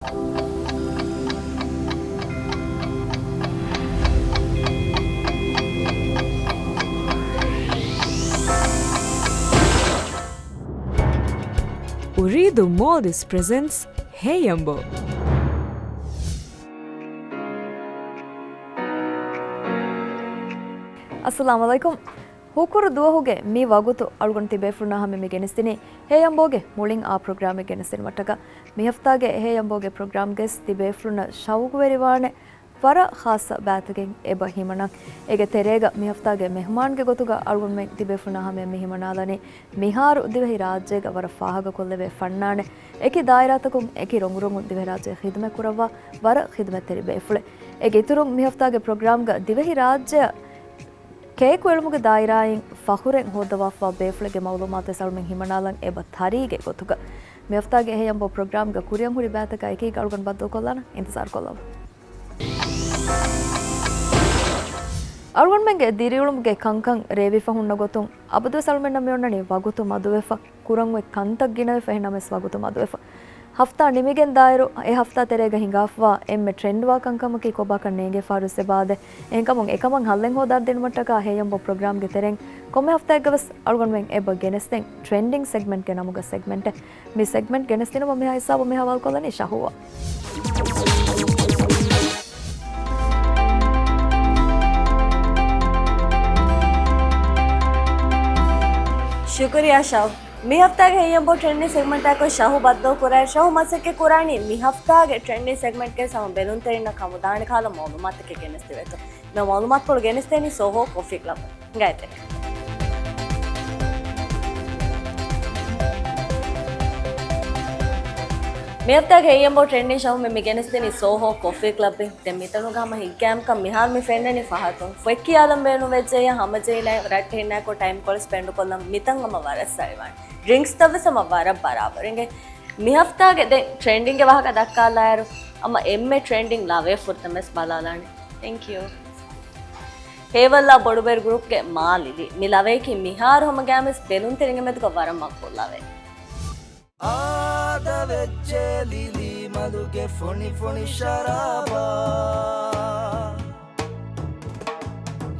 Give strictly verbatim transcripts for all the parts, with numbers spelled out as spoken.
އުރީދު މޯލްޑިވްސް ޕްރެޒެންޓްސް ހޭޔަނބޯ. އައްސަލާމު ޢަލައިކުމް. ހުކުރު ދުވަހުގެ މި ވަގުތު އަޅުގަނޑު ތިބޭފުޅުންނާ ހަމަ މި ގެނެސްދިނީ ހޭޔަނބޯގެ މުޅިން އާ ޕްރޮގްރާމެއް ގެނެސްދިނުމަށްޓަކާ. މި ހަފްތާގެ ހޭޔަނބޯގެ ޕްރޮގްރާމްގައި ތިބޭފުޅުންނަށް ޝައުގުވެރިވާނެ ވަރަށް ޚާއްޞަ ބައިތަކެއް އެބަ ހިމަނަން. އޭގެ ތެރޭގަ މި ހަފްތާގެ މެހުމާންގެ ގޮތުގަ އަޅުގަނޑުމެން ތިބޭފުޅުންނާ ހަމަޔަށް މި ހިމަނާލަނީ މިހާރު ދިވެހިރާއްޖޭގަ ވަރަށް ފާހަގަކޮށްލެވޭ ފަންނާނެއް، އެކި ދާއިރާތަކުން އެކި ރޮނގުރޮނގުން ދިވެހިރާއްޖެ ޚިދުމަތް ކުރައްވާ ވަރަށް ޚިދުމަތްތެރި ބޭފުޅެއް. އޭގެ އިތުރުން މި ހަފްތާގެ ޕްރޮގްރާމްގަ ދިވެހިރާއްޖެއަށް ކޭކު އެޅުމުގެ ދާއިރާއިން ފަޚުރެއް ހޯއްދަވާފަވާ ބޭފުޅެއްގެ މައުލޫމާތުވެސް އަޅުމެން ހިމަނާލަން އެބަ ތަރީގެ ގޮތުގަ. މި ހަފްތާގެ ހޭޔަނބޯ ޕްރޮގްރާމްގަ ކުރިއަށް ހުރި ބައިތަކާ އެކީގަ އަޅުގަނޑު ބައްދަލުކޮށްލާނަން. އިންތިޒާރުކޮށްލައްވާ. އަޅުގަނޑުމެންގެ ދިރިއުޅުމުގެ ކަންކަން ރޭވިފަ ހުންނަ ގޮތުން އަބަދުވެސް އަޅުމެންނަށް މިއޮންނަނީ ވަގުތު މަދުވެފަ، ކުރަން އޮތް ކަންތައް ގިނަވެފަ، އެހެންނަމަވެސް ވަގުތު މަދުވެފަ. ހަފްތާ ނިމިގެން ދާއިރު އެ ހަފްތާ ތެރޭގަ ހިނގާފަވާ އެންމެ ޓްރެންޑްވާ ކަންކަމަކީ ކޮބާކަށް ނޭނގޭ ފަހަރުވެސް އެބަ އާދޭ. އެހެންކަމުން އެކަމަށް ހައްލެއް ހޯދާދިނުމަށްޓަކާ ހޭޔަނބޯ ޕްރޮގްރާމްގެ ތެރެއިން ކޮންމެ ހަފްތާއެއްގަވެސް އަޅުގަނޑުމެން އެބަ ގެނެސްދޭން ޓްރެންޑިން ސެގްމެންޓްގެ ނަމުގަ ސެގްމެންޓެއް. މި ސެގްމެންޓް ގެނެސްދިނުމަށް މިހާ ހިސާބު މި ހަވާލުކޮށްލަނީ ޝަހުވާ. ޝުކުރިއްޔާ ޝަހު. މި ހަފްތާގެ ހޭޔަނބޯ ޓްރެންޑިން ސެގްމެންޓާއެކު ޝަހު ބައްދަލު ކުރާ. ޝަހު މަސައްކަތް ކުރާނީ މި ހަފްތާގެ ޓްރެންޑިން ސެގްމެންޓްގެ ހަމަ ބެލުންތެރިންނަށް ކަމުދާނެ ކަހަލަ މައުލޫމާތުތަކެއް ގެނެސްދެވޭތޯ. މި މައުލޫމާތުކޮޅު ގެނެސްދޭނީ ސޯހޯ ކޮފީ ކްލަބް. ހިނގާއެތެރެ. މި ހަފްތާގެ ހޭޔަނބޯ ޓްރެންޑިން ޝަހު މި ގެނެސްދެނީ ސޯހޯ ކޮފީ ކްލަބް. ދެން މިތަނުގަ ހަމަ ހިތްގައިމުކަން މިހާރު މި ފެންނަނީ ފަހަތުން. ފޮތް ކިޔާލަން ބޭނުންވެއްޖެއްޔާ ހަމަޖެހިލައި ރައްޓެހިންނާއެކު ޓައިމް ކޮޅިސް ސްޕެންޑް ކޮށްލަން މިތަން ހަމަ ވަރަށް ސައިވާނެ. ޑްރިންކްސްތައް ވެސް ހަމަ ވަރަށް ބަރާބަރު. އިނގޭ މި ހަފްތާގެ ދެން ޓްރެންޑިންގެ ވާހަކަ ދައްކާލާއިރު ހަމަ އެންމެ ޓްރެންޑިން ލަވޭ ފުރަތަމަވެސް ބަލާލާނެ. ތެންކް ޔޫ. ހޭވައްލާ ބޮޑުބޭރު ގްރޫޕްގެ މާ ލިލީ. މި ލަވަޔަކީ މިހާރު ހަމަ ގައިމުވެސް ބެލުންތެރިންގެ މެދުގަ ވަރަށް މަގުބޫލު ލަވައެއް. އާދަވެއްޖެ ލިލީ މަދުގެ ފޮނިފޮނި ޝަރާބާ.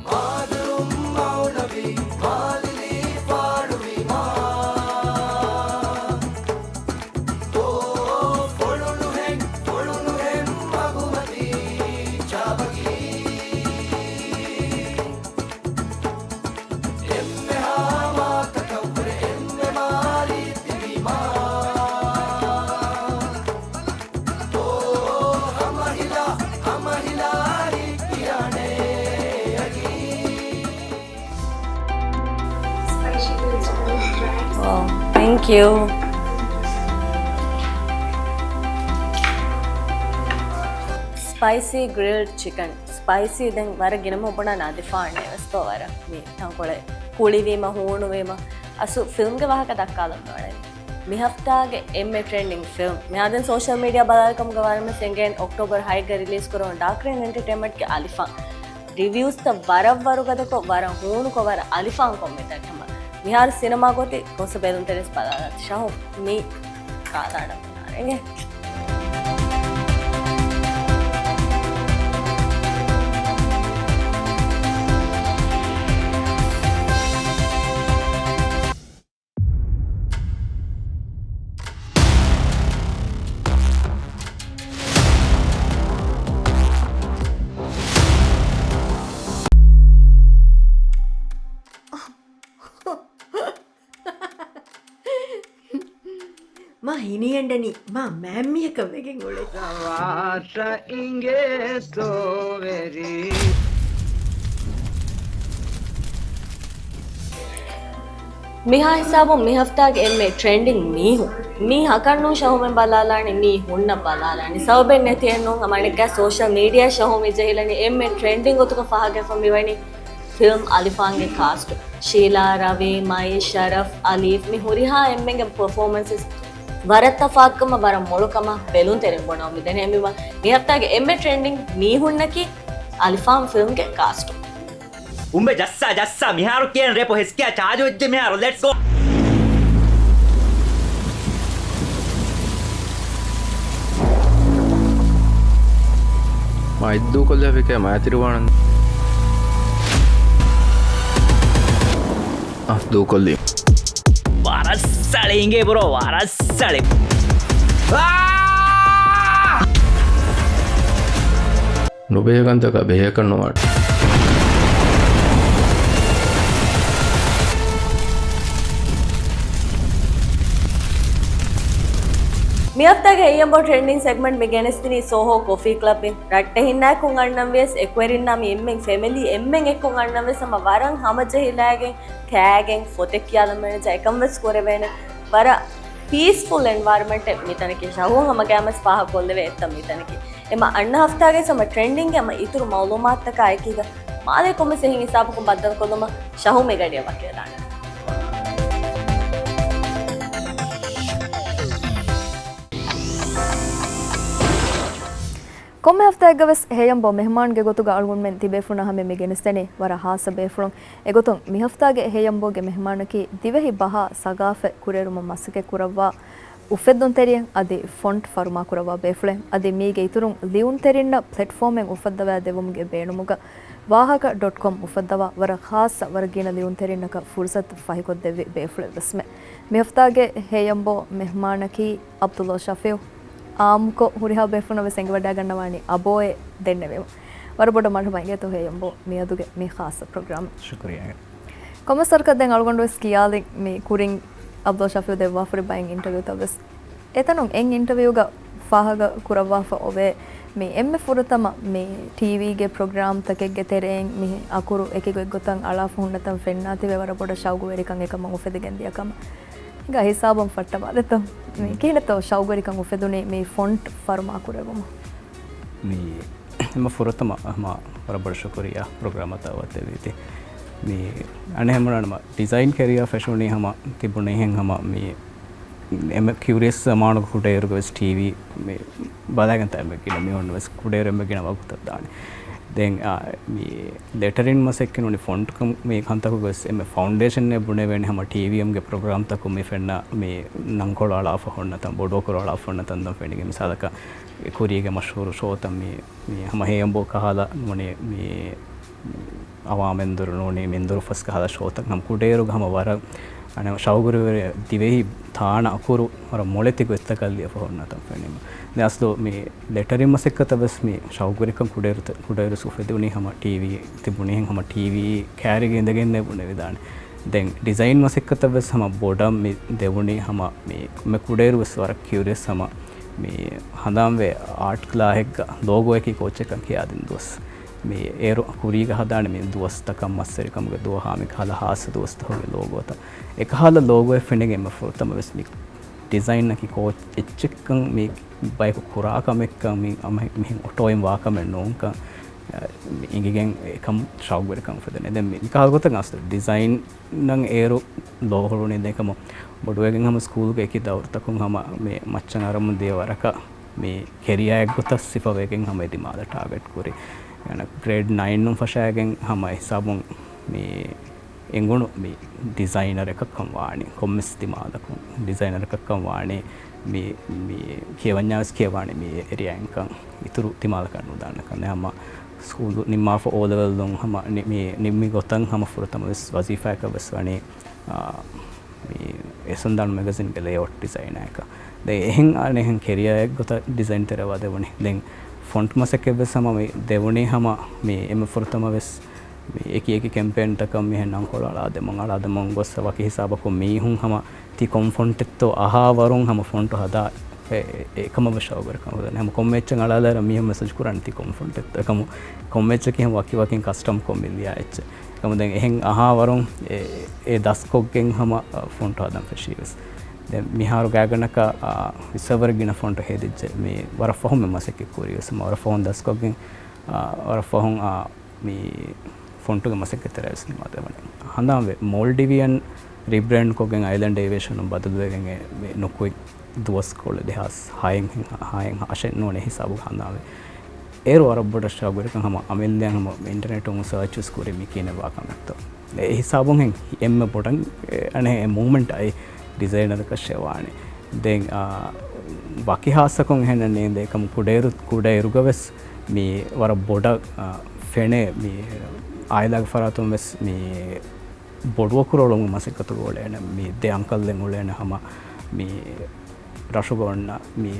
މާދުރުން މައުނަވީ މާލިލީ ފާޑުވީ މާ. އޯ، ފޮޅުނުހެން، ފޮޅުނުހެން މަގުމަތީ ޗާބަކީ. އެންމެހާ މާތަކަށްވުރެ އެންމެ މާލީ ތިބީމާ. އޯ، ހަމަހިލާ، ހަމަހިލާ ހިތް ކިޔާނޭ އަގީ. ތެންކް ޔޫ. ސްޕައިސީ ގްރިލްޑް ޗިކަން. ސްޕައިސީ ދެން ވަރަށް ގިނަ މީހުން ބުނާ ނަދިފާނެ ވެސްތޯ ވަރަށް. މި ތަންކޮޅެއް ކުޅިވީމަ ހޫނުވީމަ. އަސްލު ފިލްމްގެ ވާހަކަ ދައްކާލަން ވަނީ. މި ހަފްތާގެ އެންމެ ޓްރެންޑިން ފިލްމް. މިހާދެން ސޯޝަލް މީޑިއާ ބަލާލިކަމުގަ ވަރަމެސް އެނގޭން އޮކްޓޯބަރ ހައެއްގަ ރިލީޒް ކުރެވުނު ޑާކް ރެއިން އެންޓަޓެއިންމަންޓްގެ އަލިފާން. ރިވިއުސްތައް ވަރަށް ވަރުގަދަކޮށް، ވަރަށް ހޫނުކޮށް، ވަރަށް އަލިފާންކޮށް މިތަން ހަމަ. މިހާރު ސިނަމާ ގޮތެއް ގޮސް ބެލުންތެރިން ބަލާލާ. ޝަހު މި ކާލާނަ މިހާރެނގެ. މާ ހިނިއަންޑަނީ މާ މާތް މީހަކަށް ވެގެން އުޅެ. ރަވާސަ އިނގޭ ސޯވެރި. މިހާ ހިސާބުން މި ހަފްތާގެ އެންމެ ޓްރެންޑިން މީހުން. މީ ހަކަށް ނޫން ޝަހުމެން ބަލާލާނެ، މީ ހުންނަ ބަލާލާނެ. ސަބަބެއް ނެތިއެއް ނޫން. ހަމައަނެއްގަ ސޯޝަލް މީޑިއާ ޝަހު މި ޖެހިލަނީ އެންމެ ޓްރެންޑިން ގޮތުގަ ފާހަގަވެފަ މިވަނީ ފިލްމް އަލިފާންގެ ކާސްޓު. ޝީލާ، ރަވީ، މައި، ޝަރަފް، އަލީފް މި ހުރިހާ އެންމެންގެ ޕަރފޯމަންސް ވަރަށް ތަފާތުކަމަށް ވަރަށް މޮޅުކަމަށް ބެލުންތެރިން ބުނަމުން މިދަނީ. އެހެންވީމަ މި ހަފްތާގެ އެންމެ ޓްރެންޑިން މީހުންނަކީ އަލިފާން ފިލްމްގެ ކާސްޓު. އުނބެ ޖައްސާ، ޖައްސާ، މިހާރު ކިޔަން ރޭޕު ހެސްކިޔާ ޗާޖު ވެއްޖެ މިހާރު. ލެޓްސް ގޯ. މާ އިއްދޫކޮށްލާފިކޭ މާތިރިވާނަން. އަ، ދޫކޮށްލީ. ވަރަށް ސަޅި އިނގޭ ބްރޯ، ވަރަށް ސަޅި. އާ! ނުބެހޭ ކަންތަކަށް ބެހޭކަށް ނުވާނެ. މި ހަފްތާގެ ހެޔަނބޯ ޓްރެންޑިން ސެގްމަންޓް މި ގެނެސްދިނީ ސޯހޯ ކޮފީ ކްލަބްއިން. ރައްޓެހިންނާއެކު އަންނަން ވިޔަސް، އެކުވެރިންނާ މި އެންމެން ފެމިލީ އެންމެން އެއްކޮށް އަންނަން ވިޔަސް ހަމަ ވަރަށް ހަމަޖެހިލާގެން ކާގެން ފޮތެއް ކިޔާލަން މެނޭޖަރ އެކަން ވެސް ކުރެވޭނެ. ވަރަށް ޕީސްފުލް އެންވަޔަރަމަންޓެއް މިތަނަކީ. ޝަހޫ ހަމަގައިމުވެސް ފާހަގަކޮށްލެވޭ އެއްތަން މިތަނަކީ. އެމަ އަންނަ ހަފްތާގެ ހަމަ ޓްރެންޑިންގެ ހަމަ އިތުރު މައުލޫމާތުތަކާ އެކީގަ މާލޭ ކޮންމެސް އެހެން ހިސާބަކުން ބައްދަލުކޮށްލުމަށް ޝަހޫ މި ގަޑިއަށް ވަކިވެދާނެ. ކޮންމެ ހަފްތާއެއްގަވެސް ހެޔަނބޯ މެހުމާންގެ ގޮތުގަ އަޅުގަނޑުމެން ތިބޭފުޅުންނާ ހަމަ މި ގެނެސްދެނީ ވަރަށް ހާއްސަ ބޭފުޅުން. އެގޮތުން މި ހަފްތާގެ ހެޔަނބޯގެ މެހުމާނަކީ ދިވެހި ބަހާ ސަގާފަތް ކުރިއެރުމަށް މަސައްކަތް ކުރައްވާ އުފެއްދުންތެރިއެއް އަދި ފޮންޓް ފަރުމާކުރައްވާ ބޭފުޅެއް. އަދި މީގެ އިތުރުން ލިޔުންތެރިންނަށް ޕްލެޓްފޯމެއް އުފައްދަވާ ދެވުމުގެ ބޭނުމުގަ ވާހަކަ ޑޮޓް ކޮމް އުފައްދަވާ ވަރަށް ހާއްސަ ވަރަށް ގިނަ ލިޔުންތެރިންނަކަށް ފުރުސަތު ފަހިކޮށްދެއްވި ބޭފުޅެއް ވެސްމެ. މި ހަފްތާގެ ހެޔަނބޯ މެހުމާނަކީ ޢަބްދުﷲ ޝަފީޢު. އާއްމުކޮށް ހުރިހާ ބޭފުޅުންނަށް ވެސް އެނގިވަޑައިގަންނަވާނީ އަބޯއޭ ދެންނެވީމަ. ވަރަށް ބޮޑަށް މަރުޙަބާ އިނގޭތޯ ހެޔަނބޯ މިއަދުގެ މި ޚާއްޞަ ޕްރޮގްރާމަށް. ޝުކުރިއްޔާ. ކޮންމެސް ވަރަކަށް ދެން އަޅުގަނޑު ވެސް ކިޔާލި މި ކުރިން ޢަބްދުﷲ ޝަފީޢު ދެއްވާފަ ހުރި ބައެއް އިންޓަވިއުތައް ވެސް. އެތަނުން އެއް އިންޓަވިއުގަ ފާހަގަ ކުރައްވާފަ އޮވޭ މި އެންމެ ފުރަތަމަ މި ޓީވީގެ ޕްރޮގްރާމްތަކެއްގެ ތެރެއިން މި އަކުރު އެކި ގޮތްގޮތަށް އަޅާފަ ހުންނަތަން ފެންނާތީވެ ވަރަށް ބޮޑަށް ޝައުގުވެރިކަން އެކަމަށް އުފެދިގެން ދިޔަ ކަމަށް. އެނގޭ ހިސާބުން ފައްޓަވާލެއްތޯ؟ މި ކިހިނެއްތޯ ޝައުގުވެރިކަން އުފެދުނީ މި ފޮންޓް ފަރުމާ ކުރެވުމަށް؟ މި ހަމަ ފުރަތަމަ ހަމަ ވަރަށް ބޮޑަށް ޝުކުރިއްޔާ ޕްރޮގްރާމަށް ދަޢުވަތު ދެއްވީތީ. މި އަނެއް ހަމަ ޑިޒައިން ކެރިއާ ފެށުނީ ހަމަ ތިބުނީހެން ހަމަ މި އެންމެ ކިއުރިއަސް ޒަމާނުގެ ކުޑައިރުގަ ވެސް ޓީވީ މި ބަލާގެން ތާ އެންމެ ގިނަ މީހުން ވެސް ކުޑައިރު އެންމެ ގިނަ ވަގުތަށް ދާނެ. ދެން، އާ، މި ލެޓަރިން މަސައްކަތް ނޫނީ ފޮންޓް ކަން މި ކަންތަކުގަ ވެސް އެންމެ ފައުންޑޭޝަން އެއް ބުނެވޭނެ ހަމަ ޓީވީ އެމްގެ ޕްރޮގްރާމްތަކުން މި ފެންނަ މި ނަންކޮޅު އަޅާފަ ހުންނަތަން، ބޮޑު އަކުރު އަޅާފަ ހުންނަތަން ދަން ފެނިގެން މިސާލަކަށް ކުރީގެ މަޝްހޫރު ޝޯތައް މި، މި ހަމަ ހެޔަނބޯ ކަހަލަ ނޫނީ މި އަވާމެންދުރު ނޫނީ މިންދުރު ފަސް ކަހަލަ ޝޯތައް ހަމަ ކުޑައިރުގަ ހަމަ ވަރަށް އަނެއް ޝައުގުވެރި ދިވެހި ތާނަ އަކުރު ވަރަށް މޮޅެތި ގޮތްތަކަށް ލިޔެފަ ހުންނަތަން ފެނީމަ. ދެން އަސްލު މި ލެޓަރިން މަސައްކަތަށް ވެސް މި ޝައުގުވެރިކަން ކުޑައިރު، ކުޑައިރު އުފެދުނީ ހަމަ ޓީވީ ތިބުނީހެން ހަމަ ޓީވީ ކާރިގަ އިނދެގެން ބުނެވިދާނެ. ދެން ޑިޒައިން މަސައްކަތަށް ވެސް ހަމަ ބޮޑަށް މި ދެވުނީ ހަމަ މި، މި ކުޑައިރު ވެސް ވަރަށް ކިއުރިއަސް ހަމަ މި ހަނދާންވެ އާޓް ކްލާހެއްގަ ލޯގޯއަކީ ކޯއްޗެއްކަން ކިޔާދިން ދުވަސް. މި އޭރު ކުރީގަ ހަދާނެ މި ދުވަސްތަކަށް މައްސަރިކަމުގެ ދުވަހާ މި ކަހަލަ ހާއްސަ ދުވަސްތަކުގެ ލޯގޯތައް. އެކަހަލަ ލޯގޯއެއް ފެނިގެން މި ފުރަތަމަ ވެސް މި ޑިޒައިންއަކީ ކޯ އެއްޗެއްކަން މި ބަޔަކު ކުރާ ކަމެއްކަން މި އަމަ މިހެން އޮޓޯއިން ވާ ކަމެއް ނޫންކަން، އަ، މި އިނގިގެން އެކަމް ޝައުގުވެރިކަން އުފެދެނެ. ދެން މި، މި ކަހަލަ ގޮތަށް އަސްލު ޑިޒައިން ނަން އޭރު ލޯ ހުޅުނީ ދެން ކަމު ބޮޑުވެގެން ހަމަ ސްކޫލްގެ އެކި ދައުރުތަކުން ހަމަ މި މައްޗަށް އަރަމުން ދިޔަ ވަރަކަށް މި ކެރިއާއެއް ގޮތަށް ސިފަވެގެން ހަމަ އެ ދިމާލަށް ޓާގެޓް ކުރި. އަނެއް ގްރޭޑް ނައިން ނުން ފަށާގެން ހަމަ އެ ހިސާބުން މި އެނގުނު މި ޑިޒައިނަރަކަށްކަން ވާނީ. ކޮންމެސް ދިމާލަކުން ޑިޒައިނަރަކަށްކަން ވާނީ މި، މި ކިޔަވަންޏާވެސް ކިޔަވާނީ މި އެރިއާއިންކަން އިތުރު ދިމާލަކަށް ނުދާނެކަން. ދެން ހަމަ ސްކޫލު ނިންމާފަ އޯލެވެލް ހަމަ ނި-، މި ނިންމި ގޮތަށް ހަމަ ފުރަތަމަ ވެސް ވަޒީފާއަކަށް ވެސް ވަނީ، އާ، މި އެސަންދާނު މެގަޒިންގެ ލޭއައުޓް ޑިޒައިނަރަކަށް. ދެން އެހެން އަނެއްހެން ކެރިއާއެއް ގޮތަށް ޑިޒައިން ތެރެވާ ދެވުނީ. ދެން ފޮންޓް މަސައްކަތް ވެސް ހަމަ މި ދެވުނީ ހަމަ މި އެންމެ ފުރަތަމަ ވެސް މި އެކި އެކި ކެމްޕޭންތަކަށް މިހެން ނަންކޮޅު އަޅާދެމުން، އަޅާދެމުން ގޮސް ވަކި ހިސާބަކުން މީހުން ހަމަ ތި ކޮން ފޮންޓެއްތޯ އަހާ ވަރުން ހަމަ ފޮންޓު ހަދާ އެ، އެ، އެކަމަށް ވެސް ޝައުގުވެރިކަން އުފެދޭނެ. ހަމަ ކޮންމެ އެއްޗެއް އަޅާލާއިރަށް މީހުން މެސެޖް ކުރާނެ ތި ކޮން ފޮންޓެއްތޯ. އެކަމު ކޮންމެ އެއްޗަކީ ހަމަ ވަކި ވަކިން ކަސްޓަމް ކޮށް މި ލިޔާ އެއްޗެއް. އެކަމު ދެން އެހެން އަހާ ވަރުން އެ، އެ ދަސްކޮށްގެން ހަމަ، އަ، ފޮންޓު ހަދަން ފެށީ ވެސް. ދެން މިހާރު ގާތްގަނޑަކަށް، އާ، ވިއްސަވަރެއް ގިނަ ފޮންޓު ހެދިއްޖެ. މި ވަރަށް ފަހުން މި މަސައްކަތް ކުރީ ވެސް. ހަމަ ވަރަށް ފަހުން ދަސްކޮށްގެން، އާ، ވަރަށް ފަހުން، އާ، މި ފޮންޓުގެ މަސައްކަތް ތެރޭ ވެސް ނިމާދެވަނީ. ހަނދާންވެ، މޯލްޑިވިއަން ރީބްރޭންޑް ކޮށްގެން އައިލެންޑް އޭވިއޭޝަނުން ބަދަލުވެގެން އެ މި ނުކުތް ދުވަސްކޮޅު ދެހާސް ހައެއް ހަ-، ހައެއް ހަ-، އަށެއް ނޫނޭ ހިސާބުގަ ހަނދާންވެ. އޭރު ވަރަށް ބޮޑަށް ޝައުގުވެރިކަން ހަމަ އަމިއްލައަށް ހަމަ އިންޓަރނެޓުން ސާޗް ވެސް ކުރި މި ކިހިނެއް ވާ ކަމެއްތޯ. އެ ހިސާބުން ހެން އެންމެ ބޮޑަށް އެ އަނެއް އެ މޫވްމަންޓް އައި ޑިޒައިނަރަކަށެއް ވާނެ. ދެން، އާ، ވަކި ހާއްސަކޮށް އެހެނެއް ނޭނގެ އެކަމު ކުޑައިރު-، ކުޑައިރުގަވެސް މި ވަރަށް ބޮޑަށް، އާ، ފެނޭ މި އާއިލާގެ ފަރާތުން ވެސް މި ބޮޑުވަކުރު އޮޅުމުގެ މަސައްކަތުގަ އުޅޭނެ. މި ދެ އަނކަލްއެއް އުޅޭނެ ހަމަ މި ރަށުގަ އޮންނަ މި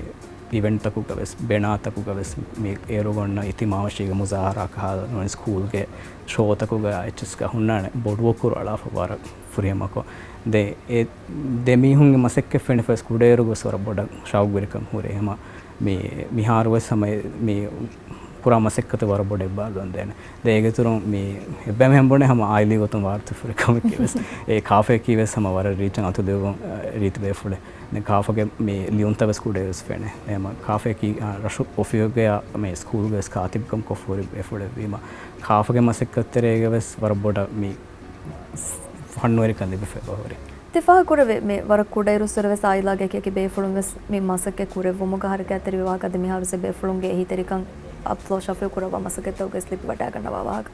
އިވެންޓްތަކުގަ ވެސް، ބެނާތަކުގަ ވެސް، މި އޭރުގަ އޮންނަ އިތި މާވަށީގެ މުޒާހަރާ ކަހަލަ ނޫނީ ސްކޫލްގެ ޝޯތަކުގަ އެއްޗިސްގަ ހުންނާނެ ބޮޑުވަކުރު އަޅާފަ ވަރަށް ފުރިހަމަކޮށް. ދެ އެ ދެ މީހުންގެ މަސައްކަތް ފެނިފަސް ކުޑައިރުގަސް ވަރަށް ބޮޑަށް ޝައުގުވެރިކަން ހުރޭ. ހަމަ މި މިހާރު ވެސް ހަމަ މި ކުރާ މަސައްކަތަށް ވަރަށް ބޮޑަށް އެއްބާރުލަން ދޭނެ. ދެ އޭގެ އިތުރުން މި އެއްބައިމީހުން ބުނޭ ހަމަ އާއިލީ ގޮތުން ވާރުތި ފުރިކަމެއް ވެސް. އެ ކާފަޔަކީ ވެސް ހަމަ ވަރަށް ރީއްޗަށް އަތުލެވުން، އަ، ރީތި ބޭފުޅެއް. ދެން ކާފަގެ މި ލިޔުންތައް ވެސް ކުޑައިރު ވެސް ފެނޭ. އެ ހަމަ ކާފަޔަކީ، އަ، ރަށު އޮފީހުގެ މި ސްކޫލްގެ ވެސް ކާތިބުކަން ކޮށްފަ ހުރި ބޭފުޅެއް ވީމަ، ކާފަގެ މަސައްކަތް ތެރޭގަ ވެސް ވަރަށް ބޮޑަށް މި ފަންނުވެރިކަން ލިބިފައި ހުރި. ތި ފާހަގަކުރެވޭ މި ވަރަށް ކުޑައިރުއްސުރެ ވެސް އާއިލާގެ އެކި އެކި ބޭފުޅުން ވެސް މި މަސައްކަތް ކުރެއްވުމުގަ ހަރަކާތްތެރިވި ވާހަކަ އަދި މިހާރު ވެސް އެ ބޭފުޅުންގެ އެހީތެރިކަން އަބްދުﷲ ޝަފީޢު ކުރައްވާ މަސައްކަތްތަކުގައި ވެސް ލިބިވަޑައިގަންނަވާ ވާހަކަ.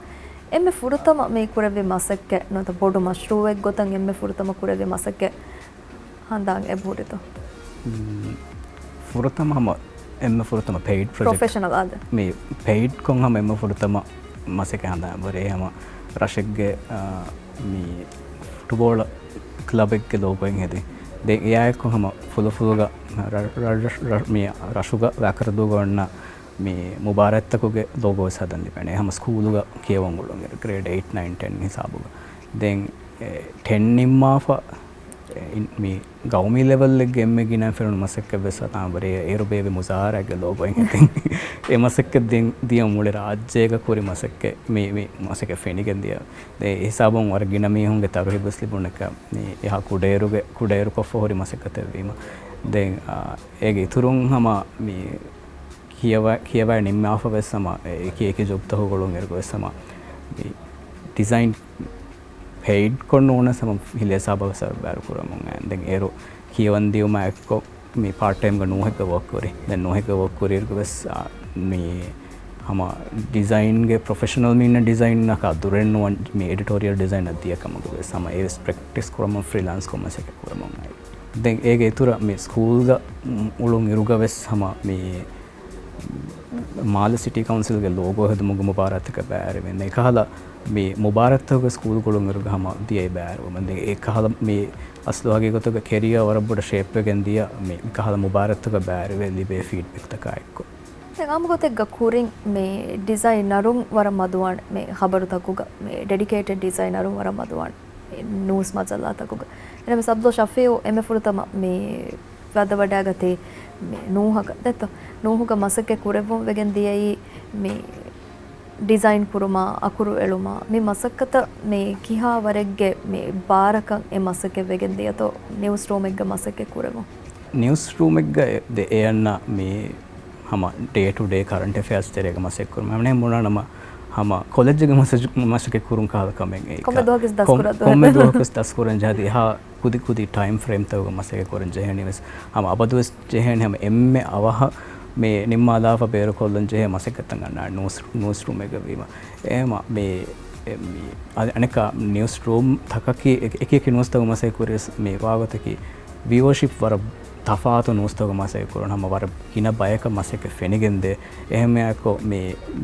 އެންމެ ފުރަތަމަ މި ކުރެއްވި މަސައްކަތް ނުވަތަ ބޮޑު މަޝްރޫޢެއް ގޮތަށް އެންމެ ފުރަތަމަ ކުރެއްވި މަސައްކަތް ހަނދާން އެބަހުރިތޯ؟ މް، ފުރަތަމަ ހަމަ އެންމެ ފުރަތަމަ ޕެއިޑް ޕްރޮޖެކްޓް. ޕްރޮފެޝަނަލް އާދެ. މި ޕެއިޑްކޮށް ހަމަ އެންމެ ފުރަތަމަ މަސައްކަތް ހަނދާން ވަރޭ ހަމަ ރަށެއްގެ، އާ، މި ފުޓުބޯޅަ ކްލަބެއްގެ ލޯގޯއެއް ހެދި. ދެން އެއާއެއްކޮށް ހަމަ ފުލުފުލުގަ ރަ-، ރަ-، ރަ-، ރަ-، މި ރަށުގަ ވަކަރަދޫގަ އޮންނަ މި މުބާރާތްތަކުގެ ލޯގޯ ވެސް ހަދަން ލިބޭނެ. ހަމަ ސްކޫލުގަ ކިޔަވަން އުޅުނުއިރު ގްރޭޑް އެއިޓް، ނައިން، ޓެން ހިސާބުގަ. ދެން އެ ޓެން ނިންމާފަ އިން-، މި ގައުމީ ލެވެލްއެއްގެ އެންމެ ގިނަ ފެނުނު މަސައްކަތް ވެސް ހަނދާން ވަރޭ އޭރު ބޭއްވި މުޒާހަރާގެ ލޯގޯއެއް ހެދިން. އެ މަސައްކަތް ދިން-، ދިޔަ މުޅި ރާއްޖޭގަ ކުރި މަސައްކަތް، މި، މި މަސައްކަތް ފެނިގެން ދިޔަ. ދެ އެ ހިސާބުން ވަރަށް ގިނަ މީހުންގެ ތަރުހީބު ވެސް ލިބުނެކަ، މި އެހާ ކުޑައިރުގެ، ކުޑައިރު ކޮށްފަ ހުރި މަސައްކަތެއް ވީމަ. ދެން، އާ، އޭގެ އިތުރުން ހަމަ މި ކިޔަވަ-، ކިޔަވައި ނިންމާފަ ވެސް ހަމަ އެ އެކި އެކި ޖޮބްތަކުގަ އުޅުން އިރުގަ ވެސް ހަމަ މި ޑިޒައިން ޕެއިޑް ކޮށް ނޫނަސް ހަމަ ހިލޭ ސާބަ ވެސް ބައިވެރި ކުރަމުން އައި. ދެން އޭރު ކިޔަވަން ދިޔުމާ އެއްކޮށް މި ޕާޓް ޓައިމްގަ ނޫހެއްގަ ވޯކް ކުރި. ދެން ނޫހެއްގަ ވޯކް ކުރިއިރުގަ ވެސް، އާ، މި ހަމަ ޑިޒައިންގެ ޕްރޮފެޝަނަލް މީނަ ޑިޒައިނަކާ ދުރެއް ނުވަން މި އެޑިޓޯރިއަލް ޑިޒައިނަށް ދިޔަ ކަމުގަ ވެސް ހަމަ އޭވެސް ޕްރެކްޓިސް ކުރަމުން ފްރީލާންސް ކޮށް މަސައްކަތް ކުރަމުން އައި. ދެން އޭގެ އިތުރަށް މި ސްކޫލްގަ އުޅުން އިރުގަ ވެސް ހަމަ މި މާލެ ސިޓީ ކައުންސިލްގެ ލޯގޯ ހެދުމުގެ މުބާރާތަކަށް ބައިވެރިވެން. އެކަހަލަ މި މުބާރާތްތަކުގެ ސްކޫލް ގުޅުންއިރުގަ ހަމަ ދިޔައީ ބައިވެރިވުމެއް. ދެން އެ ކަހަލަ މި އަސްލު ހަގީގަތުގަ ކެރިއާ ވަރަށް ބޮޑަށް ޝޭޕްވެގެން ދިޔަ މި ކަހަލަ މުބާރާތްތަކަށް ބައިވެރިވެ ލިބޭ ފީޑްބެކްތަކާ އެއްކޮށް. ދެން އާއްމުގޮތެއްގަ ކުރިން މި ޑިޒައިނަރުން ވަރަށް މަދުވާނެ، މި ޚަބަރުތަކުގަ މި ޑެޑިކޭޓެޑް ޑިޒައިނަރުން ވަރަށް މަދުވާނެ. ނޫސް މަޖައްލާތަކުގަ. އެނަމެސް އަބްދުﷲ ޝަފީޢު އެންމެ ފުރަތަމަ މި ވައްދަވަޑައިގަތީ މި ނޫހަކަށް ދެއްތޯ. ނޫހުގަ މަސައްކަތް ކުރެއްވުން ވެގެން ދިޔައީ މި ޑިޒައިން ކުރުމާ، އަކުރު އެޅުމާ، މި މަސައްކަތަށް މި ކިހާ ވަރެއްގެ މި ބާރަކަށް އެ މަސައްކަތް ވެގެން ދިޔަތޯ ނިއުސް ރޫމެއްގަ މަސައްކަތް ކުރެވުން؟ ނިއުސް ރޫމެއްގަ އެ-، ދެ އެއަންނަ މި ހަމަ ޑޭ ޓު ޑޭ ކަރަންޓް އެފެއާސް ތެރޭގަ މަސައްކަތް ކުރުމަށް އެމަނެ ބުނާނަމަ، ހަމަ ކޮލެޖްގެ މަސަޖު-، މަސައްކަތް ކުރުން ކަހަލަ ކަމެއް އެއީ. ކޮންމެ ކޮ-، ދުވަހަކުވެސް ދަސްކުރަން ކޮންމެ ދުވަހަކުވެސް ދަސްކުރަން ޖެހޭ އެހާ ކުދި ކުދި ޓައިމް ފްރޭމްތަކުގަ މަސައްކަތް ކުރަން ޖެހޭނީ ވެސް. ހަމަ އަބަދުވެސް ޖެހޭނީ ހަމަ އެންމެ އަވަހަށް މި ނިންމާލާފަ ބޭރުކޮށްލަން ޖެހޭ މަސައްކަތްތައް އަންނާނެ ނޫސް، ނޫސް ރޫމެއްގަ ވީމަ. އެހެމަ މި، އެ، މި އަ-، އަނެއްކާ ނިއުސް ރޫމް ތަކަކީ އެ-، އެކި އެކި ނޫސްތަކުގަ މަސައްކަތް ކުރިޔަސް މި ވާގޮތަކީ ވިއުއަރޝިޕް ވަރަށް ތަފާތު ނޫސްތަކުގަ މަސައްކަތް ކުރަން ހަމަ ވަރަށް ގިނަ ބަޔަކަށް މަސައްކަތް ފެނިގެންދޭ. އެހެންވެއަކު މި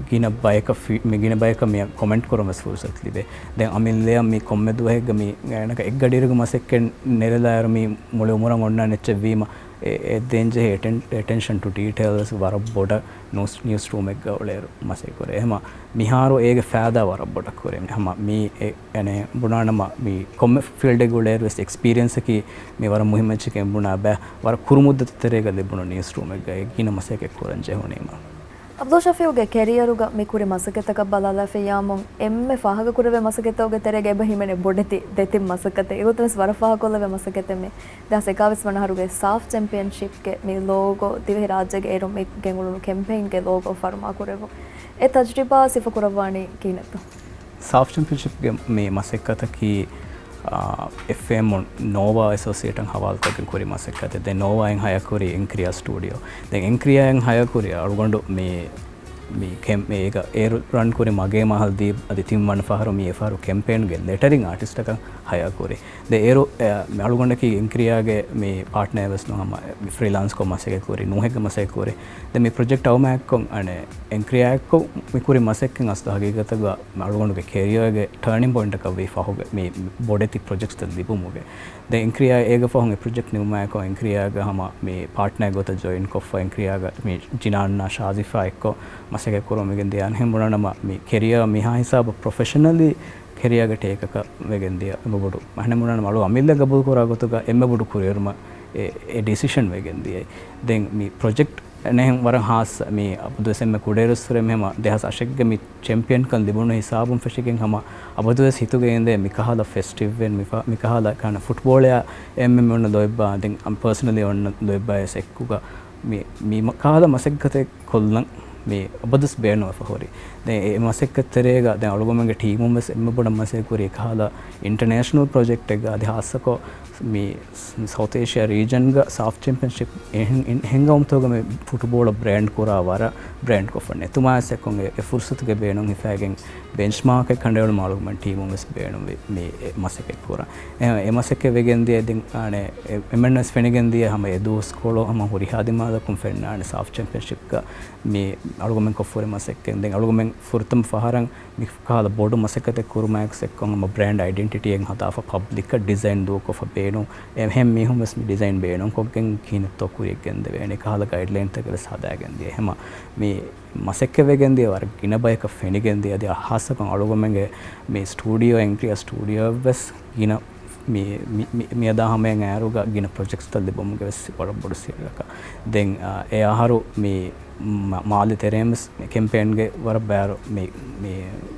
ގިނަ ބަޔަކަށް ފި-، މި ގިނަ ބަޔަކަށް މި ކޮމެންޓް ކުރަން ވެސް ފުރުސަތު ލިބޭ. ދެން އަމިއްލައަށް މި ކޮންމެ ދުވަހެއްގަ މި އޭނަގެ އެއްގަޑިއިރުގެ މަސައްކަތް ނެރެލާއިރު މި މުޅި އުމުރަށް އޮންނާނެ އެއްޗެއް ވީމަ، އެ، އެ ދޭން ޖެހޭ އެޓެން-، އެޓެންޝަން ޓު ޑީޓެއިލްސް ވަރަށް ބޮޑަށް ނޫސް، ނިއުސް ރޫމެއްގަ އުޅޭއިރު މަސައްކަތް ކުރޭ. އެހެމަ މިހާރު އޭގެ ފައިދާ ވަރަށް ބޮޑަށް ކުރޭ. ހަމަ މީ އެ، އެނެ ބުނާނަމަ މި ކޮންމެ ފީލްޑެއްގަ އުޅޭއިރު ވެސް އެކްސްޕީރިއަންސަކީ މި ވަރަށް މުހިއްމު އެއްޗެކޭ ބުނާ ބައި ވަރަށް ކުރު މުއްދަތު ތެރޭގަ ލިބުނު ނިއުސް ރޫމެއްގައި ގިނަ މަސައްކަތް ކުރަން ޖެހުނީމަ. އަބްދުﷲ ޝަފީޢުގެ ކެރިއަރުގަ މި ކުރި މަސައްކަތްތަކަށް ބަލާލާފައި ޔާމުން އެންމެ ފާހަގަކުރެވޭ މަސައްކަތްތަކުގެ ތެރޭގަ އެބަ ހިމެނޭ ބޮޑެތި ދެތިން މަސައްކަތެއް. އެގޮތުން ވެސް ވަރަށް ފާހަގަކޮށްލެވޭ މަސައްކަތެއް މި ދެހާސް އެކާވީސް ވަނަ އަހަރުގެ ސާފް ޗެމްޕިއަންޝިޕްގެ މި ލޯގޯ ދިވެހި ރާއްޖޭގެ އޭރު މި ގެންގުޅުނު ކެމްޕެއިންގެ ލޯގޯ ފަރުމާކުރެވުން. އެ ތަޖްރިބާ ސިފަކުރައްވާނީ ކިހިނެއްތޯ؟ ސާފް ޗެމްޕިއަންޝިޕްގެ މި މަސައްކަތަކީ، އާ، އެފްއޭއެމުން ނޯވާ އެސޯސިއޭޓަށް ހަވާލުކޮށްގެން ކުރި މަސައްކަތެއް. ދެން ނޯވާއިން ހަޔަކުރި އެންކްރިޔާ ސްޓޫޑިއޯ. ދެން އެންކްރިޔާއިން ހަޔަކުރި އަޅުގަނޑު މި މި ކެމްޕް އޭގަ އޭރު ރަން ކުރި މަގޭ މަހަލް ދީ އަދި ތިން ވަނަ ފަހަރު މި އެފަހަރު ކެމްޕޭންގެ ލެޓަރިން އާޓިސްޓަކަށް ހަޔާ ކުރި. ދެ އޭރު އެ، މި އަޅުގަނޑަކީ އެންކްރިޔާގެ މި ޕާޓްނަރ ވެސް ނޫން ހަމަ މި ފްރީލާންސްކޮށް މަސައްކަތް ކުރި ނޫހެއްގެ މަސައްކަތް ކުރި. ދެ މި ޕްރޮޖެކްޓް އައުމާއެއްކޮށް އަނެއް އެންކްރިޔާއެއްކޮށް މި ކުރި މަސައްކަތް އަސްލު ހަގީގަތަކަށް މި އަޅުގަނޑުގެ ކެރިޔާގެ ޓާނިން ޕޮއިންޓަކަށް ވީ ފަހުގެ މި ބޮޑެތި ޕްރޮޖެކްޓްތައް ލިބުމުގެ. ދެން އެންކްރިޔާ އޭގެ ފަހުން އެ ޕްރޮޖެކްޓް ނިމުމާއެކު އެންކްރިޔާގަ ހަމަ މި ޕާޓްނަރ ގޮތަށް ޖޮއިން ކޮށްފަ އެންކްރިޔާގަ މި ޖިނާންނާ ޝާޒިފާ އެއްކޮށް މަސައްކަތް ކުރަމުގެން ދިޔަ އަންހެން ބުނާނަމަ މި ކެރިޔާ މިހާ ހިސާބަށް ޕްރޮފެޝަނަލީ ކެރިޔާގެ ޓޭކަކަށް ވެގެން ދިޔަ އެންމެ ބޮޑު އަންހެން ބުނާނަމަ އަޅު އަމިއްލަ ގަބޫލު ކުރާ ގޮތުގަ އެންމެ ބޮޑު ކުރިއެރުމަށް އެ، އެ ޑިސިޝަން ވެގެން ދިޔައީ. ދެން މި ޕްރޮޖެކްޓް ނެހެން ވަރަށް ހާއްސަ މި އަބަދުވެސް އެންމެ ކުޑައިރުއްސުރެ މި ހަމަ ދެހާސް އަށެއްގެ މި ޗެމްޕިއަންކަން ލިބުނު ހިސާބުން ފެށިގެން ހަމަ އަބަދުވެސް ހިތުގައި އިނދޭ މިކަހަލަ ފެސްޓިވްއެއް މި ފަ-، މިކަހަލަ ކަން ފުޓްބޯޅަޔާ އެންމެ މި އޮންނަ ލޯތްބާ ދެން ޕާސަނަލީ އޮންނަ ލޯތްބާޔަސް އެއްކުގަ މި، މި ކަހަލަ މަސައްކަތެއް ކޮށްލަން މި އަބަދުސް ބޭނުންވެފަ ހުރި. ދެން އެ މަސައްކަތް ތެރޭގަ ދެން އަޅުގަމެންގެ ޓީމުން ވެސް އެންމެ ބޮޑަށް މަސައްކަތް ކުރި ކަހަލަ އިންޓަނޭޝަނަލް ޕްރޮޖެކްޓެއްގަ އަދި ހާއްސަކޮށް މި ސައުތް އޭޝިއާ ރީޖަންގަ ސާފް ޗެމްޕިއަންޝިޕް އެހެން، އެހެން ގައުމުތަކުގަ މި ފުޓުބޯޅަ ބްރޭންޑް ކުރާ ވަރަށް ބްރޭންޑް ކޮށްފަން ނެތުމާ ސެކޮން އެ ފުރުސަތުގެ ބޭނުން ހިފައިގެން ބެންޗްމާކެއް ކަނޑައެޅުމަށް އަޅުގަނޑު ޓީމުން ވެސް ބޭނުންވި މި މަސައްކަތް ކުރަން. އެ، އެ މަސައްކަތް ވެގެން ދިޔަ ދެން އަނެ އެ، އެމެން ވެސް ފެނިގެން ދިޔަ ހަމަ އެ ދުވަސްކޮޅު ހަމަ ހުރިހާ ދިމާލަކުން ފެންނާނެ ސާފް ޗެމްޕިއަންޝިޕްގަ މި އަޅުގަމެން ކޮށްފަ ހުރި މަސައްކަތް. ދެން އަޅުގަމެން ފުރަތަމަ ފަހަރަށް މި ކަހަލަ ބޮޑު މަސައްކަތެއް ކުރުމާއެކު ސެއްކޮން ހަމަ ބްރޭންޑް އައިޑެންޓިޓީއެއް ހަދާފަ ޕަބްލިކަށް ޑިޒައިން ދޫކޮށްފަ ބޭނުން އެހެން މީހުން ވެސް މި ޑިޒައިން ބޭނުންކޮށްގެން ކިހިނެއްތޯ ކުރިޔަށް ގެންދެވޭނެ ކަހަލަ ގައިޑްލައިންތަކެއް ވެސް ހަދާގެން ދިޔަ. ހަމަ މި މަސައްކަތް ވެގެން ދިޔަ ވަރަށް ގިނަ ބަޔަކަށް ފެނިގެން ދިޔަ. އަދި ހާއްސަކޮށް އަޅުގަމެންގެ މި ސްޓޫޑިއޯ އެންކްރިޔާ ސްޓޫޑިއޯ ވެސް ގިނަ މި، މި، މި، މިއަދާ ހަމަޔަށް އައިރުގަ ގިނަ ޕްރޮޖެކްޓްސްތައް ލިބުމުގެ ވެސް ވަރަށް ބޮޑު ސިއްރަކަށް. ދެން، އާ، އެ އަހަރު މި މަ-، މާލެ ތެރޭން ވެސް މި ކެމްޕޭންގެ ވަރަށް ބާރު މި، މި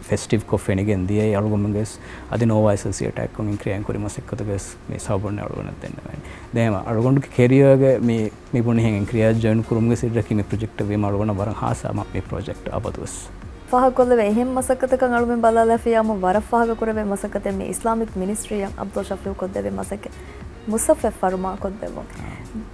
ފެސްޓިވްކޮށް ފެނިގެން ދިޔައީ އަޅުގަމެންގެ ވެސް އަދި ނޯވާ އެސްއެލްސީ އެޓާކްކޮށް އެންކްރިޔާ ކުރި މަސައްކަތުގެ ވެސް މި ސަބަބުން އަޅުގަނޑަށް ދެންނެވެނީ. ދެން އަޅުގަނޑުގެ ކެރިއާގެ މި މި ބުނިހެން އެންކްރިޔާ ޖޮއިން ކުރުމުގެ ސިއްރަކީ މި ޕްރޮޖެކްޓަށް ވީމަ އަޅުގަނޑަށް ވަރަށް ހާއްސަ މި ޕްރޮޖެކްޓް އަބަދުވެސް. ފާހަގަކޮށްލެވޭ އެހެން މަސައްކަތަކަށް އަޅުމެން ބަލާލާފިޔާމު ވަރަށް ފާހަގަކުރެވޭ މަސައްކަތެއް މި އިސްލާމިކް މިނިސްޓްރީއަށް އަބްދުﷲ ޝަފީޢު ކޮށްދެއްވި މަސައްކަތް މުޞައްފަ ފަރުމާ ކޮށްދެއްވުން.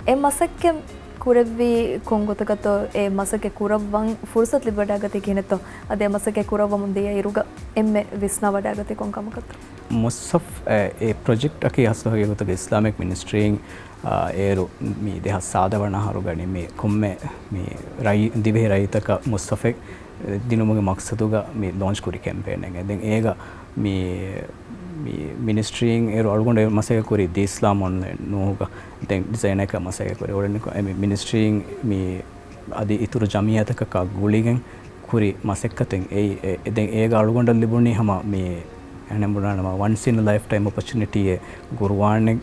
އެ މަސައްކަތް ކުރެއްވީ ކޮން ގޮތަކަށްތޯ އެ މަސައްކަތް ކުރައްވަން ފުރުސަތު ލިބިވަޑައިގަތީ ކިހިނެއްތޯ؟ އަދި އެ މަސައްކަތް ކުރައްވަމުން ދިޔަ އިރުގަ އެންމެ ވިސްނާވަޑައިގަތީ ކޮން ކަމަކަށްތޯ؟ މުޞައްފަ، އެ، އެ ޕްރޮޖެކްޓް އަކީ އަސްލު ހަގީގަތުގަ އިސްލާމިކް މިނިސްޓްރީން އާ، އޭރު މި ދެހާސް ސާދަ ވަނަ އަހަރު ގަނެ މި ކޮންމެ މި ރައީ-، ދިވެހި ރައްޔިތަކަށް މުޞައްފަ ދިނުމުގެ މަޤްޞަދުގަ މި ލޯންޗް ކުރި ކެމްޕޭނެއް. ދެން އޭގަ މި، މި މިނިސްޓްރީން އޭރު އަޅުގަނޑު މަސައްކަތް ކުރި ދީ އިސްލާމް އޮންލައިން ނޫހުގަ ދެން ޑިޒައިނަކަށް މަސައްކަތް ކުރި އުޅެނިކޮށް އެ މި މިނިސްޓްރީން މި އަދި އިތުރު ޖަމިއްޔާތަކަކާ ގުޅިގެން ކުރި މަސައްކަތެއް އެއީ. އެ، ދެން އޭގަ އަޅުގަނޑަށް ލިބުނީ ހަމަ މި އެހެން ބުނާނަމަ ވަންސް އިން ލައިފް ޓައިމް އޮޕޮޗުނިޓީއެއް ގުރުއާނެއް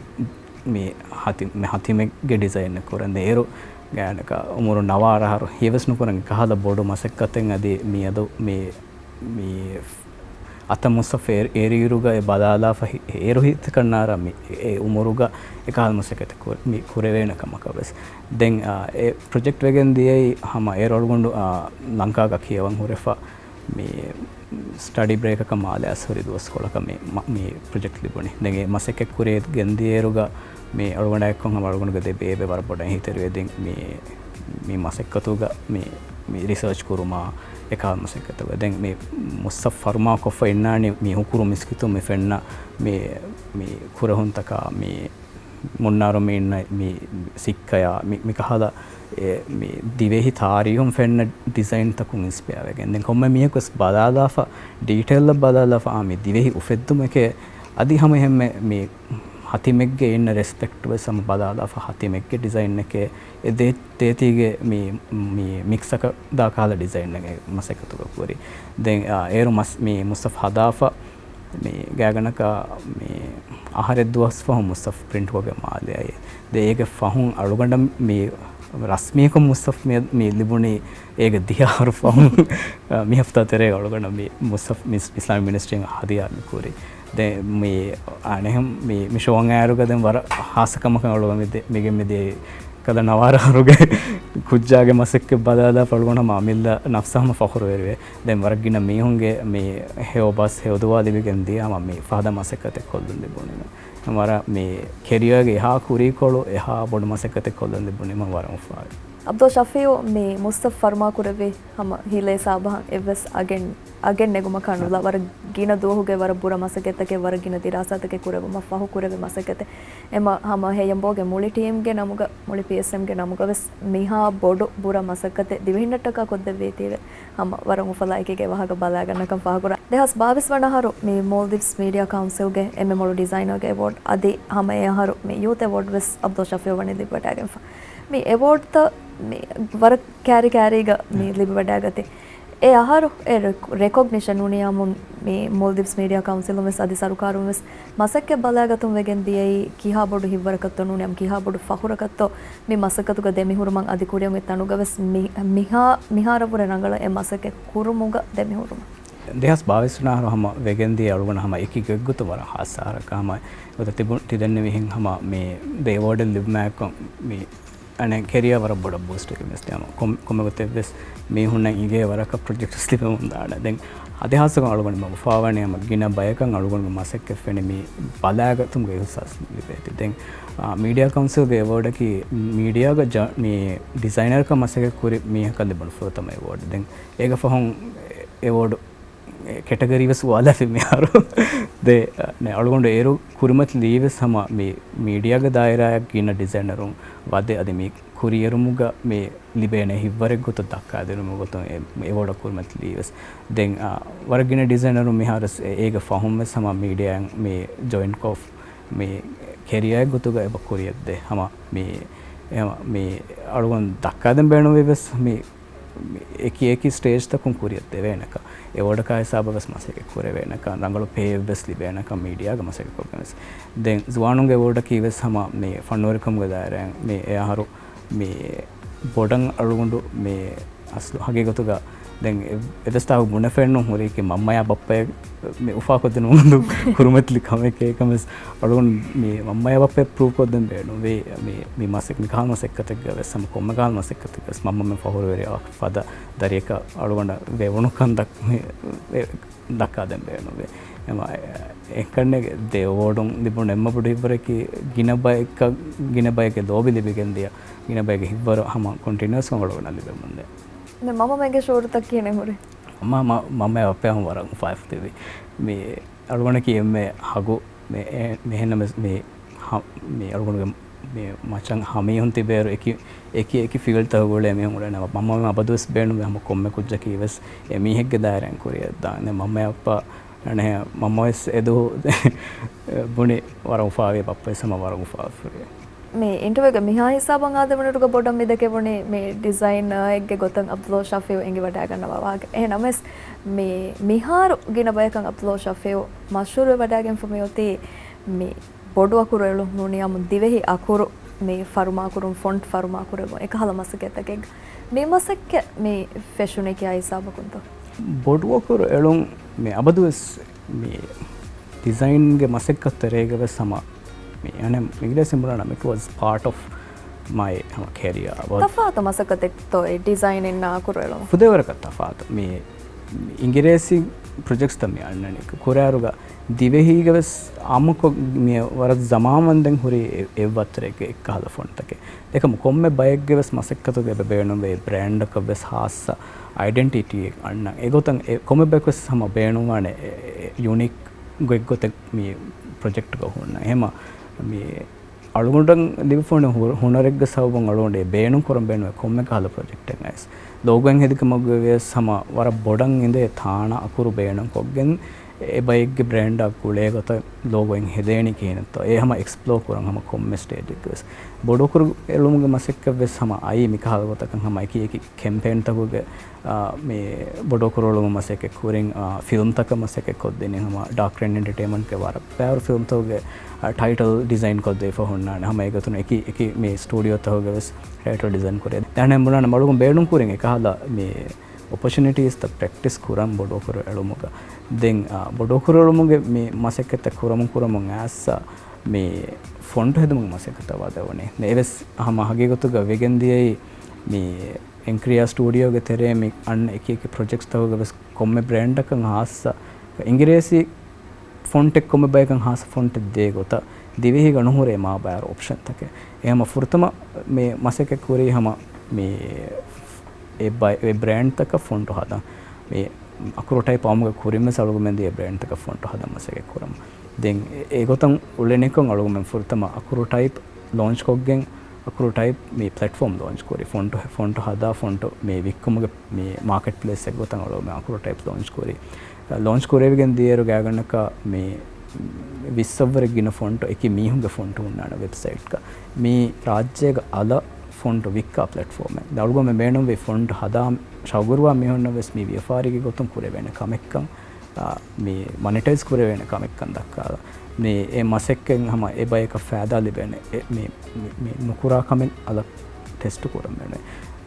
މި ހަތި-، މި ހަތިމެއްގެ ޑިޒައިން ކުރަން. ދެން އޭރު ގާތްގަނޑަކަށް އުމުރު ނަވާރަ އަހަރު ހިޔަވެސް ނުކުރަން ކަހަލަ ބޮޑު މަސައްކަތެއް އަދި މިއަދު މި، މި އަތަށް މުޞައްފަ އެރި-، އެރިއިރުގަ އެ ބަލާލާފަ ހި-، އޭރު ހިތަކަށް ނާރާ މި އެ އުމުރުގަ އެކަހަލަ މަސައްކަތެއް ކުރ-، މި ކުރެވޭނެ ކަމަކަށް ވެސް. ދެން، އާ، އެ ޕްރޮޖެކްޓް ވެގެން ދިޔައީ ހަމަ އޭރު އަޅުގަނޑު، އާ، ލަންކާގަ ކިޔަވަން ހުރެފަ މި ސްޓަޑީ ބްރޭކަކަށް މާލެ އަސް ހުރި ދުވަސްކޮޅަކަށް މި، މަ-، މި ޕްރޮޖެކްޓް ލިބުނީ. ދެން އެ މަސައްކަތް ކުރި ގެންދިޔައިރުގަ މި އަޅުގަނޑާއެއްކޮށް ހަމަ އަޅުގަނޑުގެ ދެ ބޭބެ ވަރަށް ބޮޑަށް އެހީތެރިވެ ދެން މި، މި މަސައްކަތުގަ މި، މި ރިސާޗް ކުރުމާ އެކަހަލަ މަސައްކަތުގަ. ދެން މި މުޞައްފަ ފަރުމާ ކޮށްފަ އިންނާނީ މި ހުކުރު މިސްކިތުން މި ފެންނަ މި، މި ކުރެހުންތަކާ މި މުންނާރު މި އިންނަ މި ސިއްކަޔާ މި، މި ކަހަލަ އެ، މި ދިވެހި ތާރީހުން ފެންނަ ޑިޒައިންތަކުން އިންސްޕަޔާ ވެގެން. ދެން ކޮންމެ މީހަކު ވެސް ބަލާލާފަ، ޑީޓެއިލްއަށް ބަލާލާފަ، އާ، މި ދިވެހި އުފެއްދުމެކޭ. އަދި ހަމަ އެހެންމެ މި ހަތިމެއްގެ އިންނަ ރެސްޕެކްޓް ވެސް ހަމަ ބަލާލާފަ، ހަތިމެއްގެ ޑިޒައިންއެކޭ. އެ ދޭ-، ދޭތީގެ މި، މި މިކްސަކަށް ދާ ކަހަލަ ޑިޒައިންއެއް މަސައްކަތުގަ ކުރި. ދެން، އާ، އޭރު މަސް-، މި މުޞައްފަ ހަދާފަ، މި ގާތްގަނޑަކަށް މި އަހަރެއް ދުވަސް ފަހުން މުޞައްފަ ޕްރިންޓްކޮށްގެން މާލެ އައީ. ދެން އޭގެ ފަހުން އަޅުގަނޑަށް މި ރަސްމީކޮށް މުޞައްފަ މި، މި ލިބުނީ އޭގެ ދިހަ އަހަރު ފަހުން، މި ހަފްތާ ތެރޭގަ އަޅުގަނޑަށް މި މުޞައްފަ މި އިސްލާމިކް މިނިސްޓްރީން ހަދިޔާ މި ކުރީ. ދެން މި އަނެހެން މި، މި ޝޯއަށް އައިރުގަ ދެން ވަރަށް ހާއްސަ ކަމަކަށް އަޅުގަނޑު މި ދެ-، މިގެން މި ދިޔައީ ކަލަ ނަވާރަ އަހަރުގެ ކުއްޖާގެ މަސައްކަތް ބަލާލާފަ އަޅުގަނޑު ހަމަ އަމިއްލަ ނަފްސަށް ހަމަ ފަޚުރުވެރިވޭ. ދެން ވަރަށް ގިނަ މީހުންގެ މި ހެޔޮ ބަސް ހެޔޮ ދުވާ ލިބިގެން ދިޔަ ހަމަ މި ފަހަތަށް މަސައްކަތެއް ކޮށްލަން ލިބުނީމަ. ވަރަށް މި ކެރިއާގެ އެހާ ކުރީކޮޅު އެހާ ބޮޑު މަސައްކަތެއް ކޮށްލަން ލިބުނީމަ ވަރަށް އުފާވޭ. އަބްދުﷲ ޝަފީއު މި މުޞްޠަފާ ފަރުމާކުރެއްވި ހަމަ ހިލޭ ސާބަހަށް އެއްވެސް އަގެއް، އަގެއް ނެގުމަކާ ނުލާ، ވަރަށް ގިނަ ދުވަހުގެ ވަރަށް ބުރަ މަސައްކަތްތަކެއް، ވަރަށް ގިނަ ދިރާސާތަކެއް ކުރެއްވުމަށް ފަހު ކުރެއްވި މަސައްކަތެއް. އެމަ ހަމަ ހެޔަނބޯގެ މުޅި ޓީމްގެ ނަމުގަ، މުޅި ޕީއެސްއެމްގެ ނަމުގަ ވެސް މިހާ ބޮޑު ބުރަ މަސައްކަތެއް ދިވެހިންނަށްޓަކާ ކޮށްދެއްވީތީވެ. ހަމަ ވަރަށް އުފަލާ އެކީގެ ވާހަކަ ބަލާގަންނަކަން ފާހަގަކުރާ. ދެހާސް ބާވީސް ވަނަ އަހަރު މި މޯލްޑިވްސް މީޑިއާ ކައުންސިލްގެ އެންމެ މޮޅު ޑިޒައިނަރގެ އެވޯޑް އަދި ހަމަ އެ އަހަރު މި ޔޫތު އެވޯޑް ވެސް އަބްދުﷲ ޝަފީއު ވަނީ ލިބިވަޑައިގެންފަ. މި އެވޯޑްތައް މި ވަރަށް ކާރި ކާރީގަ މި ލިބިވަޑައިގަތީ. އެ އަހަރު އެ ރެކް-، ރެކޮގްނިޝަން ނޫނީ އާއްމުން މި މޯލްޑިވްސް މީޑިއާ ކައުންސިލުން ވެސް އަދި ސަރުކާރުން ވެސް މަސައްކަތް ބަލާގަތުން ވެގެން ދިޔައީ ކިހާ ބޮޑު ހިތްވަރަކަށްތޯ ނޫނީ އާއްމު ކިހާ ބޮޑު ފަޚުރަކަށްތޯ މި މަސައްކަތުގަ ދެމިހުރުމަށް އަދި ކުރިއަށް އޮތް ތަނުގަ ވެސް މި-، މިހާ-، މިހާރަށްވުރެ ރަނގަޅަށް އެ މަސައްކަތް ކުރުމުގަ ދެމިހުރުމަށް. ދެހާސް ބާވީސް ވަނަ އަހަރު ހަމަ ވެގެން ދިޔަ އަޅުގަނޑަށް ހަމަ އެކި ގޮތްގޮތުން ވަރަށް ހާއްސަ އަހަރަކަށް ހަމަ އޮތަ ތިބު-، ތިދެންނެވިހެން ހަމަ މި ދެ އެވޯޑެއް ލިބުމާއެކު މި އަނެއް ކެރިއާ ވަރަށް ބޮޑަށް ބޫސްޓް ވެގެން ވެސް ތި ހަމަ ކޮން-، ކޮންމެ ގޮތެއް ވެސް މީހުންނަށް އިނގޭ ވަރަކަށް ޕްރޮޖެކްޓްސް ލިބެމުން ދާނެ. ދެން އަދި ހާއްސަކޮށް އަޅުގަނޑު މަގުފާވަނީ ހަމަ ގިނަ ބަޔަކަށް އަޅުގަނޑުގެ މަސައްކަތް ފެނި މި ބަލާގަތުމުގެ އިހުސާސް ލިބޭތީ. ދެން، އާ، މީޑިއާ ކައުންސިލްގެ އެވޯޑަކީ މީޑިއާގަ ޖަ-، މި ޑިޒައިނަރަކަށް މަސައްކަތް ކުރި މީހަކަށް ލިބުނު ފުރަތަމަ އެވޯޑް. ދެން އޭގެ ފަހުން އެވޯޑް ކެޓަގަރީ ވެސް އުވާލާފި މިހާރު. ދެ، ނެ، އަޅުގަނޑު އޭރު ކުރިމަތިލީ ވެސް ހަމަ މި މީޑިއާގެ ދާއިރާއަށް ގިނަ ޑިޒައިނަރުން ވަދެ އަދި މި ކުރިއެރުމުގަ މި ލިބޭނެ ހިތްވަރެއް ގޮތަށް ދައްކާދިނުމުގެ ގޮތުން އެ، އެވޯޑަށް ކުރިމަތިލީ ވެސް. ދެން، އާ، ވަރަށް ގިނަ ޑިޒައިނަރުން މިހާރު ވެސް އެ، އޭގެ ފަހުން ވެސް ހަމަ މީޑިއާއިން މި ޖޮއިންޓްކޮށް މި ކެރިއާއެއް ގޮތުގަ އެބަ ކުރިއަށްދޭ. ހަމަ މި، އެ، ހަމަ މި އަޅުގަނޑު ދައްކާދޭން ބޭނުންވީ ވެސް މި އެކި އެކި ސްޓޭޖްތަކުން ކުރިއަށް ދެވޭނެކަން. އެވޯޑަކާ ހިސާބަށް ވެސް މަސައްކަތް ކުރެވޭނެކަން، ރަނގަޅު ޕޭއެއް ވެސް ލިބޭނެކަން މީޑިއާގަ މަސައްކަތް ކޮށްގެން ވެސް. ދެން ޒުވާނުންގެ އެވޯޑަކީ ވެސް ހަމަ މި ފަންނުވެރިކަމުގެ ދާއިރާއިން މި އެ އަހަރު މި ބޮޑަށް އަޅުގަނޑު މި އަސްލު ހަގީގަތުގަ ދެން އެ-، އެއްވެސް ތާކު ބުނެފައެއްނު ހުރީކީ މަންމަޔާ ބައްޕަޔަށް މި އުފާކޮށްދިނުމުން ކުރިމަތިލި ކަމެކޭ ކަމެސް އަޅުގަނޑު މި މަންމަޔާ ބައްޕަޔަށް ޕްރޫވް ކޮށްދޭން ބޭނުންވީ. މި، މި މަސައް-، މި ކަހަލަ މަސައްކަތެއްގަ ވެސް ހަމަ ކޮންމެ ކަހަލަ މަސައްކަތެއްގަ ވެސް މަންމަމެން ފަޚުރުވެރިވާ ފަދަ ދަރިއަކަށް އަޅުގަނޑަށް ވެވުނުކަން ދަ-، މި، އެ، ދައްކާދޭން ބޭނުންވޭ. އެމަ، އެކަންނެގެ ދެ އެވޯޑުން ލިބުނު އެންމެ ބޮޑު ހިތްވަރަކީ ގިނަ ބަޔަކަށް، ގިނަ ބަޔެއްގެ ލޯބި ލިބިގެން ދިޔަ، ގިނަ ބަޔެއްގެ ހިތްވަރު ހަމަ ކޮންޓިނިއުއަސްކޮށް އަޅުގަނޑަށް ލިބެމުންދޭ. މި މަންމަމެންގެ ޝުޢޫރުތައް ކިހިނެއް ހުރީ؟ މަ-، މަ-، މަންމަ ބައްޕަ ހަމަ ވަރަށް އުފާވެފަ ތިބި. މި އަޅުގަނޑަކީ އެންމެ ހަގު މި އެ-، މިހެންނަމެސް މި ހަ-، މި އަޅުގަނޑުގެ މި މައްޗަށް ހަމަ މީހުން ތިބޭއިރު އެކި، އެކި، އެކި ފީލްޑްތަކުގަ އުޅޭ މީހުން އުޅޭނެ. މަންމަމެން އަބަދުވެސް ބޭނުންވޭ ހަމަ ކޮންމެ ކުއްޖަކީ ވެސް އެ މީހެއްގެ ދާއިރާއިން ކުރިއަށްދާނެ. މަންމަ ބައްޕަ އަނެއް މަންމަވެސް އެދުވަހު ބުނި ވަރަށް އުފާވި، ބައްޕަވެސް ހަމަ ވަރަށް އުފާވެފަ. މި އިންޓަވިއުގެ މިހާ ހިސާބަށް އާދެވުނުއިރުގަ ބޮޑަށް މި ދެކެވުނީ މި ޑިޒައިނަރެއްގެ ގޮތަށް އަބްދުﷲ ޝަފީއު އެނގިވަޑައިގަންނަވާ ވާހަކަ. އެހެން ނަމަވެސް މި މިހާރު ގިނަ ބަޔަކަށް އަބްދުﷲ ޝަފީއު މަޝްހޫރުވެވަޑައިގެންފަ މިއޮތީ މި ބޮޑު އަކުރު އެޅުން ނޫނީ އާއްމު ދިވެހި އަކުރު މި ފަރުމާކުރުން، ފޮންޓް ފަރުމާކުރެއްވުން އެކަހަލަ މަސައްކަތްތަކެއްގަ. މި މަސައްކަތް މި ފެށުނީ ކިހާ ހިސާބަކުންތޯ؟ ބޮޑު އަކުރު އެޅުން މި އަބަދުވެސް މި ޑިޒައިންގެ މަސައްކަތް ތެރޭގަ ވެސް ހަމަ މި އަނެއް އިނގިރޭސިން ބުނާނަމަ، it was part of my ހަމަ ކެރިއާ. ތަފާތު މަސައްކަތެއްތޯ އެ ޑިޒައިން އިންނާ އަކުރު އެޅުން؟ ފުދޭވަރަކަށް ތަފާތު. މި އިނގިރޭސި ޕްރޮޖެކްޓްސްތައް މި އަންނަނީ ކުރާއިރުގަ ދިވެހީގަ ވެސް އާއްމުކޮށް މި ވަރަށް ޒަމާން ވަންދެން ހުރި އެ-، އެއްވައްތަރެއްގެ އެއްކަހަލަ ފޮންޓްތަކެއް. އެކަމު ކޮންމެ ބައެއްގެ ވެސް މަސައްކަތުގަ އެބަ ބޭނުންވޭ ބްރޭންޑަކަށް ވެސް ހާއްސަ އައިޑެންޓިޓީއެއް އަންނަން. އެގޮތަށް އެ ކޮންމެ ބަޔަކު ވެސް ހަމަ ބޭނުންވާނެ އެ-، އެ-، އެ-، ޔުނީކް ގޮތްގޮތެއް މި ޕްރޮޖެކްޓްގަ ހުންނަ. އެހެމަ މި އަޅުގަނޑަށް ލިބިފައިވާ ހު-، ހުނަރެއްގެ ސަބަބުން އަޅުގަނޑު އެ ބޭނުން ކުރަން ބޭނުންވޭ ކޮންމެ ކަހަލަ ޕްރޮޖެކްޓެއް އައިސް. ލޯގޯއެއް ހެދި ކަމުގަ ވިޔަސް ހަމަ ވަރަށް ބޮޑަށް އިނދޭ ތާނަ އަކުރު ބޭނުން ކޮށްގެން އެ ބައެއްގެ ބްރޭންޑާ ގުޅޭ ގޮތަށް ލޯގޯއެއް ހެދޭނީ ކިހިނެއްތޯ؟ އެ ހަމަ އެކްސްޕްލޯ ކުރަން ހަމަ ކޮންމެ ސްޓޭޖެއްގަ ވެސް. ބޮޑު އަކުރު އެޅުމުގެ މަސައްކަތް ވެސް ހަމަ އައީ މިކަހަލަ ގޮތަކަށް ހަމަ އެކި އެކި ކެމްޕޭންތަކުގެ އާ، މި ބޮޑު އަކުރު އެޅުމަށް މަސައްކަތް ކުރިން، އާ، ފިލްމްތަކަށް މަސައްކަތް ކޮށްދިނީ ހަމަ ޑާކް ރެއިން އެންޓަޓޭންމަންޓްގެ ވަރަށް ބައިވަރު ފިލްމްތަކުގެ، އާ، ޓައިޓަލް ޑިޒައިން ކޮށްދީފަ ހުންނާނެ. ހަމަ އެގޮތުން އެކި، އެކި މި ސްޓޫޑިއޯތަކުގެ ވެސް ޓައިޓަލް ޑިޒައިން ކުރޭ. ދެން ބުނާނެ އަޅުގަނޑު ބޭނުން ކުރިން އެކަހަލަ މި އޮޕޮޗުނިޓީސްތައް ޕްރެކްޓިސް ކުރަން ބޮޑު އަކުރު އެޅުމުގަ. ދެން، އާ، ބޮޑު އަކުރު އެޅުމުގެ މި މަސައްކަތްތައް ކުރަމުން ކުރަމުން އައިސް މި ފޮންޓް ހެދުމުގެ މަސައްކަތަށް ވަދެވުނީ. އެވެސް ހަމަ ހަގީގަތުގަ ވެގެން ދިޔައީ މި އެންކްރިއާ ސްޓޫޑިއޯގެ ތެރޭ މި އަންނަ އެކި އެކި ޕްރޮޖެކްޓްސްތަކުގަ ވެސް ކޮންމެ ބްރޭންޑަކަށް ހާއްސަ އިނގިރޭސި ފޮންޓެއް، ކޮންމެ ބަޔަކަށް ހާއްސަ ފޮންޓެއް ދޭ ގޮތަށް ދިވެހީގަ ނުހުރޭ މާ ބައިވަރު އޮޕްޝަންތަކެއް. އެހެމަ ފުރަތަމަ މި މަސައްކަތް ކުރީ ހަމަ މި އެ ބައި-، އެ ބްރޭންޑްތަކަށް ފޮންޓު ހަދަން. މި އަކުރު ޓައިޕް އައުމުގެ ކުރިން ވެސް އަޅުގަމެން ދިޔަ ބްރޭންޑްތަކަށް ފޮންޓު ހަދަން މަސައްކަތް ކުރަމު. ދެން އެ-، އެގޮތަށް އުޅެނިކޮށް އަޅުގަމެން ފުރަތަމަ އަކުރު ޓައިޕް ލޯންޗް ކޮށްގެން، އަކުރު ޓައިޕް މި ޕްލެޓްފޯމް ލޯންޗް ކުރި. ފޮންޓު، ފޮންޓު ހަދާ ފޮންޓު މި ވިއްކުމުގެ މި މާކެޓް ޕްލޭސް އެއްގޮތަށް އަޅުގަމެން އަކުރު ޓައިޕް ލޯންޗް ކުރި. ލޯންޗް ކުރެވިގެން ދިޔައިރު ގާތްގަނޑަކަށް މި ވިއްސަށްވުރެ ގިނަ ފޮންޓު އެކި މީހުންގެ ފޮންޓު ހުންނާނެ ވެބްސައިޓްގަ. މީ ރާއްޖޭގަ އަލަށް ފޮންޓު ވިއްކާ ޕްލެޓްފޯމެއް. އަޅުގަނޑުމެން ބޭނުންވި ފޮންޓު ހަދާ ޝައުގުވާ މީހުންނަށް ވެސް މީ ވިޔަފާރީގެ ގޮތުން ކުރެވޭނެ ކަމެއްކަން، އާ، މި މޮނެޓައިޒް ކުރެވޭނެ ކަމެއްކަން ދައްކާލަން. މި އެ މަސައްކަތް ހަމަ އެ ބަޔަކަށް ފައިދާ ލިބޭނެ. އެ މި، މި، މި ނުކުރާ ކަމެއް އަލަށް ޓެސްޓު ކުރަން ވެނެ.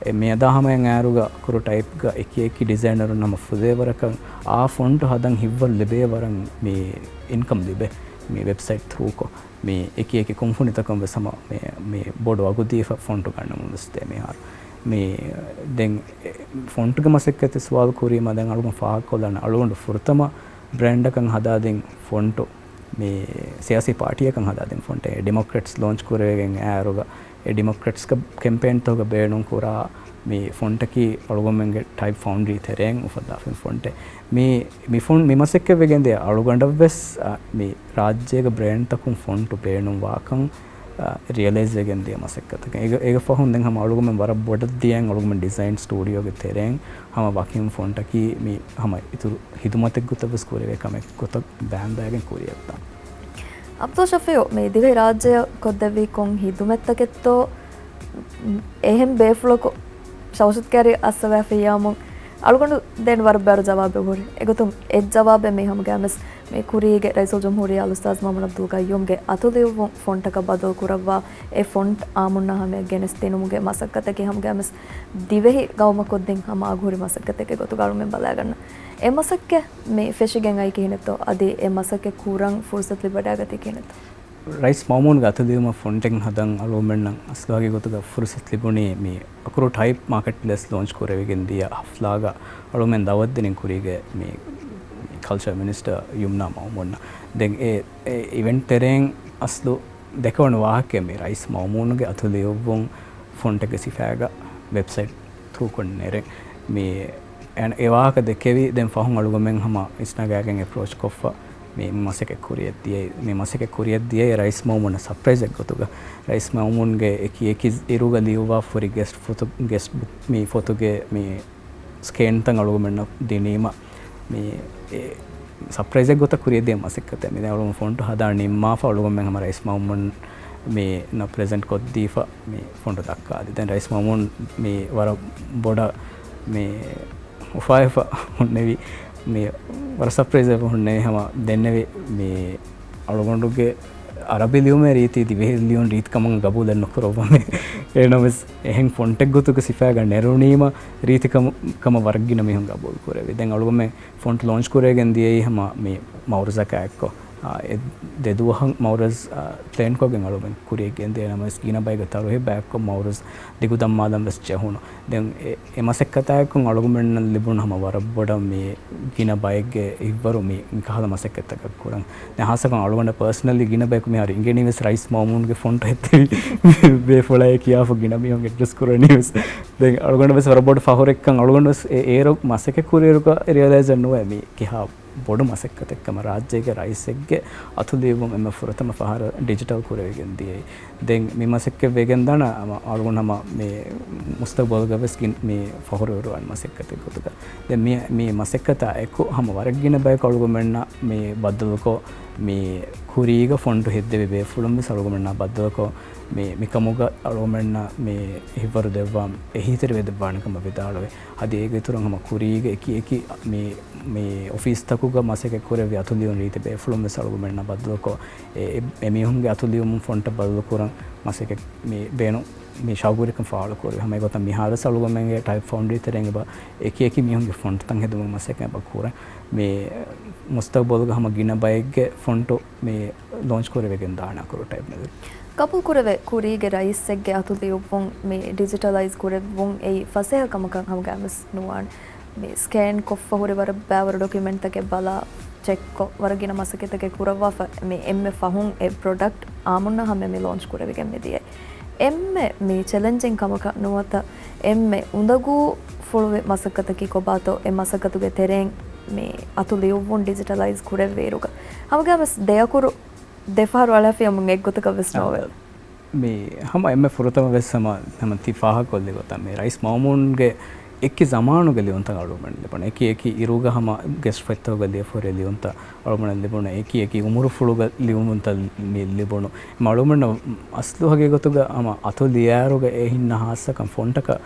އެ މިއަދާ ހަމައަށް އައިރުގަ އަކުރު ޓައިޕްގަ އެކި އެކި ޑިޒައިނަރުން ހަމަ ފުދޭ ވަރަކަށް އާ ފޮންޓު ހަދަން ހިތްވަރު ލިބޭ ވަރަށް މި އިންކަމް ލިބޭ މި ވެބްސައިޓް ތްރޫކޮށް. މި އެކި އެކި ކުންފުނިތަކުން ވެސް ހަމަ މި، މި ބޮޑު އަގު ދީފަ ފޮންޓު ގަންނަމުން ވެސް ދޭ މިހާރު. މި ދެން އެ ފޮންޓުގެ މަސައްކަތެއް ސުވާލު ކުރީމަ ދެން އަޅުގަނޑު ފާހަގަކޮށްލާނެ އަޅުގަނޑު ފުރަތަމަ ބްރޭންޑަކަށް ހަދާދިން ފޮންޓު މި ސިޔާސީ ޕާޓީއަކަށް ހަދާދިން ފޮންޓެއް. ޑިމޮކްރެޓްސް ލޯންޗް ކުރެވިގެން އައިރުގަ އެ ޑިމޮކްރެޓްސްގެ ކެމްޕޭންތަކުގަ ބޭނުން ކުރާ މި ފޮންޓަކީ އަޅުގަނޑުމެންގެ ޓައިޕް ފައުންޑްރީ ތެރެއިން އުފައްދާފިން ފޮންޓެއް. މި، މި ފޮން-، މި މަސައްކަތް ވެގެން ދިޔަ އަޅުގަނޑަށް ވެސް، އަ، މި ރާއްޖޭގެ ބްރޭންޑްތަކުން ފޮންޓު ބޭނުން ވާކަން، އަ، ރިއަލައިޒް ވެގެން ދިޔަ މަސައްކަތަކަށް. އޭގެ، އޭގެ ފަހުން ދެން ހަމަ އަޅުގަނޑުމެން ވަރަށް ބޮޑަށް ދިޔައިން އަޅުގަނޑުމެން ޑިޒައިން ސްޓޫޑިއޯގެ ތެރެއިން ހަމަ ވަކިން ފޮންޓަކީ މި ހަމަ އިތުރު ހިދުމަތެއް ގޮތަށް ވެސް ކުރެވޭ ކަމެއް ގޮތަށް ބާންދާގެން ކުރިއަށްދާން. އަބްދުލް ޝަފީއު، މި ދިވެހި ރާއްޖެއަށް ކޮށްދެއްވި ކޮން ހިދުމަތްތަކެއްތޯ އެހެން ބޭފުޅަކު ޝައުޝަތް ކައިރި އައްސަވާފިއްޔާމުން އަޅުގަނޑު ދެން ވަރަށް ބޭރު ޖަވާބެއް ހުރި. އެގޮތުން އެއް ޖަވާބެއް މީ ހަމަގައިމުވެސް މި ކުރީގެ ރައީސުލްޖުމްހޫރިއްޔާ އަލްއުސްތާޛު މުޙައްމަދު ޢަބްދުލް ޤައްޔޫމްގެ އަތުލިޔުއްވުން ފޮންޓަކަށް ބަދަލު ކުރައްވާ، އެ ފޮންޓް އާއްމުންނާ ހަމަޔަށް ގެނެސްދިނުމުގެ މަސައްކަތަކީ ހަމަގައިމުވެސް ދިވެހި ގައުމަށް ކޮށްދިން ހަމަ އަގުހުރި މަސައްކަތެއްގެ ގޮތުގަ އަޅުމެން ބަލާގަންނަ. އެ މަސައްކަތް މި ފެށިގެން އައީ ކިހިނެއްތޯ؟ އަދި އެ މަސައްކަތް ކުރަން ފުރުސަތު ލިބިވަޑައިގަތީ ކިހިނެއްތޯ؟ ރައީސް މައުމޫންގެ އަތުލިޔުމަށް ފޮންޓެއް ހަދަން އަޅުގަނޑުމެންނަށް އަސްލު ހަގީގަތުގަ ފުރުސަތު ލިބުނީ މި އަކުރު ޓައިޕް މާކެޓް ޕްލޭސް ލޯންޗް ކުރެވިގެން ދިޔަ ހަފްލާގަ އަޅުމެން ދައުވަތު ދިނިން ކުރީގެ މި ކަލްޗަރ މިނިސްޓަރ ޔުމްނާ މައުމޫން. ދެން އެ، އެ އިވެންޓް ތެރެއިން އަސްލު ދެކެވުނު ވާހަކައެއް މި ރައީސް މައުމޫނުގެ އަތުލިޔުއްވުން ފޮންޓެއްގެ ސިފައިގަ ވެބްސައިޓް ތްރޫކޮށް ނެރެން. މި އެ ވާހަކަ ދެކެވި ދެން ފަހުން އަޅުގަމެން ހަމަ އިސްނަގާގެން އެޕްރޯޗް ކޮށްފަ މި މަސައްކަތް ކުރިއަށް ދިޔައީ، މި މަސައްކަތް ކުރިއަށް ދިޔައީ ރައީސް މައުމޫނަށް ސަޕްރައިޒެއް ގޮތުގަ. ރައީސް މައުމޫންގެ އެކި އެކި އިރުގަ ލިޔުއްވާފަ ހުރި ގެސްޓް ފޮތު، ގެސްޓް ބުކް، މި ފޮތުގެ މި ސްކޭންތައް އަޅުގަމެންނަށް ދިނީމަ، މި އެ ސަޕްރައިޒެއް ގޮތަށް ކުރިއަށް ދިޔަ މަސައްކަތެއް. މި ދެން އަޅުގަނޑު ފޮންޓު ހަދާ ނިންމާފަ އަޅުގަމެން ހަމަ ރައީސް މައުމޫން މި ނަ ޕްރެޒެންޓް ކޮށްދީފަ މި ފޮންޓު ދައްކާލި. ދެން ރައީސް މައުމޫން މި ވަރަށް ބޮޑަށް މި އުފާވެފަ ހުންނެވި، މި ވަރަށް ސަޕްރައިޒް ވެފަ ހުންނެވި ހަމަ ދެންނެވި މި އަޅުގަނޑުގެ އަރަބި ލިޔުމޭ ރީތި ދިވެހި ލިޔުން ރީތި ކަމަށް ގަބޫލެއް ނުކުރައްވަމޭ. އެހެންނަމަވެސް އެހެން ފޮންޓެއް ގޮތުގަ ސިފައިގަ ނެރުނީމަ ރީތި ކަމަށް، ކަމަށް ވަރަށް ގިނަ މީހުން ގަބޫލު ކުރެވި. ދެން އަޅުގަމެން ފޮންޓް ލޯންޗް ކުރެވިގެން ދިޔައީ ހަމަ މި މައުރަޒަކާ އެއްކޮށް. އާ، އެ ދެ ދުވަހަށް މައުރަޒް، އާ، ޕްލޭން ކޮށްގެން އަޅުގަނޑު ކުރިއަށް ގެންދިޔަ ނަމަވެސް ގިނަ ބައެއްގެ ތަރުހީބާ އެއްކޮށް މައުރަޒް ދިގުދަންމާލަން ވެސް ޖެހުނު. ދެން އެ، އެ މަސައްކަތާއެކު އަޅުގަނޑުމެންނަށް ލިބުނު ހަމަ ވަރަށް ބޮޑަށް މި ގިނަ ބައެއްގެ ހިތްވަރު މި، މި ކަހަލަ މަސައްކަތްތަކަށް ކުރަން. ދެން ހާއްސަކޮށް އަޅުގަނޑަށް ޕާސަނަލީ ގިނަ ބަޔަކު މިހާރު އިނގެނީ ވެސް ރައީސް މައުމޫންގެ ފޮންޓު ހެއްދެވި ބޭފުޅާއޭ ކިޔާފަ ގިނަ މީހުން އެޑްރެސް ކުރަނީ ވެސް. ދެން އަޅުގަނޑަށް ވެސް ވަރަށް ބޮޑު ފަހުރެއްކަން އަޅުގަނޑު ވެސް އެ އޭރު މަސައްކަތް ކުރިއިރުގަ ރިއަލައިޒް ނުވޭ މި ކިހާ ބޮޑު މަސައްކަތެއްކަމަށް. ރާއްޖޭގެ ރައީސެއްގެ އަތުލިޔުއްވުން އެންމެ ފުރަތަމަ ފަހަރަށް ޑިޖިޓަލް ކުރެވިގެން ދިޔައީ. ދެން މި މަސައްކަތް ވެގެންދާނަ އަޅުގަނޑު ހަމަ މި މުސްތަގްބަލްގަ ވެސް ގިން މި ފަހުރުވެރިވާން މަސައްކަތެއް ގޮތުގަ. ދެން މި، މި މަސައްކަތާ އެކު ހަމަ ވަރަށް ގިނަ ބަޔަކު އަޅުގަމެންނަށް މި ބައްދަލުކޮށް، މި ކުރީގަ ފޮންޓު ހެއްދެވި ބޭފުޅުން ވެސް އަޅުގަމެންނާ ބައްދަލުކޮށް، މި، މިކަމުގަ އަޅުގަމެންނަށް މި ހިތްވަރު ދެއްވާން އެހީތެރިވެދެއްވާނެ ކަމަށް ވިދާޅުވެ. އަދި އޭގެ އިތުރުން ހަމަ ކުރީގެ އެކި އެކި މި، މި އޮފީސްތަކުގަ މަސައްކަތް ކުރެއްވި އަތުލިޔުން ރީތި ބޭފުޅުން ވެސް އަޅުގަމެންނާ ބައްދަލުކޮށް، އެ، އެ، އެމީހުންގެ އަތުލިޔުމުން ފޮންޓަށް ބަދަލުކުރަން މަސައްކަތް މި ބޭނު، މި ޝައުގުވެރިކަން ފާޅުކުރި. ހަމަ އެގޮތަށް މިހާރުވެސް އަޅުގަމެންގެ ޓައިޕް ފައުންޑްރީ ތެރެއިން އެބަ އެކި އެކި މީހުންގެ ފޮންޓުތައް ހެދުމުގެ މަސައްކަތް އެބަ ކުރަން. މި މުސްތަގްބަލުގަ ހަމަ ގިނަ ބައެއްގެ ފޮންޓު މި ލޯންޗް ކުރެވިގެން ދާނެ އަކުރު ޓައިޕް ނެރެ. ގަބޫލު ކުރެވޭ ކުރީގެ ރައީސެއްގެ އަތުލިޔުއްވުން މި ޑިޖިޓަލައިޒް ކުރެއްވުން އެއީ ފަސޭހަ ކަމަކަށް ހަމަގައިމުވެސް ނުވާނެ. މި ސްކޭން ކޮށްފަ ހުރި ވަރަށް ބައިވަރު ޑޮކިއުމެންޓްތަކެއް ބަލާ ޗެކްކޮށް ވަރަށް ގިނަ މަސައްކަތްތަކެއް ކުރައްވާފަ މި އެންމެ ފަހުން އެ ޕްރޮޑަކްޓް އާއްމުންނާ ހަމަ މި ލޯންޗް ކުރެވިގެން މިދިޔައީ. އެންމެ މި ޗެލެންޖިން ކަމަކަށް ނުވަތަ އެންމެ އުނދަގޫފުޅުވި މަސައްކަތަކީ ކޮބާތޯ؟ އެ މަސައްކަތުގެ ތެރެއިން މި އަތު ލިޔުއްވުން ޑިޖިޓަލައިޒް ކުރެއްވިއިރުގަ ހަމަގައިމުވެސް ދެ އަކުރު ދެ ފަހަރު އަޅާފިޔަމުން އެއްގޮތަކަށް ވެސް ނޯވެ. މި ހަމަ އެންމެ ފުރަތަމަ ވެސް ހަމަ ހަމަ ތި ފާހަގަކޮށްލި ގޮތަށް މި ރައީސް މައުމޫންގެ އެކި ޒަމާނުގެ ލިޔުންތައް އަޅުގަނޑުމެން ލިބުނު. އެކި އެކި އިރުގަ ހަމަ ގެސްޓް ފޮތްތަކުގަ ލިޔެފަ ހުރި ލިޔުންތައް އަޅުގަނޑުމެން ލިބުނު. އެކި އެކި އުމުރުފުޅުގަ ލިޔުންތައް މި ލިބުނު. އަޅުގަނޑުމެން އަސްލު ހަގީގަތުގަ ހަމަ އަތު ލިޔާއިރުގަ އެ ހިންނަ ހާއްސަކަން ފޮންޓަކަށް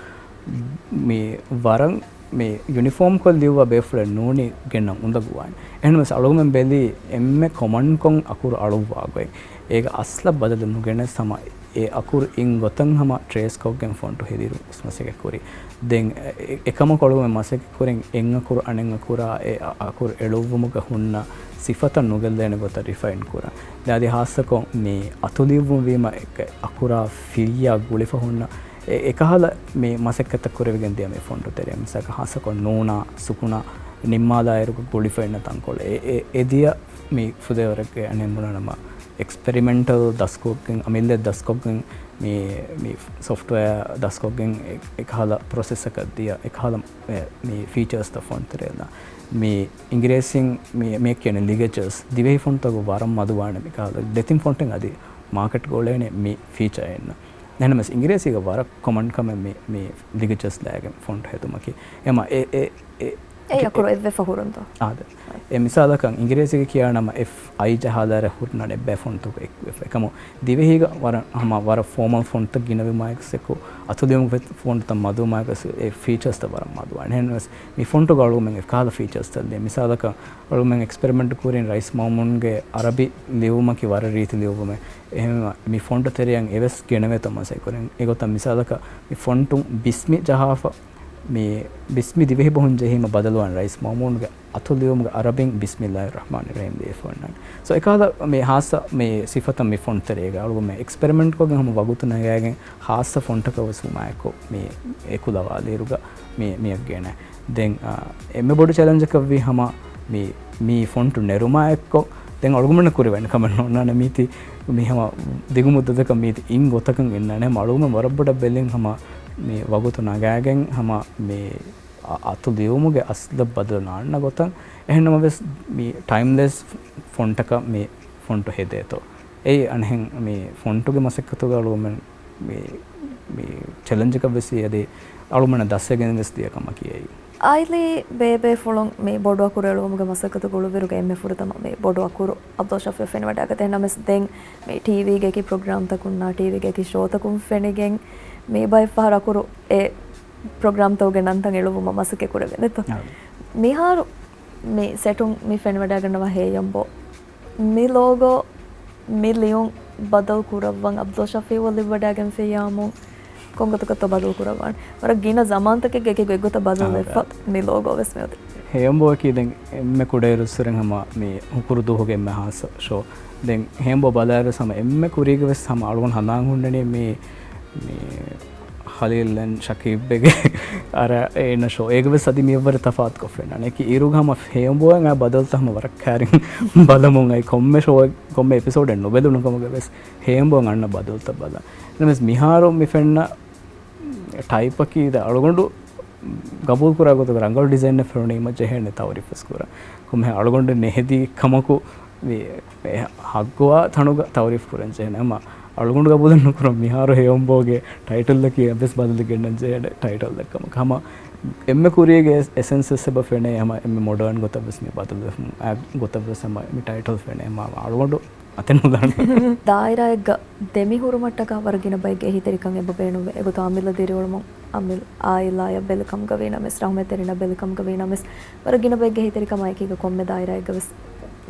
މި ވަރަށް މި ޔުނިފޯމްކޮށް ލިޔުއްވާ ބޭފުޅެއް ނޫނީ ގެންނަން އުނދަގޫވާނެ. އެހެންވެސް އަޅުގަނޑުމެން ބެލީ އެންމެ ކޮމަންކޮށް އަކުރު އަޅުއްވާ ގޮތް. އޭގަ އަސްލަށް ބަދަލު ނުގެނެސް ހަމަ އެ އަކުރު އިން ގޮތަށް ހަމަ ޓްރޭސްކޮށްގެން ފޮންޓު ހެދިއިރު މަސައްކަތް ކުރި. ދެން އެ، އެ، އެކަމަކު އަޅުގަނޑުމެން މަސައްކަތް ކުރިން އެއް އަކުރު އަނެއް އަކުރާ އެ އަ، އަކުރު އެޅުއްވުމުގަ ހުންނަ ސިފަތައް ނުގެއްލޭނެ ގޮތަށް ރިފައިން ކުރަން. ދެން އަދި ހާއްސަކޮށް މި އަތުލިޔުއްވުން ވީމަ އެ، އަކުރާ ފިއްޔާ ގުޅިފަ ހުންނަ އެ، އެކަހަލަ މި މަސައްކަތްތައް ކުރެވިގެން ދިޔަ މި ފޮންޓު ތެރެއިން. މިސާލަކަށް ހާއްސަކޮށް ނޫނާ ސުކުނާ ނިންމާލާއިރު ގުޅިފަ އިންނަ ތަންކޮޅެއް. އެ، އެ، އެ ދިޔަ މި ފުދޭވަރެއްގެ އަނެއް ބުނާނަމަ އެކްސްޕެރިމެންޓަލް ދަސްކޮށްގެން، އަމިއްލަ ދަސްކޮށްގެން މި، މި ސޮފްޓްވެއާ ދަސްކޮށްގެން އެ، އެކަހަލަ ޕްރޮސެސްއަކަށް ދިޔަ، އެކަހަލަ އެ، މި ފީޗާސްތައް ފޮންޓް ތެރެއިން. މި އިނގިރޭސިން މި، މިއަށް ކިޔަނީ ލިގެޗަރސް. ދިވެހި ފޮންޓްތަކު ވަރަށް މަދުވާނެ މިކަހަލަ. ދެތިން ފޮންޓެއް އަދި މާކެޓްގަ އުޅޭނެ މި ފީޗާއެއްނު. އެހެންނަމަވެސް އިނގިރޭސީގަ ވަރަށް ކޮމަން ކަމެއް މި، މި ލިގެޗަސް ލައިގެން ފޮންޓް ހެދުމަކީ. އެމަ އެ، އެ، އެ، އެ އަކުރު އެއްވެފަ ހުރުންތޯ؟ އާދެ. އެ މިސާލަކަށް އިނގިރޭސީގަ ކިޔާނަމަ އެފް އައި ޖަހާލާރެ ހުރި ނަން އެއްބައި ފޮންޓުގަ އެއްވެފަ. އެކަމު ދިވެހީގަ ވަރަށް ހަމަ ވަރަށް ފޯމަލް ފޮންޓްތައް ގިނަވީމާއެކު އަތުލިޔުމުގެ ފޮންޓްތައް މަދުވުމާއެކު އެ ފީޗާސްތައް ވަރަށް މަދުވާނެ. އެހެންނަމަވެސް މި ފޮންޓުގަ އަޅުގަނޑުމެން އެކަހަލަ ފީޗާސްތައް ލިޔަން. މިސާލަކަށް އަޅުގަނޑުމެން އެކްސްޕެރިމެންޓް ކުރިން ރައީސް މައުމޫންގެ އަރަބި ލިޔުމަކީ ވަރަށް ރީތި ލިޔުއްވުމެއް. އެހެންވީމަ މި ފޮންޓު ތެރެއަށް އެވެސް ގެނެވޭތޯ މަސައްކަތް ކުރިން. އެގޮތަށް މިސާލަކަށް މި ފޮންޓުން ބިސްމި ޖަހާފަ، މި ބިސްމި ދިވެހި ބަހުން ޖެހީމަ ބަދަލުވާން ރައީސް މައުމޫންގެ އަތު ލިޔުމުގެ އަރަބިން ބިސްމިއްލާހި ރަޙްމާނި ރަޙީމް ލިޔެފަ އޮންނާނެ. ސޯ އެކަހަލަ މި ހާއްސަ މި ސިފަތައް މި ފޮންޓް ތެރޭގަ އަޅުގަނޑުމެން އެކްސްޕެރިމެންޓް ކޮށްގެން ހަމަ ވަގުތު ނަގާގެން ހާއްސަ ފޮންޓަކަށް ވެސް ވުމާއެކު މި އެކުލަވާލިއިރުގަ މި، މިއަށް ގެނައި. ދެން، އާ، އެންމެ ބޮޑު ޗެލެންޖަކަށްވީ ހަމަ މި، މި ފޮންޓު ނެރުމާއެއްކޮށް، ދެން އަޅުގަނޑުމެންނަށް ކުރެވޭނެ ކަމެއް ނޯންނާނެ މީތި މި ހަމަ ދިގު މުއްދަތަކަށް މީތި އިން ގޮތަކަށް އިންނާނެ. ހަމަ އަޅުގަނޑުމެން ވަރަށް ބޮޑަށް ބެލިން ހަމަ މި ވަގުތު ނަގާގެން ހަމަ މި އަ، އަތު ލިޔުމުގެ އަސްލަށް ބަދަލު ނާންނަ ގޮތަށް. އެހެންނަމަވެސް މި ޓައިމްލެސް ފޮންޓަކަށް މި ފޮންޓު ހެދޭތޯ. އެއީ އަނެއްހެން މި ފޮންޓުގެ މަސައްކަތުގަ އަޅުގަނޑުމެން މި، މި ޗެލެންޖަކަށް ވެސް އަދި އަޅުގަނޑަށް ދަސްވެގެން ވެސް ދިޔަ ކަމަކީ އެއީ. އާއިލީ ބޭބޭފުޅުން މި ބޮޑު އަކުރު އެޅުވުމުގެ މަސައްކަތު ގުޅުވިއިރުގަ އެންމެ ފުރަތަމަ މި ބޮޑު އަކުރު އަބްދުﷲ ޝަފީޢު ފެނިވަޑައިގަތީ. އެހެންނަމަވެސް ދެން މި ޓީވީގެ އެކި ޕްރޮގްރާމްތަކުންނާ ޓީވީގެ އެކި ޝޯތަކުން ފެނިގެން މި ބައެއްފަހަރު އަކުރު އެ ޕްރޮގްރާމްތަކުގެ ނަންތައް އެޅުއްވުމަށް މަސައްކަތް ކުރެވޭނެތޯ؟ އާ. މިހާރު މި ސެޓުން މި ފެނިވަޑައިގަންނަވާ ހޭޔަނބޯ މި ލޯގޯ، މި ލިޔުން ބަދަލު ކުރައްވަން އަބްދުﷲ ޝަފީޢު ލިބިވަޑައިގެންފިއްޔާމު ކޮންގޮތަކަށްތޯ ބަދަލު ކުރައްވާނެ؟ ވަރަށް ގިނަ ޒަމާންތަކެއްގެ އެކި ގޮތްގޮތަށް ބަދަލު ވެފަ މި ލޯގޯ ވެސް މިއޮތީ. ހޭޔަނބޯއަކީ ދެން އެންމެ ކުޑައިރުއްސުރެން ހަމަ މި ހުކުރު ދުވަހުގެ އެންމެ ހާއްސަ ޝޯ. ދެން ހޭޔަނބޯ ބަލާއިރު ހަމަ އެންމެ ކުރީގެ ވެސް ހަމަ އަޅުގަނޑު ހަނދާން ހުންނަނީ މި، މި ޚަލީލް އެންޑް ޝަކީބްގެ އަރަ އޭނަ ޝޯ. އޭގަ ވެސް އަދި މިއަށްވުރެ ތަފާތުކޮށް ފެންނާނެ. އެކި އިރުގަ ހަމަ ހޭޔަނބޯއަށް އާ ބަދަލުތައް ހަމަ ވަރަށް ކައިރިން ބަލަމުން އައި ކޮންމެ ޝޯ، ކޮންމެ އެޕިސޯޑެއް ނުބެލުނު ކަމުގަ ވެސް ހޭޔަނބޯއަށް އަންނަ ބަދަލުތައް ބަލަން. ނަމަވެސް މިހާރު މި ފެންނަ ޓައިޕަކީ ދެ އަޅުގަނޑު ގަބޫލުކުރާ ގޮތުގަ ރަނގަޅު ޑިޒައިނެއް ފެނުނީމަ ޖެހޭނެ ތައުރީފް ވެސް ކުރަން. ކޮންމެހެން އަޅުގަނޑު ނެހެދި ކަމަކު މި ހައްގުވާ ތަނުގަ ތައުރީފް ކުރަން ޖެހޭނެ. އަމަ އަޅުގަނޑު ގަބޫލެއް ނުކުރަން މިހާރު ހޭޔަނބޯގެ ޓައިޓަލްއަކީ އެއްވެސް ބަދަލެއް ގެންނަން ޖެހޭނެ ޓައިޓަލްއެއް ކަމަކަށް. ހަމަ އެންމެ ކުރީގެ އެސެންސް ވެސް އެބަ ފެނޭ. ހަމަ އެންމެ މޮޑާން ގޮތަށް ވެސް މި ބަދަލުވެފަ އާ ގޮތަށް ވެސް ހަމަ މި ޓައިޓަލް ފެނޭ. ހަމަ އަޅުގަނޑު އަތެއް ނުލާނެ. ދާއިރާއެއްގަ ދެމި ހުރުމަށްޓަކާ ވަރަށް ގިނަ ބައެއްގެ އެހީތެރިކަން އެބަ ބޭނުންވޭ. އެގޮތަށް އަމިއްލަ ދިރިއުޅުމުން އަމިއްލަ އާއިލާއަށް ބެލި ކަމުގަ ވީނަމަވެސް، ރަހުމަތްތެރިންނަށް ބެލި ކަމުގަ ވީނަމަވެސް، ވަރަށް ގިނަ ބައެއްގެ އެހީތެރިކަމާ އެކީގަ ކޮންމެ ދާއިރާއެއްގަ ވެސް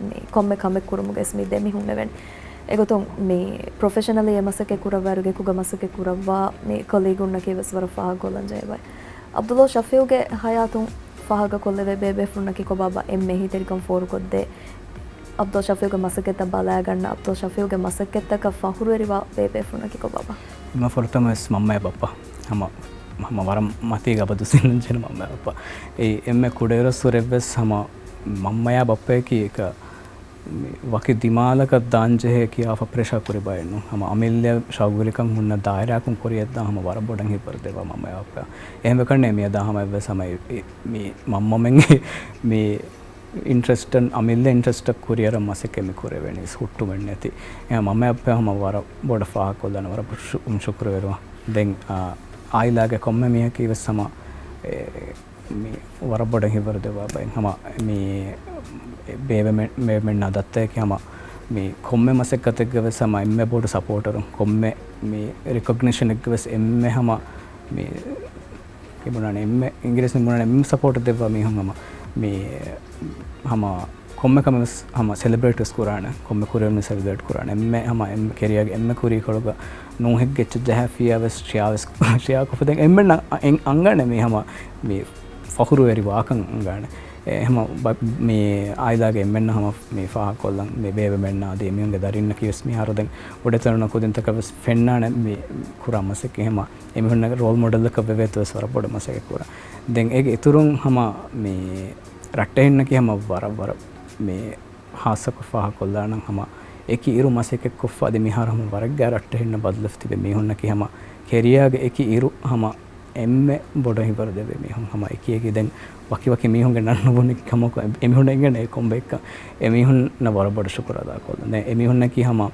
މި ކޮންމެ ކަމެއް ކުރުމުގަ ވެސް މި ދެމި ހުންނެވެން. އެގޮތުން މި ޕްރޮފެޝަނަލީ އެ މަސައްކަތް ކުރައްވާއިރު، ގެކުގަ މަސައްކަތް ކުރައްވާ މި ކޮލީގުންނަކީ ވެސް ވަރަށް ފާހަގަކޮށްލަން ޖެހޭ ބައެއް. އަބްދުﷲ ޝަފީޢުގެ ހަޔާތުން ފާހަގަކޮށްލެވޭ ބޭބޭފުޅުންނަކީ ކޮބާބާ އެންމެ އެހީތެރިކަން ފޯރުކޮށްދޭ؟ އަބްދުﷲ ޝަފީޢުގެ މަސައްކަތްތައް ބަލައިގަންނަ، އަބްދުﷲ ޝަފީޢުގެ މަސައްކަތްތަކަށް ފަޚުރުވެރިވާ ބޭބޭފުޅުންނަކީ ކޮބާބާ؟ އެންމެ ފުރަތަމަވެސް މަންމަޔާ ބައްޕަ. ހަމަ، ހަމަ ވަރަށް މަތީގަ އަބަދު ސިންނަންޖެހޭނެ މަންމަޔާ ބައްޕަ. އެއީ އެންމެ ކުޑައިރުއްސުރެވެސް ހަމަ މަންމަޔާ ބައްޕަޔަކީ އެކަ މި ވަކި ދިމާލަކަށް ދާންޖެހޭ ކިޔާފަ ޕްރެޝާ ކުރި ބައެއް ނޫން. ހަމަ އަމިއްލަ ޝައުގުވެރިކަން ހުންނަ ދާއިރާއަކުން ކުރިއަށްދާ ހަމަ ވަރަށް ބޮޑަށް ހިތްވަރު ދެއްވާ މަމަޔާ އައްޕަ. އެހެންވެ ކަންނޭ މިއަދާ ހަމަ އެއްވެސް ހަމަ އެ-، އެ-، މި މަންމަމެން މި އިންޓްރެސްޓަށް، އަމިއްލަ އިންޓްރެސްޓަށް ކުރިއަރަށް މަސައްކަތް މި ކުރެވެނީ ހުއްޓުމެއް ނެތި. އެ މަމަޔަށް އައްޕަ ހަމަ ވަރަށް ބޮޑަށް ފާހަގަކޮށްލާނެ، ވަރަށް ޝު-، ޝުކުރުވެރިވާ. ދެން، އާ، އާއިލާގެ ކޮންމެ މީހަކީ ވެސް ހަމަ އެ، މި ވަރަށް ބޮޑަށް ހިތްވަރު ދެއްވާ ބައެއް. ހަމަ މި ބޭބެމެ-، ބޭބެމެންނާ ދައްތައަކީ ހަމަ މި ކޮންމެ މަސައްކަތެއްގަ ވެސް ހަމަ އެންމެ ބޮޑު ސަޕޯޓަރު، ކޮންމެ މި ރިކޮގްނިޝަނެއްގަ ވެސް އެންމެ ހަމަ މި އެ ބުނާނެ އެންމެ އިނގިރޭސިން ބުނާނެ އެންމެ ސަޕޯޓް ދެއްވާ މީހުން ހަމަ މި ހަމަ ކޮންމެ ކަމެއް ވެސް ހަމަ ސެލެބްރޭޓް ވެސް ކުރާނެ، ކޮންމެ ކުރިއެރުމެއް ސެލެބްރޭޓް ކުރާނެ. އެންމެ ހަމަ އެންމެ ކެރިއާގެ އެންމެ ކުރީކޮޅުގަ ނޫހެއްގެ އެއްޗެއް ޖަހާފިއްޔާ ވެސް ޝެއާ ވެސް، ޝެއާ ކޮށްފަ ދެން އެންމެންނަށް އަ-، އެން-، އަންގާނެ މީ ހަމަ މި ފަޚުރުވެރި ވާކަން އަންގާނެ. އެ ހަމަ ބަ-، މި އާއިލާގެ އެންމެންނަށް ހަމަ މި ފާހަގަކޮށްލަން މި ބޭބެމެންނާ އަދި އެމީހުންގެ ދަރިންނަކީ ވެސް މިހާރު ދެން އުޑަތެރުން ކުދިންތަކަށް ވެސް ފެންނާނެ މި ކުރާ މަސައްކަތް. ހަމަ އެމީހުންނަށް ރޯލް މޮޑެލްއަކަށް ވެވޭތޯ ވެސް ވަރަށް ބޮޑަށް މަސައްކަތް ކުރާ. ދެން އޭގެ އިތުރުން ހަމަ މި ރައްޓެހިންނަކީ ހަމަ ވަރަށް ވަރަށް މި ހާއްސަކޮށް ފާހަގަކޮށްލާނަން ހަމަ އެކި އިރު މަސައްކަތްކޮށްފަ އަދި މިހާރު ހަމަ ވަރަށް ގާތް ރައްޓެހިންނަށް ބަދަލުވެފަ ތިބެ މީހުންނަކީ ހަމަ ކެރިއާގެ އެކި އިރު ހަމަ އެންމެ ބޮޑަށް ހިތްވަރު ދެއްވި މީހުން. ހަމަ އެކި އެކި ދެން ވަކި ވަކި މީހުންގެ ނަން ނުބުނި ކަމަކު އެ-، އެމީހުންނަށް އެނގޭނެ އެ ކޮންބައެއްކަން. އެމީހުންނަށް ވަރަށް ބޮޑަށް ޝުކުރު އަދާކޮށްލަން. ދެން އެމީހުންނަކީ ހަމަ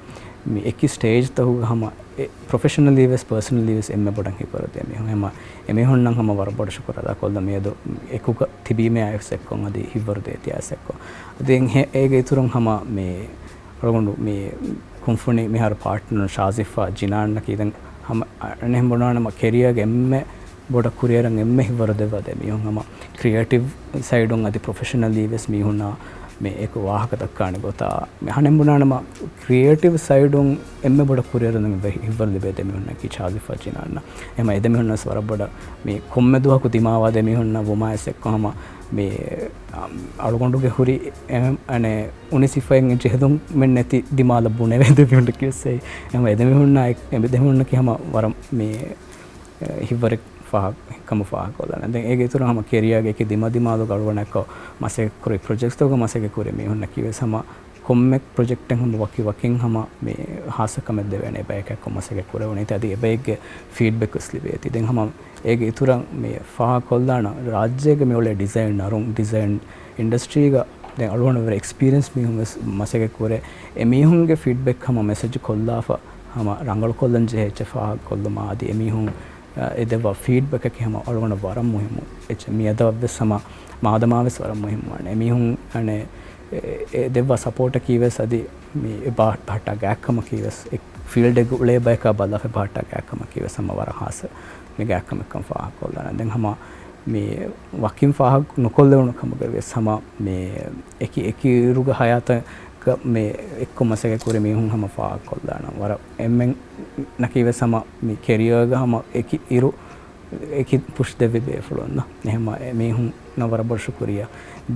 މި އެކި ސްޓޭޖްތަކުގަ ހަމަ އެ ޕްރޮފެޝަނަލީ ވެސް ޕާސަނަލީ ވެސް އެންމެ ބޮޑަށް ހިތްވަރު ދެއްވި މީހުން. ހަމަ އެމީހުންނަށް ހަމަ ވަރަށް ބޮޑަށް ޝުކުރު އަދާކޮށްލަން. މިއަދު އެކުގަ ތިބީމޭ އައިސް އެއްކޮށް އަދި ހިތްވަރު ދޭތީ އައިސް އެއްކޮށް. އަދި އެ-، އޭގެ އިތުރުން ހަމަ މި އަޅުގަނޑު މި ކުންފުނި މިހާރު ޕާޓްނަރު ޝާޒިފާ ޖިނާންނަކީ ދެން ހަމަ އަނެއްހެން ބުނާނަމަ ކެރިއާގެ އެންމެ ބޮޑަށް ކުރިއަރަން އެންމެ ހިތްވަރު ދެއްވާ ދެ މީހުން. ހަމަ ކްރިއޭޓިވް ސައިޑުން އަދި ޕްރޮފެޝަނަލީ ވެސް މީހުންނާ މި އެކު ވާހަކަ ދައްކާނެ ގޮތާ މި އަނެއްހެން ބުނާނަމަ ކްރިއޭޓިވް ސައިޑުން އެންމެ ބޮޑަށް ކުރިއަރަން ހިތްވަރު ލިބޭ ދެ މީހުންނަކީ ޝާޒިފާ ޖިނާން. އެހެމަ އެ ދެ މީހުންނަސް ވަރަށް ބޮޑަށް މި ކޮންމެ ދުވަހަކު ދިމާވާ ދެ މީހުންނަށް ވުމާ އެސް އެއްކޮށް ހަމަ މި އަޅުގަނޑުގެ ހުރި އެ-، އަނެއް އުނި ސިފައިން ޖެހެލުމެއް ނެތި ދިމާލަށް ބުނެވޭ ދެ މީހުންނަކީ ވެސް އެއީ. އެހެމަ އެ ދެ މީހުންނާ އެ-، އެ ދެ މީހުންނަކީ ހަމަ ވަރަށް މި ހިތްވަރެއް ފާހަގަ، ކަމަށް ފާހަގަކޮށްލާނެ. ދެން އޭގެ އިތުރުން ހަމަ ކެރިއާގެ އެކި ދިމަދިމާލުގަ އަޅުގަނޑަކަށް މަސައްކަތް ކުރި ޕްރޮޖެކްޓްތަކުގަ މަސައްކަތް ކުރި މީހުންނަކީ ވެސް ހަމަ ކޮންމެ ޕްރޮޖެކްޓެއް ހަމަ ވަކި ވަކިން ހަމަ މި ހާއްސަ ކަމެއް ދެވޭނެ ބަޔަކަށް މަސައްކަތް ކުރެވުނީ. އަދި އެބައެއްގެ ފީޑްބެކް ވެސް ލިބޭތީ. ދެން ހަމަ އޭގެ އިތުރަށް މި ފާހަގަކޮށްލާނަ ރާއްޖޭގެ މި އުޅޭ ޑިޒައިނަރުން، ޑިޒައިން އިންޑަސްޓްރީގަ ދެން އަޅުގަނޑު ވަރަށް އެކްސްޕީރިއަންސް މީހުން ވެސް މަސައްކަތް ކުރޭ. އެ މީހުންގެ ފީޑްބެކް ހަމަ މެސެޖް ކޮށްލާފަ ހަމަ ރަނގަޅުކޮށްލަން ޖެހޭ އެއްޗެއް ފާހަގަކޮށްލުމާ އަދި އެމީހުން، އަ، އެ ދެއްވާ ފީޑްބެކަކީ ހަމަ އަޅުގަނޑަށް ވަރަށް މުހިއްމު އެއްޗެއް. މިއަދަށް ވެސް ހަމަ މާދަމާ ވެސް ވަރަށް މުހިއްމުވާނެ. އެމީހުން އަނެއް އެ، އެ ދެއްވާ ސަޕޯޓަކީ ވެސް އަދި މި އެ ބަ-، ބަހައްޓާ ގާތްކަމަކީ ވެސް އެ ފީލްޑެއްގަ އުޅޭ ބަޔަކާ ބަލާފަ ބަހައްޓާ ގާތްކަމަކީ ވެސް ހަމަ ވަރަށް ހާއްސަ މި ގާތްކަމެއްކަން ފާހަގަކޮށްލާނެ. ދެން ހަމަ މި ވަކިން ފާހަގަ ނުކޮށްލެވުނު ކަމުގައި ވެސް ހަމަ މި އެކި އެކި އިރުގެ ހަޔާތަކަށް މި އެއްކޮށް މަސައްކަތް ކުރި މީހުން ހަމަ ފާހަގަކޮށްލާނަން. ވަރަށް އެންމެން ނަކީ ވެސް ހަމަ މި ކެރިއާގަ ހަމަ އެކި އިރު އެކި ޕުޝް ދެއްވި ބޭފުޅުންނަށް. އެހެމަ އެ މީހުންނަށް ވަރަށް ބޮޑު ޝުކުރިއްޔާ.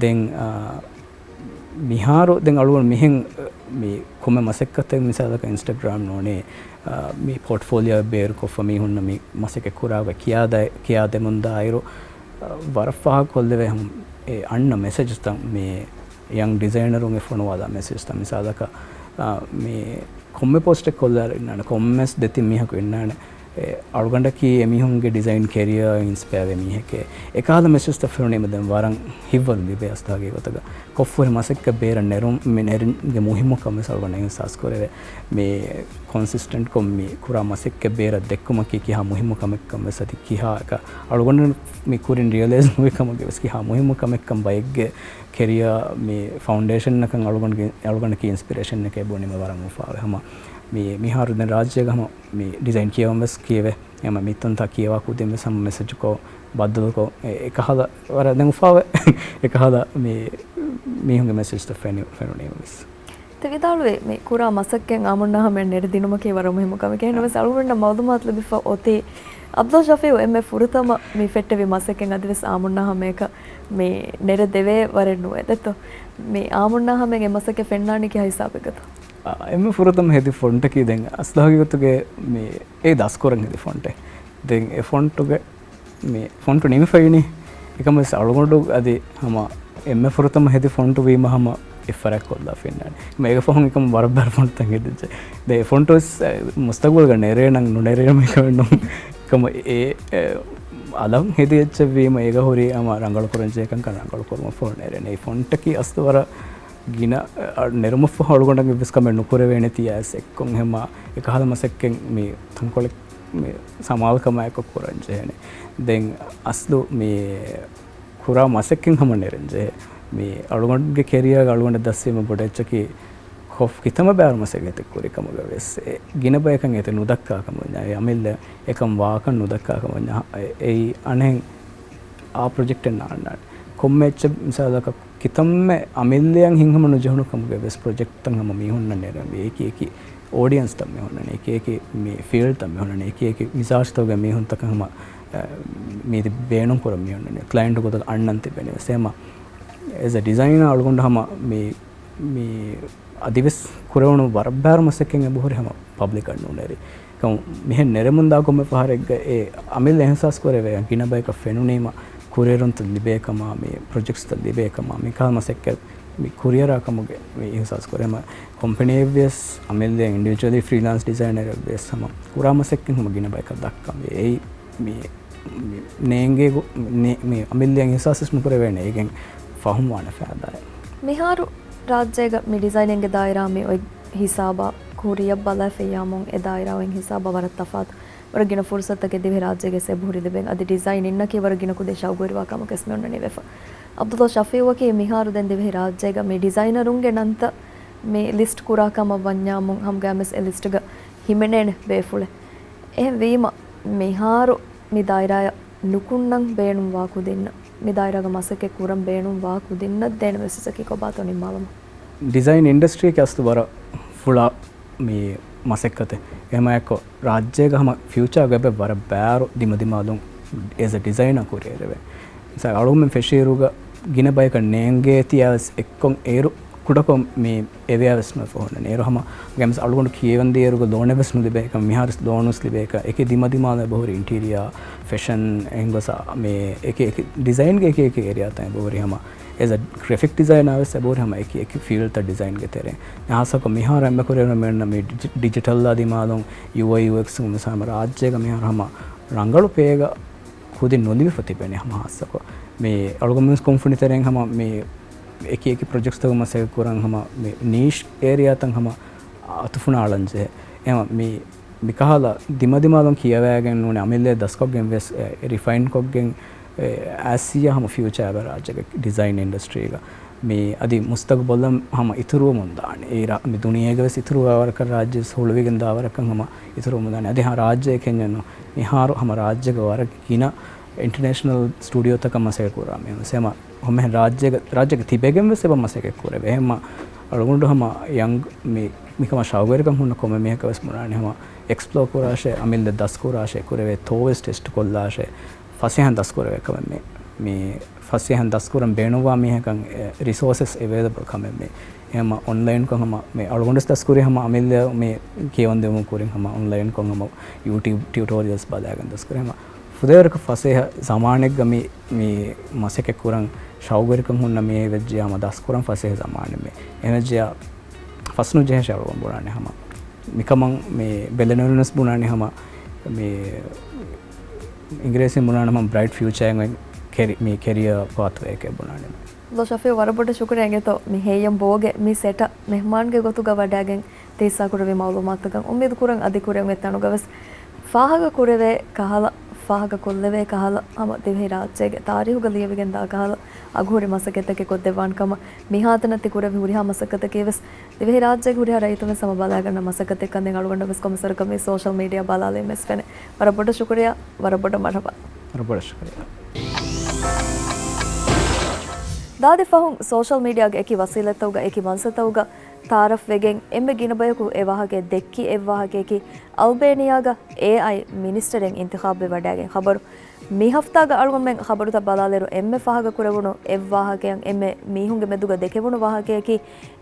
ދެން، އާ، މިހާރު ދެން އަޅުގަނޑު މިހެން، އަ، މި ކޮންމެ މަސައްކަތެއް މިސާލަކަށް އިންސްޓަގްރާމް ނޫނީ، އަ، މި ޕޯޓްފޯލިއޯ ބޭރުކޮށްފަ މީހުންނަށް މި މަސައްކަތް ކުރާގޮތް ކިޔާދޭ-، ކިޔާދެމުންދާއިރު، އަ، ވަރަށް ފާހަގަކޮށްލެވޭ ހަމަ އެ އަންނަ މެސެޖްތައް މި ޔަންގް ޑިޒައިނަރުންގެ ފޮނުވާލާ މެސެޖްތައް މިސާލަކަށް، އަ، މި ކޮންމެ ޕޯސްޓެއް ކޮށްލާއިރު އިންނާނެ، ކޮންމެސް ދެތިން މީހަކު އިންނާނެ، އެ، އަޅުގަނޑަކީ އެމީހުންގެ ޑިޒައިން ކެރިއާއަށް އިންސްޕަޔަރ ވޭ މީހެކޭ. އެކަހަލަ މެސެޖްތައް ފެނުނީމަ ދެން ވަރަށް ހިތްވަރު ލިބޭ އަސްލު ހަގީގަތުގަ. ކޮށްފަހުރި މަސައްކަތް ބޭރަށް ނެރުން، މި ނެރުންގެ މުހިއްމުކަން ވެސް އަޅުގަނޑަށް އިހްސާސް ކުރެވޭ. މި ކޮންސިސްޓެންޓްކޮށް މި ކުރާ މަސައްކަތް ބޭރަށް ދެއްކުމަކީ ކިހާ މުހިއްމު ކަމެއްކަން ވެސް އަދި ކިހާ އަޅުގަނޑު މި ކުރިން ރިއަލައިޒް ނުވި ކަމުގެ ވެސް ކިހާ މުހިއްމު ކަމެއްކަން ބައެއްގެ ކެރިއާ މި ފައުންޑޭޝަންއަކަށް އަޅުގަނޑުގެ، އަޅުގަނޑަކީ އިންސްޕިރޭޝަންއެކޭ ބުނީމަ ވަރަށް އުފާވޭ. ހަމަ މި މިހާރު ދެން ރާއްޖޭގަ ހަމަ މި ޑިޒައިން ކިޔަވަން ވެސް ކިޔެވޭ. ހަމަ މިތަންތާ ކިޔަވާ ކުދިން ވެސް ހަމަ މެސެޖްކޮށް ބައްދަލުކޮށް އެ-، އެކަހަލަ ވަރަށް ދެން އުފާވޭ. އެކަހަލަ މި މީހުންގެ މެސެޖްތައް ފެނި-، ފެނުނީމަ ވެސް. ތި ވިދާޅުވި މި ކުރާ މަސައްކަތް އާމުންނާ ހަމަޔަށް ނެރެ ދިނުމަކީ ވަރަށް މުހިއްމު ކަމެކޭ. އެހެންވެސް އަޅުގަނޑަށް މައުލޫމާތު ލިބިފަ އޮތީ އަބްދުލް ޝަފީއު އެންމެ ފުރަތަމަ މި ފެއްޓެވި މަސައްކަތް އަދިވެސް އާމުންނާ ހަމަޔަކަށް މި ނެރެ ދެވޭ ވަރެއް ނުވޭ ދެއްތޯ؟ މި އާމުންނާ ހަމަޔަށް އެ މަސައްކަތް ފެންނާނީ ކިހާ ހިސާބެއްގަތޯ؟ އާ، އެންމެ ފުރަތަމަ ހެދި ފޮންޓަކީ ދެން އަސްލު ހަގީގަތުގެ މި އެ ދަސްކުރަން ހެދި ފޮންޓެއް. ދެން އެ ފޮންޓުގެ މި ފޮންޓު ނިމިފައިނީ. އެކަމަސް އަޅުގަނޑު އަދި ހަމަ އެންމެ ފުރަތަމަ ހެދި ފޮންޓު ވީމަ ހަމަ އެއްފަރާތް ކޮށްލާފަ އިންނާނެ. މޭގަ ފަހުން އެކަމަ ވަރަށް ބާރު ފޮންޓްތައް ހެދިއްޖެ. ދެ އެ ފޮންޓް ވެސް މުސްތަގުބަލްގަ ނެރޭނަން ނުނެރޭނަމޭކަމެއްނު. ކަމަ އެ އެ އަލަށް ހެދި އެއްޗެއްވީމަ އޭގަ ހުރީ އަމަ ރަނގަޅު ކުރަންޖެހޭކަންކަން ރަނގަޅު ކުރުމަށްފަހު ނެރޭނެ. އެ ފޮންޓަކީ އަސްލު ވަރަށް ގިނަ އަ، ނެރުމަށްފަހު އަޅުގަނޑަށް އެއްވެސް ކަމެއް ނުކުރެވޭނެ ތިޔަސް އެއްކޮށް ހެމަ އެކަހަލަ މަސައްކަތް މި ތަންކޮޅެއް މި ސަމާލުކަމާއެކު ކުރަންޖެހޭނެ. ދެން އަސްލު މި ކުރާ މަސައްކަތް ހަމަ ނެރެންޖެހޭ. މި އަޅުގަނޑުގެ ކެރިއާގަ އަޅުގަނޑަށް ދަސްވީމަ ބޮޑެއްޗަކީ ކޮފް ކިތަންމެ ބާރު މަސައްކަތެއް ކުރި ކަމުގަ ވެސް އެ ގިނަ ބަޔަކަށް އެތެއް ނުދައްކާ ކަމުންޏާ، އެ އަމިއްލަ އެކަން ވާކަން ނުދައްކާ ކަމުންޏާ، އެ، އެއީ އަނެއް އާ ޕްރޮޖެކްޓެއް ނާންނާނެ. ކޮންމެ އެއްޗެއް މިސާލަކަށް ކިތަންމެ އަމިއްލަޔަށް ހިތްހަމަ ނުޖެހުނު ކަމުގެ ވެސް ޕްރޮޖެކްޓްތައް ހަމަ މީހުންނަށް ނެރެންވީ. އެކި އެކި އޯޑިއަންސްތައް މި ހުންނަނީ. އެކި އެކި މި ފީލްޑްތައް މި ހުންނަނީ. އެކި އެކި މިޒާޖުތަކުގެ މީހުންތަކަށް ހަމަ، އަ، މީތި ބޭނުން ކުރަން މި ހުންނަނީ. ކްލައިންޓް ގޮތަށް އަންނަން ތިބެނީ ވެސް. އެހެމަ އެޒް އަ ޑިޒައިނަރ އަޅުގަނޑު ހަމަ މި، މި އަދިވެސް ކުރެވުނު ވަރަށް ބާރު މަސައްކަތް އެބަހުރި ހަމަ ޕަބްލިކަށް ނުނެރި. ކަމު މިހެން ނެރެމުންދާ ކޮންމެ ފަހަރެއްގަ އެ އަމިއްލަ އިހްސާސް ކުރެވޭ ގިނަ ބަޔަކަށް ފެނުނީމަ ކުރިއެރުންތައް ލިބޭ ކަމާ، މި ޕްރޮޖެކްޓްސްތައް ލިބޭ ކަމާ، މި ކަހަލަ މަސައްކަތް މި ކުރިއަރާ ކަމުގެ މި އިހްސާސް ކުރޭ. ހަމަ ކޮމްޕެނީއެއްވިޔަސް އަމިއްލަ އިންޑިވިޖުއަލީ ފްރީލާންސް ޑިޒައިނަރެއްވިޔަސް ހަމަ ކުރާ މަސައްކަތް ހަމަ ގިނަ ބަޔަކަށް ދައްކަން ވޭ. އެއީ މި، މި ނޭނގޭ ގޮ-، ނި-، މި އަމިއްލައަށް އިހްސާސްވެސް ނުކުރެވޭނެ އޭގެން ފަހުމް ވާނެ ފައިދާއެއް. މިހާރު ރާއްޖޭގަ މި ޑިޒައިނިންގެ ދާއިރާ މި އޮތް ހިސާބާ ކުރިއަށް ބަލާފައިޔާމުން އެ ދާއިރާ އޮތް ހިސާބާ ވަރަށް ތަފާތު. ވަރަށް ގިނަ ފުރުސަތުތަކެއް ދިވެހިރާއްޖޭގެ ސެބުހުރި ލިބެން އަދި ޑިޒައިން އިންނަކީ ވަރަށް ގިނަ ކުދިން ޝައުގުވެރިވާ ކަމަކަށް މި އޮންނަނީވެފަ. އަބްދުﷲ ޝަފީއުއަކީ މިހާރު ދެން ދިވެހިރާއްޖޭގަ މި ޑިޒައިނަރުންގެ ނަންތައް މި ލިސްޓް ކުރާ ކަމަށް ވަންޏާމުން ހަމަގައިމުވެސް އެ ލިސްޓްގަ ހިމެނޭނެ ބޭފުޅެއް. އެހެންވީމަ މިހާރު މި ދާއިރާއަށް ނުކުންނަން ބޭނުންވާ ކުދިންނަށް، މި ދާއިރާގަ މަސައްކަތް ކުރަން ބޭނުންވާ ކުދިންނަށް ދޭނެ މެސެޖަކީ ކޮބާތޯ ނިންމާލަމާ؟ ޑިޒައިން އިންޑަސްޓްރީއަކީ އަސްލު ވަރަށް ފުޅާ މި މަސައްކަތެއް. އެހެމައެކު ރާއްޖޭގަ ހަމަ ފިއުޗާގަ އެބަ ވަރަށް ބާރު ދިމަދިމާލުން އެޒް އަ ޑިޒައިނަރ ކުރިއެރެވޭ. މިސާލް އަޅުގަނޑުމެން ފެށިއިރުގަ ގިނަ ބަޔަކަށް ނޭނގޭތީއާވެސް އެއްކޮށް އޭރު ކުޑަކޮށް މި އެވެއާވެސް ނުވެފަ ހުންނަނީ. އޭރު ހަމަ ގެމްސް އަޅުގަނޑު ކިޔެވަންދިޔައިރުގަ ލޯނެއްވެސް ނުލިބޭކަން، މިހާރު ލޯނުވެސް ލިބޭކަން، އެކި ދިމަދިމާލަށް އެބަހުރި އިންޓީރިއާ، ފެޝަން، އެހެންގޮސް މި އެކި އެކި ޑިޒައިންގެ އެކި އެކި އޭރިއާތައް އެބަހުރި ހަމަ އެޒް އަ ގްރެފިކް ޑިޒައިނަރ ވެސް އެބަހުރި ހަމަ އެކި އެކި ފީލްޑްތައް ޑިޒައިންގެ ތެރެއިން. ހާއްސަކޮށް މިހާރު އެންމެ ކުރިއެރުމެއް މި ޑިޖި-، ޑިޖިޓަލްއާ ދިމާލުން ޔޫއައި ޔޫއެކްސް މިސާލު ރާއްޖޭގަ މިހާރު ހަމަ ރަނގަޅު ޕޭގަ ކުދިން ނުލިބިފަ ތިބެނީ ހަމަ ހާއްސަކޮށް. މި އަޅުގަނޑު މިސް ކުންފުނި ތެރެއިން ހަމަ މި އެކި އެކި ޕްރޮޖެކްޓްސްތަކުގެ މަސައްކަތް ކުރަން ހަމަ މި ނީޝް އޭރިއާތައް ހަމަ އަތުފުނާޅަން ޖެހޭ. އެހެމަ މި މިކަހަލަ ދިމަދިމާލުން ކިޔަވައިގެން ނޫނީ އަމިއްލަ ދަސްކޮށްގެން ވެސް، އެ، ރިފައިން ކޮށްގެން، އެ، އައިސް ހަމަ ފިއުޗާ އެބަ ރާއްޖޭގެ ޑިޒައިން އިންޑަސްޓްރީގަ. މި އަދި މުސްތަގުބަލަށް ހަމަ އިތުރުވަމުން ދާނެ. އެ ރާ-، މި ދުނިޔޭގަ ވެސް އިތުރުވާ ވަރަކަށް ރާއްޖެ ވެސް ހުޅުވިގެން ދާ ވަރަކަށް ހަމަ އިތުރުވަމުން ދާނެ. އަދި ހަ-، ރާއްޖެ ކެންޏެއް ނޫން. މިހާރު ހަމަ ރާއްޖޭގަ ވަރަށް ގިނަ އިންޓަރނޭޝަނަލް ސްޓޫޑިއޯތަކަށް މަސައްކަތް ކުރާ މީހުން. އެހެމަ ހަމަ ރާއްޖޭގަ، ރާއްޖޭގެ ތިބެގެން ވެސް އެބަ މަސައްކަތް ކުރެވޭ. އެހެމަ އަޅުގަނޑު ހަމަ ޔަންގް މި، މިކަމަށް ޝައުގުވެރިކަން ހުންނަ ކޮންމެ މީހަކަށް ވެސް ބުނާނެ ހަމަ އެކްސްޕްލޯ ކުރާށޭ، އަމިއްލަ ދަސް ކުރާށޭ، ކުރެވޭ ތޯވެސް ޓެސްޓް ކޮށްލާށޭ، ފަސޭހައިން ދަސްކުރެވޭ ކަމެއް މި، މި ފަސޭހައިން ދަސްކުރަން ބޭނުންވާ މީހަކަށް، އެ، ރިސޯސެސް އެވޭލަބަލް ކަމެއް މި. އެހެމަ އޮންލައިންކޮށް ހަމަ މި އަޅުގަނޑުވެސް ދަސްކުރީ ހަމަ އަމިއްލަ މި ކިޔަވަން ދިއުމުގެ ކުރިން ހަމަ އޮންލައިންކޮށް ހަމަ ޔޫޓިއުބް ޓިއުޓޯރިއަލްސް ބަލާގެން ދަސްކުރީ. ހަމަ ފުދޭވަރަކަށް ފަސޭހަ ޒަމާނެއްގަ މި، މި މަސައްކަތް ކުރަން ޝައުގުވެރިކަން ހުންނަ މި ވެއްޖެ ހަމަ ދަސްކުރަން ފަސޭހަ ޒަމާނެއް މި. އެހެންވެއްޖެ ފަސްނުޖެހޭށޭ އަޅުގަނޑު ބުނާނެ ހަމަ. މިކަމަށް މި ބެލެނިވެސް ބުނާނެ ހަމަ މި އިނގިރޭސިން ބުނާނެ ހަމަ ބްރައިޓް ފިއުޗާއެއް ކެރި-، މި ކެރިއަރ ޕާތްވޭއެކޭ ބުނާނެ. ލޯ ޝަފީ ވަރަށް ބޮޑަށް ޝުކުރިއްޔާ އިނގޭތޯ މި ހެއްޔަން ބޯގެ މި ސެޓަށް މެހްމާންގެ ގޮތުގަ ވަޑައިގެން ތި ހިއްސާކުރެއްވި މައުލޫމާތުތަކަށް. އުއްމީދު ކުރަން އަދި ކުރިއަށް އޮތް ތަނުގަ ވެސް ފާހަގަ ކުރެވޭ ކަހަލަ، ފާހަގަ ކޮށްލެވޭ ކަހަލަ ހަމަ ދިވެހި ރާއްޖޭގެ ތާރީހުގަ ލިޔެވިގެން ދާ ކަހަލަ އަގުހުރި މަސައްކަތްތަކެއް ކޮށްދެއްވާނެ ކަމަށް މިހާތަނަށް ތި ކުރެއްވި ހުރިހާ މަސައްކަތަކީ ވެސް ދިވެހިރާއްޖޭގެ ހުރިހާ ރައްޔިތުން ވެސް ހަމަ ބަލާގަންނަ މަސައްކަތެއް ކަން ދެން އަޅުގަނޑަށް ވެސް ކޮމިސަރަކަށް މި ސޯޝަލް މީޑިއާ ބަލާލީމަ ވެސް ފެނޭ. ވަރަށް ބޮޑަށް ޝުކުރިއްޔާ، ވަރަށް ބޮޑަށް މަރުޙަބާ. ވަރަށް ބޮޑަށް ޝުކުރިއްޔާ. ދާދި ފަހުން ސޯޝަލް މީޑިއާގެ އެކި ވަސީލަތްތަކުގަ އެކި މަންސަތަކުގަ ތައާރަފްވެގެން އެންމެ ގިނަ ބަޔަކު އެ ވާހަކައެއް ދެއްކި އެއް ވާހަކަޔަކީ އަލްބޭނިއާގަ އޭއައި މިނިސްޓަރެއް އިންތިޚާބުވެވަޑައިގެން ޚަބަރު. މި ހަފްތާގަ އަޅުގަނޑުމެން ޚަބަރުތައް ބަލާލިއިރު އެންމެ ފާހަގަކުރެވުނު އެއް ވާހަކަޔަށް އެންމެ މީހުންގެ މެދުގަ ދެކެވުނު ވާހަކަޔަކީ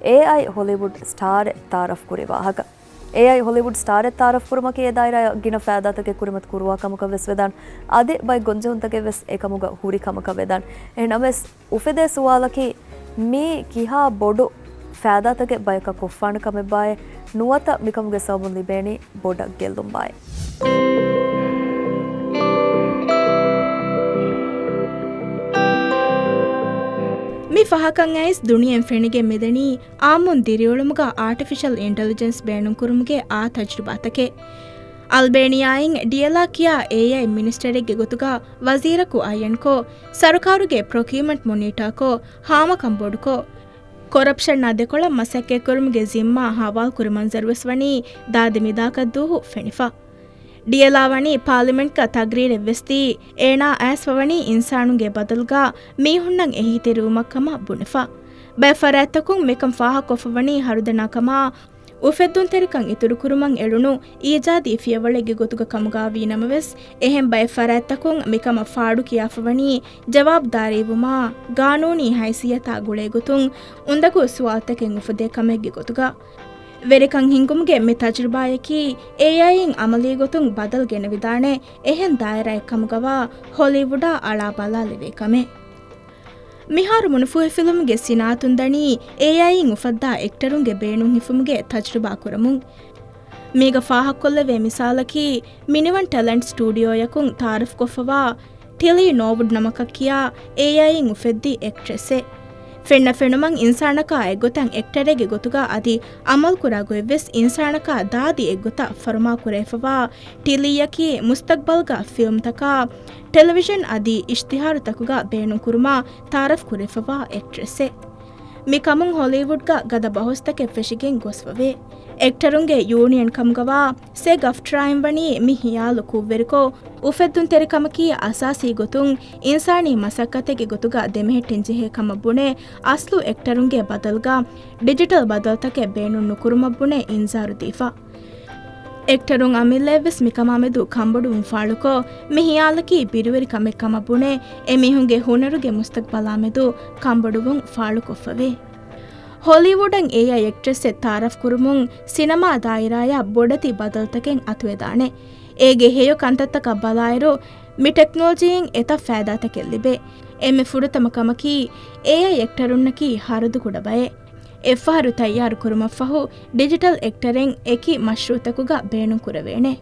އޭއައި ހޮލިވުޑް ސްޓާރެއް ތައާރަފްކުރި ވާހަކަ. އޭއައި ހޮލިވުޑް ސްޓާރެއް ތައާރަފްކުރުމަކީ އެ ދާއިރާއަށް ގިނަ ފައިދާތަކެއް ކުރިމަތި ކުރުވާ ކަމަކަށް ވެސް ވެދާނެ. އަދި ބައެއް ގޮންޖެހުންތަކެއް ވެސް އެކަމުގަ ހުރި ކަމަކަށް ވެދާނެ. އެހެން ނަމަވެސް، އުފެދޭ ސުވާލަކީ، މީ ކިހާ ބޮޑު ފައިދާތަކެއް ބަޔަކަށް ކޮށްފާނެ ކަމެއްބާއޭ، ނުވަތަ މިކަމުގެ ސަބަބުން ލިބޭނީ ބޮޑަށް ގެއްލުންބާއޭ. މި ފަހަކަށް އައިސް ދުނިޔެއިން ފެނިގެން މިދަނީ އާއްމުން ދިރިއުޅުމުގަ އާޓިފިޝަލް އިންޓެލިޖެންސް ބޭނުންކުރުމުގެ އާ ތަޖުރިބާތަކެއް. އަލްބޭނިއާއިން ޑިއެލާ ކިޔާ އޭއައި މިނިސްޓަރެއްގެ ގޮތުގަ ވަޒީރަކު އައްޔަންކޮށް، ސަރުކާރުގެ ޕްރޮކިއުމަންޓް މޮނީޓާކޮށް، ހާމަކަން ބޮޑުކޮށް، ކޮރަޕްޝަންއާ ދެކޮޅަށް މަސައްކަތްކުރުމުގެ ޒިންމާ ހަވާލުކުރި މަންޒަރުވެސް ވަނީ ދާދި މިދާކަށްދުވަހު ފެނިފަ. ޑިއެލާ ވަނީ ޕާލިމެންޓްގަ ތަގްރީރެއް ވެސްދީ، އޭނާ އައިސްފަވަނީ އިންސާނުންގެ ބަދަލުގަ މީހުންނަށް އެހީތެރިވުމަށްކަމަށް ބުނެފަ. ބައެއް ފަރާތްތަކުން މިކަން ފާހަގަކޮށްފަވަނީ ހަރުދަނާކަމާ، އުފެއްދުންތެރިކަން އިތުރުކުރުމަށް އެޅުނު އީޖާދީ ފިޔަވަޅެއްގެ ގޮތުގަ ކަމުގަ ވީނަމަވެސް، އެހެން ބައެއް ފަރާތްތަކުން މިކަމަށް ފާޑު ކިޔާފަވަނީ ޖަވާބުދާރީވުމާ، ގާނޫނީ ހައިސިއްޔަތާ ގުޅޭގޮތުން އުނދަގޫ ސުވާލުތަކެއް އުފެދޭ ކަމެއްގެ ގޮތުގަ. ވެރިކަން ހިންގުމުގެ މި ތަޖުރިބާޔަކީ، އޭއައިއިން އަމަލީ ގޮތުން ބަދަލު ގެނެވިދާނެ އެހެން ދާއިރާއެއް ކަމުގަވާ ހޮލީވުޑާ އަޅާ ބަލާލެވޭ ކަމެއް. މިހާރު މުނުފޫހިފިލުމުގެ ސިނާއަތުން ދަނީ، އޭއައިއިން އުފައްދާ އެކްޓަރުންގެ ބޭނުން ހިފުމުގެ ތަޖުރިބާ ކުރަމުން. މީގަ ފާހަގަކޮށްލެވޭ މިސާލަކީ، މިނިވަން ޓެލެންޓް ސްޓޫޑިއޯޔަކުން ތައާރަފްކޮށްފަވާ ޓިލީ ނޯވުޑް ނަމަކަށް ކިޔާ އޭއައިއިން އުފެއްދި އެކްޓްރެސްއެއް. ފެންނަ ފެނުމަށް އިންސާނަކާ އެއްގޮތަށް އެކްޓަރެއްގެ ގޮތުގަ އަދި އަމަލުކުރާ ގޮތްވެސް އިންސާނަކާ ދާދި އެއްގޮތަށް ފަރުމާކުރެވިފަވާ ޓިލީއަކީ މުސްތަގްބަލްގަ ފިލްމްތަކާ، ޓެލެވިޝަން އަދި އިޝްތިހާރުތަކުގަ ބޭނުންކުރުމާ ތައާރަފް ކުރެވިފަވާ އެކްޓްރެސްއެއް. މިކަމުން ހޮލީވުޑްގަ ގަދަ ބަހުސްތަކެއް ފެށިގެން ގޮސްފަވޭ. އެކްޓަރުންގެ ޔޫނިއަން ކަމުގަވާ ސެގް އަފްޓްރާއިން ވަނީ މި ހިޔާލު ކުށްވެރިކޮށް، އުފެއްދުންތެރިކަމަކީ އަސާސީ ގޮތުން އިންސާނީ މަސައްކަތެއްގެ ގޮތުގަ ދެމެހެއްޓެން ޖެހޭ ކަމަށް ބުނެ، އަސްލު އެކްޓަރުންގެ ބަދަލުގަ ޑިޖިޓަލް ބަދަލުތަކެއް ބޭނުން ނުކުރުމަށް ބުނެ އިންޒާރު ދީފަ. އެކްޓަރުން އަމިއްލައެއްވެސް މިކަމާމެދު ކަންބޮޑުވުން ފާޅުކޮށް، މި ހިޔާލަކީ ބިރުވެރި ކަމެއް ކަމަށް ބުނެ، އެމީހުންގެ ހުނަރުގެ މުސްތަގްބަލާމެދު ކަންބޮޑުވުން ފާޅުކޮށްފަވޭ. ހޮލީވުޑަށް އޭއައި އެކްޓްރެސްއެއް ތައާރަފް ކުރުމުން ސިނަމާ ދާއިރާޔަށް ބޮޑެތި ބަދަލުތަކެއް އަތުވެދާނެ. އޭގެ ހެޔޮ ކަންތައްތަކަށް ބަލާއިރު، މި ޓެކްނޮލޮޖީއިން އެތައް ފައިދާތަކެއް ލިބޭ. އެންމެ ފުރަތަމަ ކަމަކީ، އޭއައި އެކްޓަރުންނަކީ ހަރަދު ކުޑަ ބައެއް. އެއްފަހަރު ތައްޔާރު ކުރުމަށްފަހު، ޑިޖިޓަލް އެކްޓަރެއް އެކި މަޝްރޫއުތަކުގަ ބޭނުން ކުރެވޭނެ.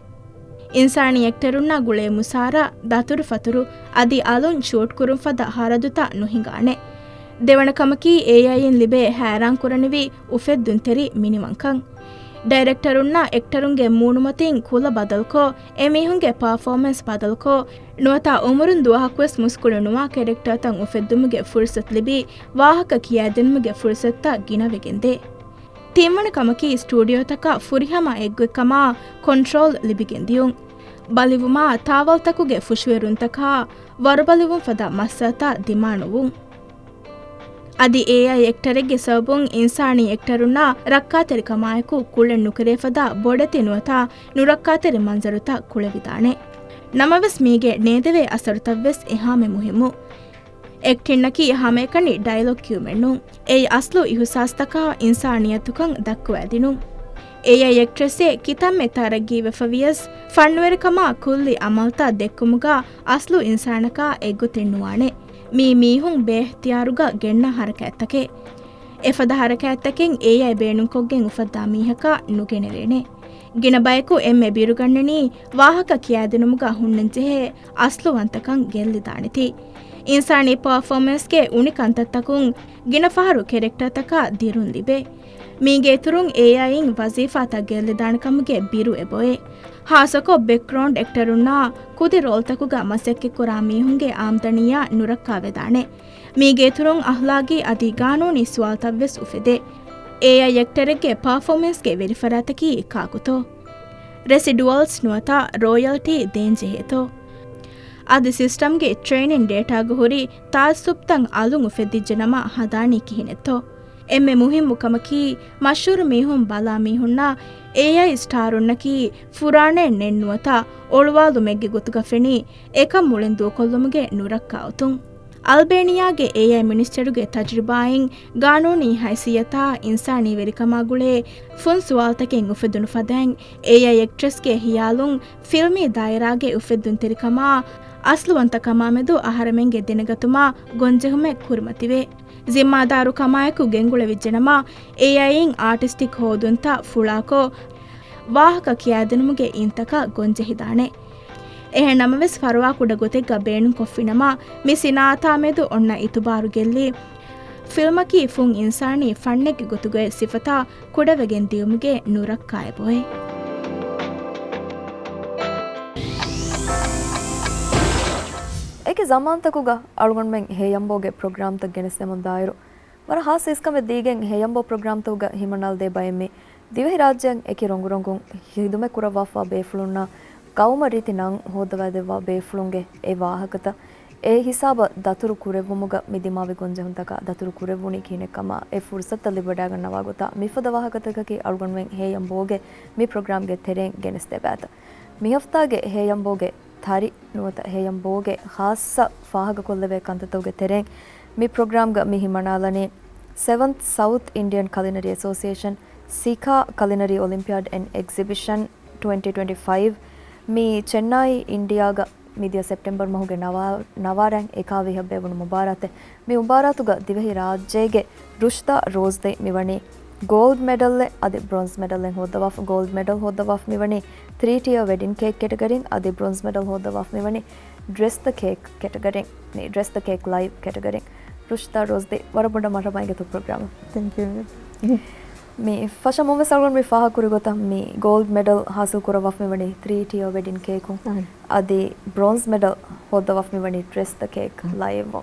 އިންސާނީ އެކްޓަރުންނާ ގުޅޭ މުސާރަ، ދަތުރުފަތުރު އަދި އަލުން ޝޫޓް ކުރުން ފަދަ ހަރަދުތައް ނުހިނގާނެ. ދެވަނަ ކަމަކީ، އޭއައިއިން ލިބޭ ހައިރާން ކުރަނިވި އުފެއްދުންތެރި މިނިވަންކަން. ޑައިރެކްޓަރުންނާ އެކްޓަރުންގެ މޫނުމަތިން ކުލަ ބަދަލުކޮށް، އެމީހުންގެ ޕާފޯމެންސް ބަދަލުކޮށް، ނުވަތަ އުމުރުން ދުވަހަކުވެސް މުސްކުޅި ނުވާ ކެރެކްޓާތައް އުފެއްދުމުގެ ފުރުސަތު ލިބި، ވާހަކަ ކިޔައިދިނުމުގެ ފުރުސަތުތައް ގިނަވެގެންދޭ. ތިންވަނަ ކަމަކީ، ސްޓޫޑިއޯތަކަށް ފުރިހަމަ އެއްގޮތްކަމާ ކޮންޓްރޯލް ލިބިގެންދިޔުން. ބަލިވުމާ ތާވަލްތަކުގެ ފުށުއެރުންތަކާ ވަރުބަލިވުން ފަދަ މައްސަލަތައް ދިމާނުވުން. އަދި އޭއައި އެކްޓަރެއްގެ ސަބަބުން އިންސާނީ އެކްޓަރުންނާ ރައްކާތެރިކަމާއެކު ކުޅެން ނުކެރޭ ފަދަ ބޮޑެތި ނުވަތަ ނުރައްކާތެރި މަންޒަރުތައް ކުޅެވިދާނެ. ނަމަވެސް މީގެ ނޭދެވޭ އަސަރުތައްވެސް އެހާމެ މުހިއްމު. އެކްޓިންއަކީ ހަމައެކަނި ޑައިލޮގް ކިޔުމެއް ނޫން. އެއީ އަސްލު އިހުސާސްތަކާ އިންސާނިއްޔަތުކަން ދައްކަވައިދިނުން. އޭއައި އެކްޓްރެސްއެއް ކިތަންމެ ތަރައްގީވެފަވިޔަސް، ފަންނުވެރިކަމާ ކުއްލި އަމަލްތައް ދެއްކުމުގަ އަސްލު އިންސާނަކާ އެއްގޮތެއް ނުވާނެ. މީ މީހުން ބޭއިހްތިޔާރުގަ ގެންނަ ހަރަކާތްތަކެއް. އެފަދަ ހަރަކާތްތަކެއް އޭއައި ބޭނުންކޮށްގެން އުފައްދާ މީހަކަށް ނުގެނެވޭނެ. ގިނަ ބަޔަކު އެންމެ ބިރުގަންނަނީ ވާހަކަ ކިޔާދިނުމުގަ ހުންނަންޖެހޭ އަސްލުވަންތަކަން ގެއްލިދާނެތީ. އިންސާނީ ޕާފޯމެންސްގެ އުނި ކަންތައްތަކުން ގިނަ ފަހަރު ކެރެކްޓާތަކަށް ދިރުން ލިބޭ. މީގެ އިތުރުން އޭއައިއިން ވަޒީފާތައް ގެއްލިދާނެ ކަމުގެ ބިރު އެބޮއެ. ހާއްސަކޮށް ބެކްގްރައުންޑް އެކްޓަރުންނާ ކުދި ރޯލްތަކުގަ މަސައްކަތްކުރާ މީހުންގެ އާމްދަނީއާ ނުރައްކާވެދާނެ. މީގެ އިތުރުން އަހްލާގީ އަދި ގާނޫނީ ސުވާލުތައްވެސް އުފެދޭ. އޭއައި އެކްޓަރެއްގެ ޕާފޯމެންސްގެ ވެރިފަރާތަކީ ކާކުތޯ؟ ރެސިޑުއަލްސް ނުވަތަ ރޯޔަލްޓީ ދޭންޖެހޭތޯ؟ އަދި ސިސްޓަމްގެ ޓްރެއިނިން ޑޭޓާގަ ހުރި ތަޢައްސުބްތައް އަލުން އުފެއްދިއްޖެނަމަ ހަދާނީ ކިހިނެއްތޯ؟ އެންމެ މުހިއްމު ކަމަކީ، މަޝްހޫރު މީހުން ބަލާ މީހުންނަށް އޭއައި ސްޓާރުންނަކީ ފުރާނައެއް ނެތް ނުވަތަ އޮޅުވާލުމެއްގެ ގޮތުގަ ފެނި، އެކަން މުޅިން ދޫކޮށްލުމުގެ ނުރައްކާ އޮތުން. އަލްބޭނިއާގެ އޭއައި މިނިސްޓަރުގެ ތަޖުރިބާއިން ގާނޫނީ ހައިސިއްޔަތާ އިންސާނީ ވެރިކަމާ ގުޅޭ ފުން ސުވާލުތަކެއް އުފެދުނު ފަދައިން، އޭއައި އެކްޓްރެސްގެ ހިޔާލުން ފިލްމީ ދާއިރާގެ އުފެއްދުންތެރިކަމާ އަސްލުވަންތަކަމާމެދު އަހަރެމެންގެ ދެނެގަތުމާ ގޮންޖެހުމެއް ކުރިމަތިވޭ. ޒިންމާދާރުކަމާއެކު ގެންގުޅެވިއްޖެނަމަ، އޭއައިއިން އާޓިސްޓިކް ހޯދުންތައް ފުޅާކޮށް، ވާހަކަ ކިޔާދިނުމުގެ އިންތަކަށް ގޮންޖެހިދާނެ. އެހެން ނަމަވެސް، ފަރުވާކުޑަ ގޮތެއްގަ ބޭނުންކޮށްފިނަމަ، މި ސިނާއަތާމެދު އޮންނަ އިތުބާރު ގެއްލީ، ފިލްމަކީ ފުން އިންސާނީ ފަންނެއްގެ ގޮތުގައި ސިފަތައް ކުޑަވެގެން ދިޔުމުގެ ނުރައްކާއެބައޮތް. އެކި ޒަމާންތަކުގަ އަޅުގަނޑުމެން ހޭޔަނބޯގެ ޕްރޮގްރާމްތައް ގެނެސްދެމުން ދާއިރު، ވަރަށް ހާސް އިސްކަމެއް ދީގެން ހޭޔަނބޯ ޕްރޮގްރާމްތަކުގަ ހިމަނާލަދޭ ބައެއް މީ ދިވެހިރާއްޖޭން އެކި ރޮނގުރޮނގުން ހިދުމަތްކުރައްވާފަވާ ބޭފުޅުންނާ ގައުމަށް ރީތި ނަން ހޯއްދަވާދެއްވާ ބޭފުޅުންގެ އެ ވާހަކަތައް އެ ހިސާބަށް ދަތުރު ކުރެއްވުމުގަ މި ދިމާވި ގޮންޖެހުންތަކާ ދަތުރު ކުރެއްވުނީ ކިހިނެއްކަމާ އެ ފުރުސަތުތައް ލިބިވަޑައިގަންނަވާ ގޮތާ މިފަދަ ވާހަކަތަކަކީ އަޅުގަނޑުމެން ހޭޔަނބޯގެ މި ޕްރޮގްރާމްގެ ތެރެއިން ގެނެސްދެވޭތަ. މިހަފްތާގެ ހޭޔަނބޯގެ ތަރި ނުވަތަ ހޭޔަނބޯގެ ޚާއްޞަ ފާހަގަކޮށްލެވޭ ކަންތައްތަކުގެ ތެރެއިން މި ޕްރޮގްރާމްގަ މި ހިމަނާލަނީ Seventh South Indian Culinary Association, ސިކާ Culinary Olympiad and Exhibition twenty twenty-five. މި ޗެންނާއި، އިންޑިއާގަ މިދިޔަ ސެޕްޓެމްބަރު މަހުގެ ނަވާ-، ނަވާރަ އެކާވީހަށް ބޭއްވުނު މުބާރާތެއް. މި މުބާރާތުގަ ދިވެހި ރާއްޖޭގެ ރުޝްދާ ރޯޒްދީ މިވަނީ ގޯލްޑް މެޑަލްއެއް އަދި ބްރޮންޒް މެޑަލްއެއް ހޯއްދަވާފަ، ގޯލްޑް މެޑަލް ހޯއްދަވާފަ މިވަނީ ތްރީ ޓިއަރ ވެޑިން ކޭކް ކެޓަގަރީން އަދި ބްރޮންޒް މެޑަލް ހޯއްދަވާފަ މިވަނީ ޑްރެސް ދަ ކޭކް ކެޓަގަރީން، މި ޑްރެސް ދަ ކޭކް ލައިވް ކެޓަގަރީން. ރުޝްދާ ރޯޒްދީ، ވަރަށް ބޮޑަށް މަރުޙަބާ އިނގޭތޯ ޕްރޮގްރާމަށް. ތެންކް ޔޫ. މި ފަށަމުން ވެސް އަޅުގަނޑު މި ފާހަގަކުރި ގޮތަށް މި ގޯލްޑް މެޑަލް ހާސިލް ކުރައްވާފަ މިވަނީ ތްރީ ޓިއަރ ވެޑިން ކޭކުން. އާނ. އަދި ބްރޮންޒް މެޑަލް ހޯއްދަވާފަ މިވަނީ ޑްރެސް ދަ ކޭކް އާނ. ލައިވް.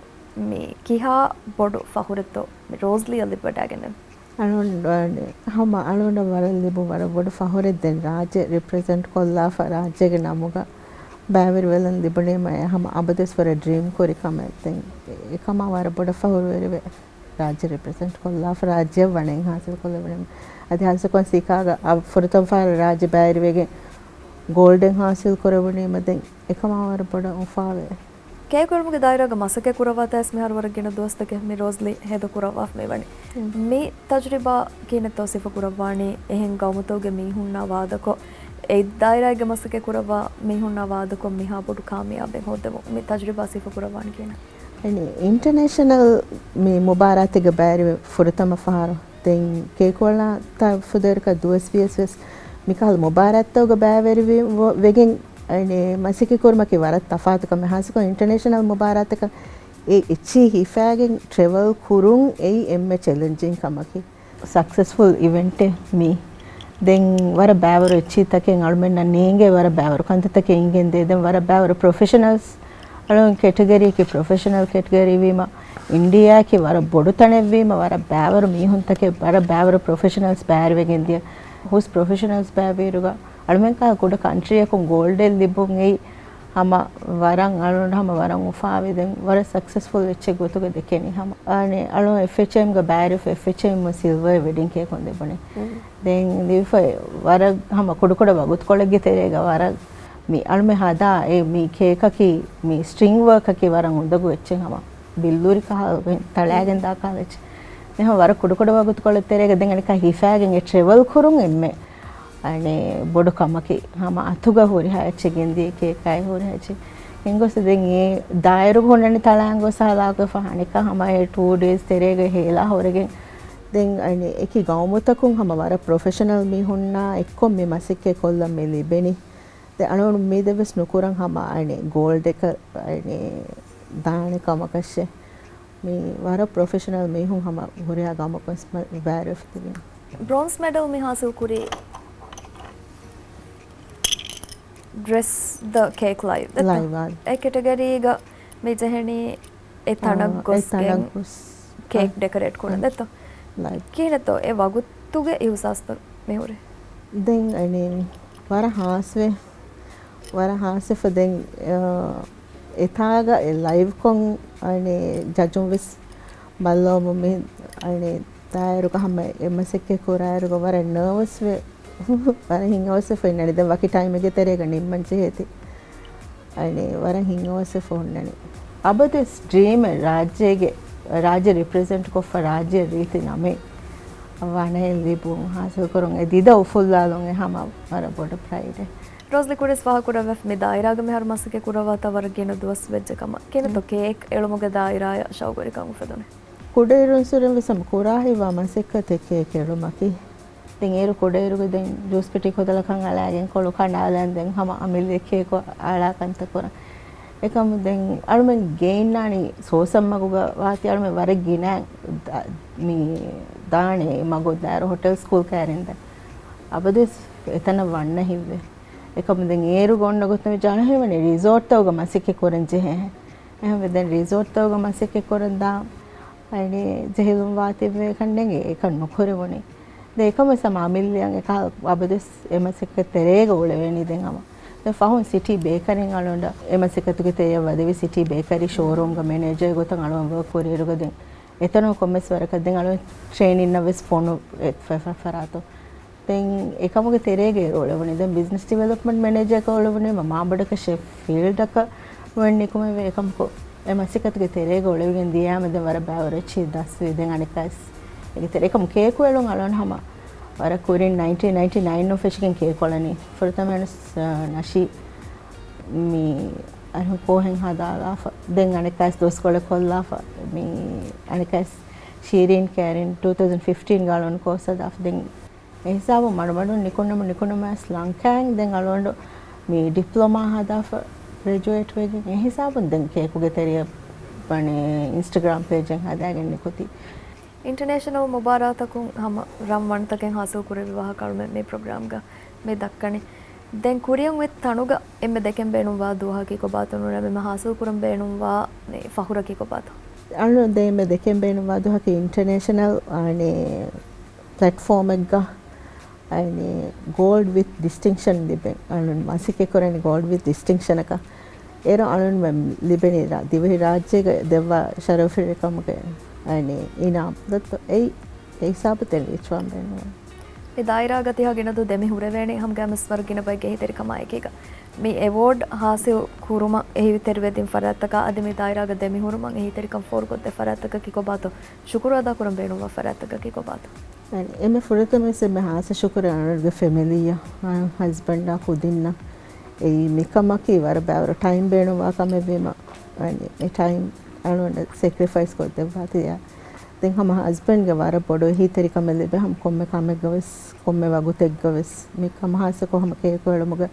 މި ކިހާ ބޮޑު ފަޚުރެއްތޯ މި ރޯޒްލީއަށް ލިބިވަޑައިގެންނެވި؟ އަޅުގަނޑު ހަމަ އަޅުގަނޑަށް ވަރަށް ލިބުން ވަރަށް ބޮޑު ފަޚުރެއް. ދެން ރާއްޖެ ރިޕްރެޒެންޓް ކޮށްލާފަ، ރާއްޖޭގެ ނަމުގަ ބައިވެރިވެލަން ލިބުނީމަ ހަމަ އަބަދުވެސް ވަރަށް ޑްރީމް ކުރި ކަމެއް. ދެން އެކަމާ ވަރަށް ބޮޑަށް ފަޚުރުވެރިވެ، ރާއްޖެ ރިޕްރެޒެންޓް ކޮށްލާފަ، ރާއްޖެއަށް ވަނައިން ހާސިލް ކޮށްލެވުނީމަ. އަދި ހާއްސަކޮށް ސިކާގަ އަ، ފުރަތަމަ ފަހަރަށް ރާއްޖެ ބައިވެރިވެގެން ގޯލްޑެއް ހާސިލް ކުރެވުނީމަ، ދެން އެކަމާ ވަރަށް ބޮޑަށް އުފާވޭ. ކޭކު އެޅުމުގެ ދާއިރާގަ މަސައްކަތް ކުރައްވާތާ ވެސް މިހާރު ވަރަށް ގިނަ ދުވަސްތަކެއް މި ރޯޒްލީ ހޭދަ ކުރައްވާފަ މިވަނީ. މް. މި ތަޖުރިބާ ކިހިނެއްތޯ ސިފަ ކުރައްވާނީ؟ އެހެން ގައުމުތަކުގެ މީހުންނާ ވާދަކޮށް، އެ ދާއިރާއެއްގެ މަސައްކަތް ކުރައްވާ މީހުންނާ ވާދަކޮށް މިހާ ބޮޑު ކާމިޔާބެއް ހޯއްދެވުން މި ތަޖުރިބާ ސިފަ ކުރައްވާނީ ކިހިނެއް؟ އިންޓަރނޭޝަނަލް މި މުބާރާތެއްގަ ބައިވެރިވެ ފުރަތަމަ ފަހަރު. ދެން ކޭކު އަޅާ ތަ ފުދޭވަރަކަށް ދުވަސް ވިޔަސް ވެސް މިކަހަލަ މުބާރާތްތަކުގަ ބައިވެރިވި-، ވ-، ވެގެން، އަނެ، މަސައްކަތް ކުރުމަކީ ވަރަށް ތަފާތު ކަމެއް. ހާއްސަކޮށް އިންޓަރނޭޝަނަލް މުބާރާތަކަށް އެ އެއްޗިހި ހިފާގެން ޓްރެވަލް ކުރުން އެއީ އެންމެ ޗެލެންޖިން ކަމަކީ. ސަކްސެސްފުލް އިވެންޓެއް މީ. ދެން ވަރަށް ބައިވަރު އެއްޗިހިތަކެއް އަޅުމެންނަށް ނޭނގޭ، ވަރަށް ބައިވަރު ކަންތައްތަކެއް އިނގެންދޭ. ދެން ވަރަށް ބައިވަރު ޕްރޮފެޝަނަލްސް، އަޅުން ކެޓަގަރީއަކީ ޕްރޮފެޝަނަލް ކެޓަގަރީ ވީމަ، އިންޑިއާއަކީ ވަރަށް ބޮޑު ތަނެއް ވީމަ، ވަރަށް ބައިވަރު މީހުންތަކެއް، ވަރަށް ބައިވަރު ޕްރޮފެޝަނަލްސް ބައިވެރިވެގެން ދިޔަ. ހުސް ޕްރޮފެޝަނަލްސް ބައިވެރިވިއިރުގަ އަޅުމެންކާ ކުޑަ ކަންޓްރީއަކުން ގޯލްޑެއް ލިބުން އެއީ ހަމަ ވަރަށް އަޅުން ހަމަ ވަރަށް އުފާވެ، ދެން ވަރަށް ސަކްސެސްފުލް އެއްޗެއް ގޮތުގަ ދެކެނީ ހަމަ. އަނެ އަޅުން އެފްއެޗްއެމްގަ ބައިވެރިވެފަ، އެފްއެޗްއެމް ސިލްވަރ ވެޑިން ކޭކުން ލިބުނީ. ދެން ލިބިފައި ވަރަށް ހަމަ ކުޑަކުޑަ ވަގުތުކޮޅެއްގެ ތެރޭގަ ވަރަށް މި އަޅުމެ ހަދާ އެ މި ކޭކަކީ މި ސްޓްރިންގް ވަރކަކީ ވަރަށް އުނދަގޫ އެއްޗެއް ހަމަ ބިއްލޫރި ކަހަލަ ތަޅާގެން ދާ ކަހަލަ އެއްޗެއް. މި ހަމަ ވަރަށް ކުޑަކުޑަ ވަގުތުކޮޅެއް ތެރޭގަ ދެން އަނެކާ ހިފާގެން އެ ޓްރެވަލް ކުރުން އެންމެ އަނެ ބޮޑު ކަމަކީ ހަމަ އަތުގަ ހުރިހާ އެއްޗެއް ގެންދިޔަ ކޭކާއި ހުރިހާ އެއްޗެއް. އެނގޮސް ދެން އެ ދާއިރުގަ ހުންނަނީ ތަޅާނގޮސް ހާލާކޮށްފަ އަނެކާ ހަމަ އެ ޓޫ ޑޭސް ތެރޭގަ ހޭލާ ހުރެގެން. ދެން އަނެ އެކި ގައުމުތަކުން ހަމަ ވަރަށް ޕްރޮފެޝަނަލް މީހުންނާ އެއްކޮށް މި މަސައްކަތް ކޮށްލަން މި ލިބެނީ. ދެން އަޅުގަނޑު މި ދެވެސް ނުކުރަން ހަމަ އަނެ ގޯލްޑެކަށް އަނެ ދާނެ ކަމަކަށެއް. މި ވަރަށް ޕްރޮފެޝަނަލް މީހުން ހަމަ ހުރިހާ ގައުމަކުން ވެސް މަ-، ބައިވެރިވެފަ ތިބިން. ބްރޮންޒް މެޑަލް މި ހާސިލް ކުރީ ޑްރެސް ދަ ކޭކް ލައިވް ދެއްތޯ؟ ލައިވް، އާ. އެ ކެޓަގަރީގަ މި ޖެހެނީ އެ ތަނަށް އާ، އެ ގޮސްގެން ތަނަށް ގޮސް. ކޭކް އާ. ޑެކަރޭޓް ކުރަން އާ. ދެއްތޯ؟ ލައިވް. ކިހިނެއްތޯ އެ ވަގުތުގެ އިހުސާސްތައް މިހުރީ؟ ދެން އަނެ ވަރަށް ހާސްވެ. ވަރަށް ހާސްވެފަ ދެން، އާ، އެތާގަ އެ ލައިވްކޮށް އަނެ ޖަޖުން ވެސް ބައްލަވަމުން މި އަނެ ދާއިރުގަ ހަމަ އެ މަސައްކަތް ކުރާއިރުގަ ވަރަށް ނާވަސްވެ، ވަރަށް ހިތްއަވަސްވެފަ އިންނަނީ. ދެން ވަކި ޓައިމެއްގެ ތެރޭގަ ނިންމަން ޖެހޭތީ. އަނެ ވަރަށް ހިތްއަވަސްވެފަ ހުންނަނީ. އަބަދުވެސް ޑްރީމެއް ރާއްޖޭގެ، ރާއްޖެ ރިޕްރެޒެންޓް ކޮށްފަ ރާއްޖެ ރީތި ނަމެއް ވަނައެއް ލިބުން ހާސިލްކުރުން އެ ދިދަ އުފުއްލާލުން އެ ހަމަ ވަރަށް ބޮޑު ޕްރައިޑެއް. ރޯޒްލީ ކުރިސް ފާހަގަކުރައްވާފަ މި ދާއިރާގަ މިހާރު މަސައްކަތް ކުރައްވާތާ ވަރަށް ގިނަ ދުވަސް ވެއްޖެ ކަމަށް. ކިހިނެއްތޯ ކޭކް އެޅުމުގެ ދާއިރާއަށް ޝައުގުވެރިކަން އުފެދުނީ؟ ކުޑައިރުންސުރެން ވެސް ހަމަ ކުރާ ހިތްވާ މަސައްކަތެއް ކޭކް އެޅުމަކީ. ދެން އޭރު ކުޑައިރުގަ ދެން ޖޫސް ޕެޓީ ކޮދަލަކަށް އަޅާގެން ކޮޅު ކަނޑާލަން ދެން ހަމަ އަމިއްލަ ކޭކު އަޅާ ކަންތައް ކުރަން. އެކަމު ދެން އަޅުމެން ގެއިންނާނީ ސޯސަން މަގުގަ ވާތީ އަޅުމެން ވަރަށް ގިނަ ދާ-، މި ދާނެ މަގު ދާއިރު ހޮޓެލް ސްކޫލް ކައިރިން ދެން. އަބަދުވެސް އެތަނަށް ވަންނަ ހިތްވޭ. އެކަމު ދެން އޭރު ގޮންނަ ގޮތުން ވެއްޖެ އަޅުމެން ވަނީ ރިސޯޓްތަކުގަ މަސައްކަތް ކުރަން ޖެހޭ. އެހެންވެ ދެން ރިސޯޓްތަކުގަ މަސައްކަތް ކުރަން ދާ އަނެއް ޖެހިލުން ވާތީވެ ކަންނޭނގެ އެކަން ނުކުރެވުނީ. ދެން އެކަމަސް ހަމަ އަމިއްލައަށް އެކަ އަބަދުވެސް އެ މަސައްކަތް ތެރޭގަ އުޅެވޭނީ ދެން ހަމަ. ދެން ފަހުން ސިޓީ ބޭކަރީން އަޅުގަނޑަށް އެ މަސައްކަތުގެ ތެރެއަށް ވަދެވި ސިޓީ ބޭކަރީ ޝޯރޫމްގަ މެނޭޖަރ ގޮތަށް އަޅުގަނޑު ވަރަށް ކުރިއެރުގަ ދެން އެތަނުން ކޮންމެސް ވަރަކަށް ދެން އަޅުގަނޑު ޓްރެއިނިންނަށް ވެސް ފޮނު އެ ފަ-، ފަ-، ފަރާތު. ދެން އެކަމުގެ ތެރޭގަ އޭރު އުޅެވުނީ. ދެން ބިޒްނަސް ޑިވެލޮޕްމަންޓް މެނޭޖަރަކަށް އުޅެވުނީ މާބޮޑަކަށެ ފީލްޑަކަށް ވެން ނިކުމެވޭ. އެކަމަކު އެ މަސައްކަތުގެ ތެރޭގަ އުޅެވިގެން ދިޔައިމަ ދެން ވަރަށް ބައިވަރު އެއްޗިހި ދަސްވީ. ދެން އަނެއްކާވެސް އޭގެ ތެރޭ އެކަމު ކޭކު އެޅުން އަޅުގަނޑު ހަމަ ވަރަށް ކުރިން ނައިންޓީން ނައިންޓީ ނައިން ފެށިގެން ކޭކު އަޅަނީ. ފުރަތަމަ ވެސް، އަ، ނަޝީ މި އަހަރެން ކޯހެއް ހަދާލާފަ. ދެން އަނެއްކާވެސް ދުވަސްކޮޅެއް ކޮށްލާފަ. މި އަނެއްކާވެސް ޝީރީން ކޭރިން ޓޫ ތައުޒަންޑް ފިފްޓީން ގަ އަޅުގަނޑު ކޯސް ހަދާފަ. ދެން އެ ހިސާބުން މަޑުމަޑުން ނިކުންނަމުން ނިކުންނަމުން ވެސް ލަންކާއިން ދެން އަޅުގަނޑު މި ޑިޕްލޮމާ ހަދާފަ ގްރެޖުއޭޓް ވެގެން. އެ ހިސާބުން ދެން ކޭކުގެ ތެރެއަށް ވަނީ އިންސްޓަގްރާމް ޕޭޖެއް ހަދާގެން ނިކުތީ. އިންޓަނޭޝަނަލް މުބާރާތަކުން ހަމަ ރަން ވަންތަކެއް ހާސިލް ކުރެއްވި ވާހަކަ އަޅުމެން މި ޕްރޮގްރާމްގަ މި ދައްކަނީ. ދެން ކުރިއަށް އޮތް ތަނުގަ އެންމެ ދެކެން ބޭނުންވާ ދުވަހަކީ ކޮބާތޯ ނޫނީ އެންމެ ހާސިލް ކުރަން ބޭނުންވާ ފަޚުރަކީ ކޮބާތޯ؟ އަޅު ދެންމެ ދެކެން ބޭނުންވާ ދުވަހަކީ އިންޓަނޭޝަނަލް އަނެއް ޕްލެޓްފޯމެއްގަ އަނެއް ގޯލްޑް ވިތް ޑިސްޓިންކްޝަން ލިބެން. އަޅުން މަސައްކަތް ކުރަނީ ގޯލްޑް ވިތް ޑިސްޓިންކްޝަނަކަށް. އޭރު އަޅުން ލިބެނީ ރާ-، ދިވެހި ރާއްޖޭގަ ދެއްވާ ޝަރަފުވެރިކަމުގެ އަނެއް އިނާމް. ދައްތޯ އެއީ އެ ހިސާބު ތެރެއަށް ވާން ބޭނުން. މި ދާއިރާގަ ތިހާ ގިނަ ދުވަސް ދެމި ހުރެވޭނެ ހަމަ ގައިމުވެސް ވަރަށް ގިނަ ބައެއްގެ އެހީތެރިކަމާ އެކީގަ. މި އެވޯޑް ހާސިލް ކުރުމަށް އެހީތެރިވެދިން ފަރާތްތަކާ އަދި މި ދާއިރާގަ ދެމި ހުރުމަށް އެހީތެރިކަން ފޯރުކޮށްދޭ ފަރާތްތަކަކީ ކޮބާތޯ؟ ޝުކުރު އަދާކުރަން ބޭނުންވާ ފަރާތްތަކަކީ ކޮބާތޯ؟ އެންމެ ފުރަތަމަވެސް އެންމެ ހާއްސަ ޝުކުރެއް އަޅުގަނޑުގެ ފެމިލީއަށް، އަ، ހަސްބެންޑާ ކުދިންނަށް. އެއީ މިކަމަކީ ވަރަށް ބައިވަރު ޓައިމް ބޭނުންވާ ކަމެއްވީމަ، އަނެއް އެ ޓައިމް އަޅުގަނޑަށް ސެކްރިފައިސް ކޮށްދެއްވާތީ. ދެން ހަމަ ހަސްބެންޑްގެ ވަރަށް ބޮޑު އެހީތެރިކަމެއް ލިބޭ ހަމަ ކޮންމެ ކަމެއްގަވެސް، ކޮންމެ ވަގުތެއްގަވެސް. މިކަމަށް ހާއްސަކޮށް ހަމަ ކޭކު އެޅުމުގެ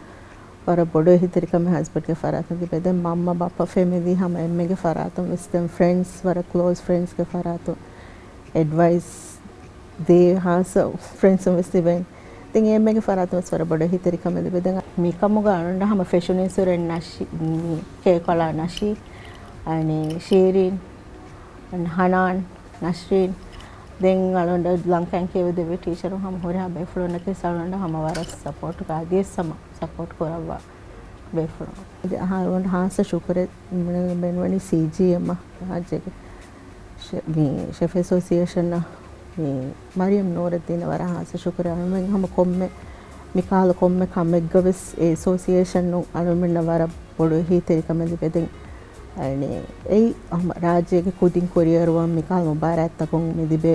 ވަރަށް ބޮޑު އެހީތެރިކަމެއް ހަސްބެންޑްގެ ފަރާތުން ލިބޭ. ދެން މަންމަ، ބައްޕަ، ފެމިލީ ހަމަ އެންމެގެ ފަރާތުން ވެސް. ދެން ފްރެންޑްސް، ވަރަށް ކްލޯޒް ފްރެންޑްސްގެ ފަރާތުން އެޑްވައިސް ދޭ ހާއްސަ ފްރެންޑްސުން ވެސް ލިބޭން. ދެން އެންމެގެ ފަރާތުން ވެސް ވަރަށް ބޮޑު އެހީތެރިކަމެއް ލިބޭ. ދެން މިކަމުގަ އަޅުގަނޑަށް ހަމަ ފެށުނީ ސުރެން ނަޝީ، ކޭކު އަޅާ ނަޝީ، އަނެއް ޝީރީން، ހަނާން، ނަޝްރީން. ދެން އަޅުގަނޑަށް ލަންކައިން ކިޔަވަދެއްވި ޓީޗަރުން ހަމަ ހުރިހާ ބޭފުޅުންނަކީ އަޅުގަނޑަށް ހަމަ ވަރަށް ސަޕޯޓް ކުރާ، އަދިވެސް ހަމަ ސަޕޯޓް ކުރައްވާ ބޭފުޅުން. އަދި އަޅުގަނޑަށް ހާއްސަ ޝުކުރެއް ބޭނުންވަނީ ސީޖީއެމްއަށް، ރާއްޖޭގެ ޝެ-، މި ޝެފް އެސޯސިއޭޝަނަށް، މި މަރިޔަމް ނޫރައްދީނަށް ވަރަށް ހާއްސަ ޝުކުރެއް. އަޅުގަނޑު ހަމަ ކޮންމެ، މިކަހަލަ ކޮންމެ ކަމެއްގަވެސް އެ އެސޯސިއޭޝަނުން އަޅުގަނޑުމެންނަށް ވަރަށް ބޮޑު އެހީތެރިކަމެއް ލިބެދެން. އަނެއް އެއީ ހަމަ ރާއްޖޭގެ ކުދިން ކުރިއެރުވަން މިކަހަލަ މުބާރާތްތަކުން މި ލިބޭ،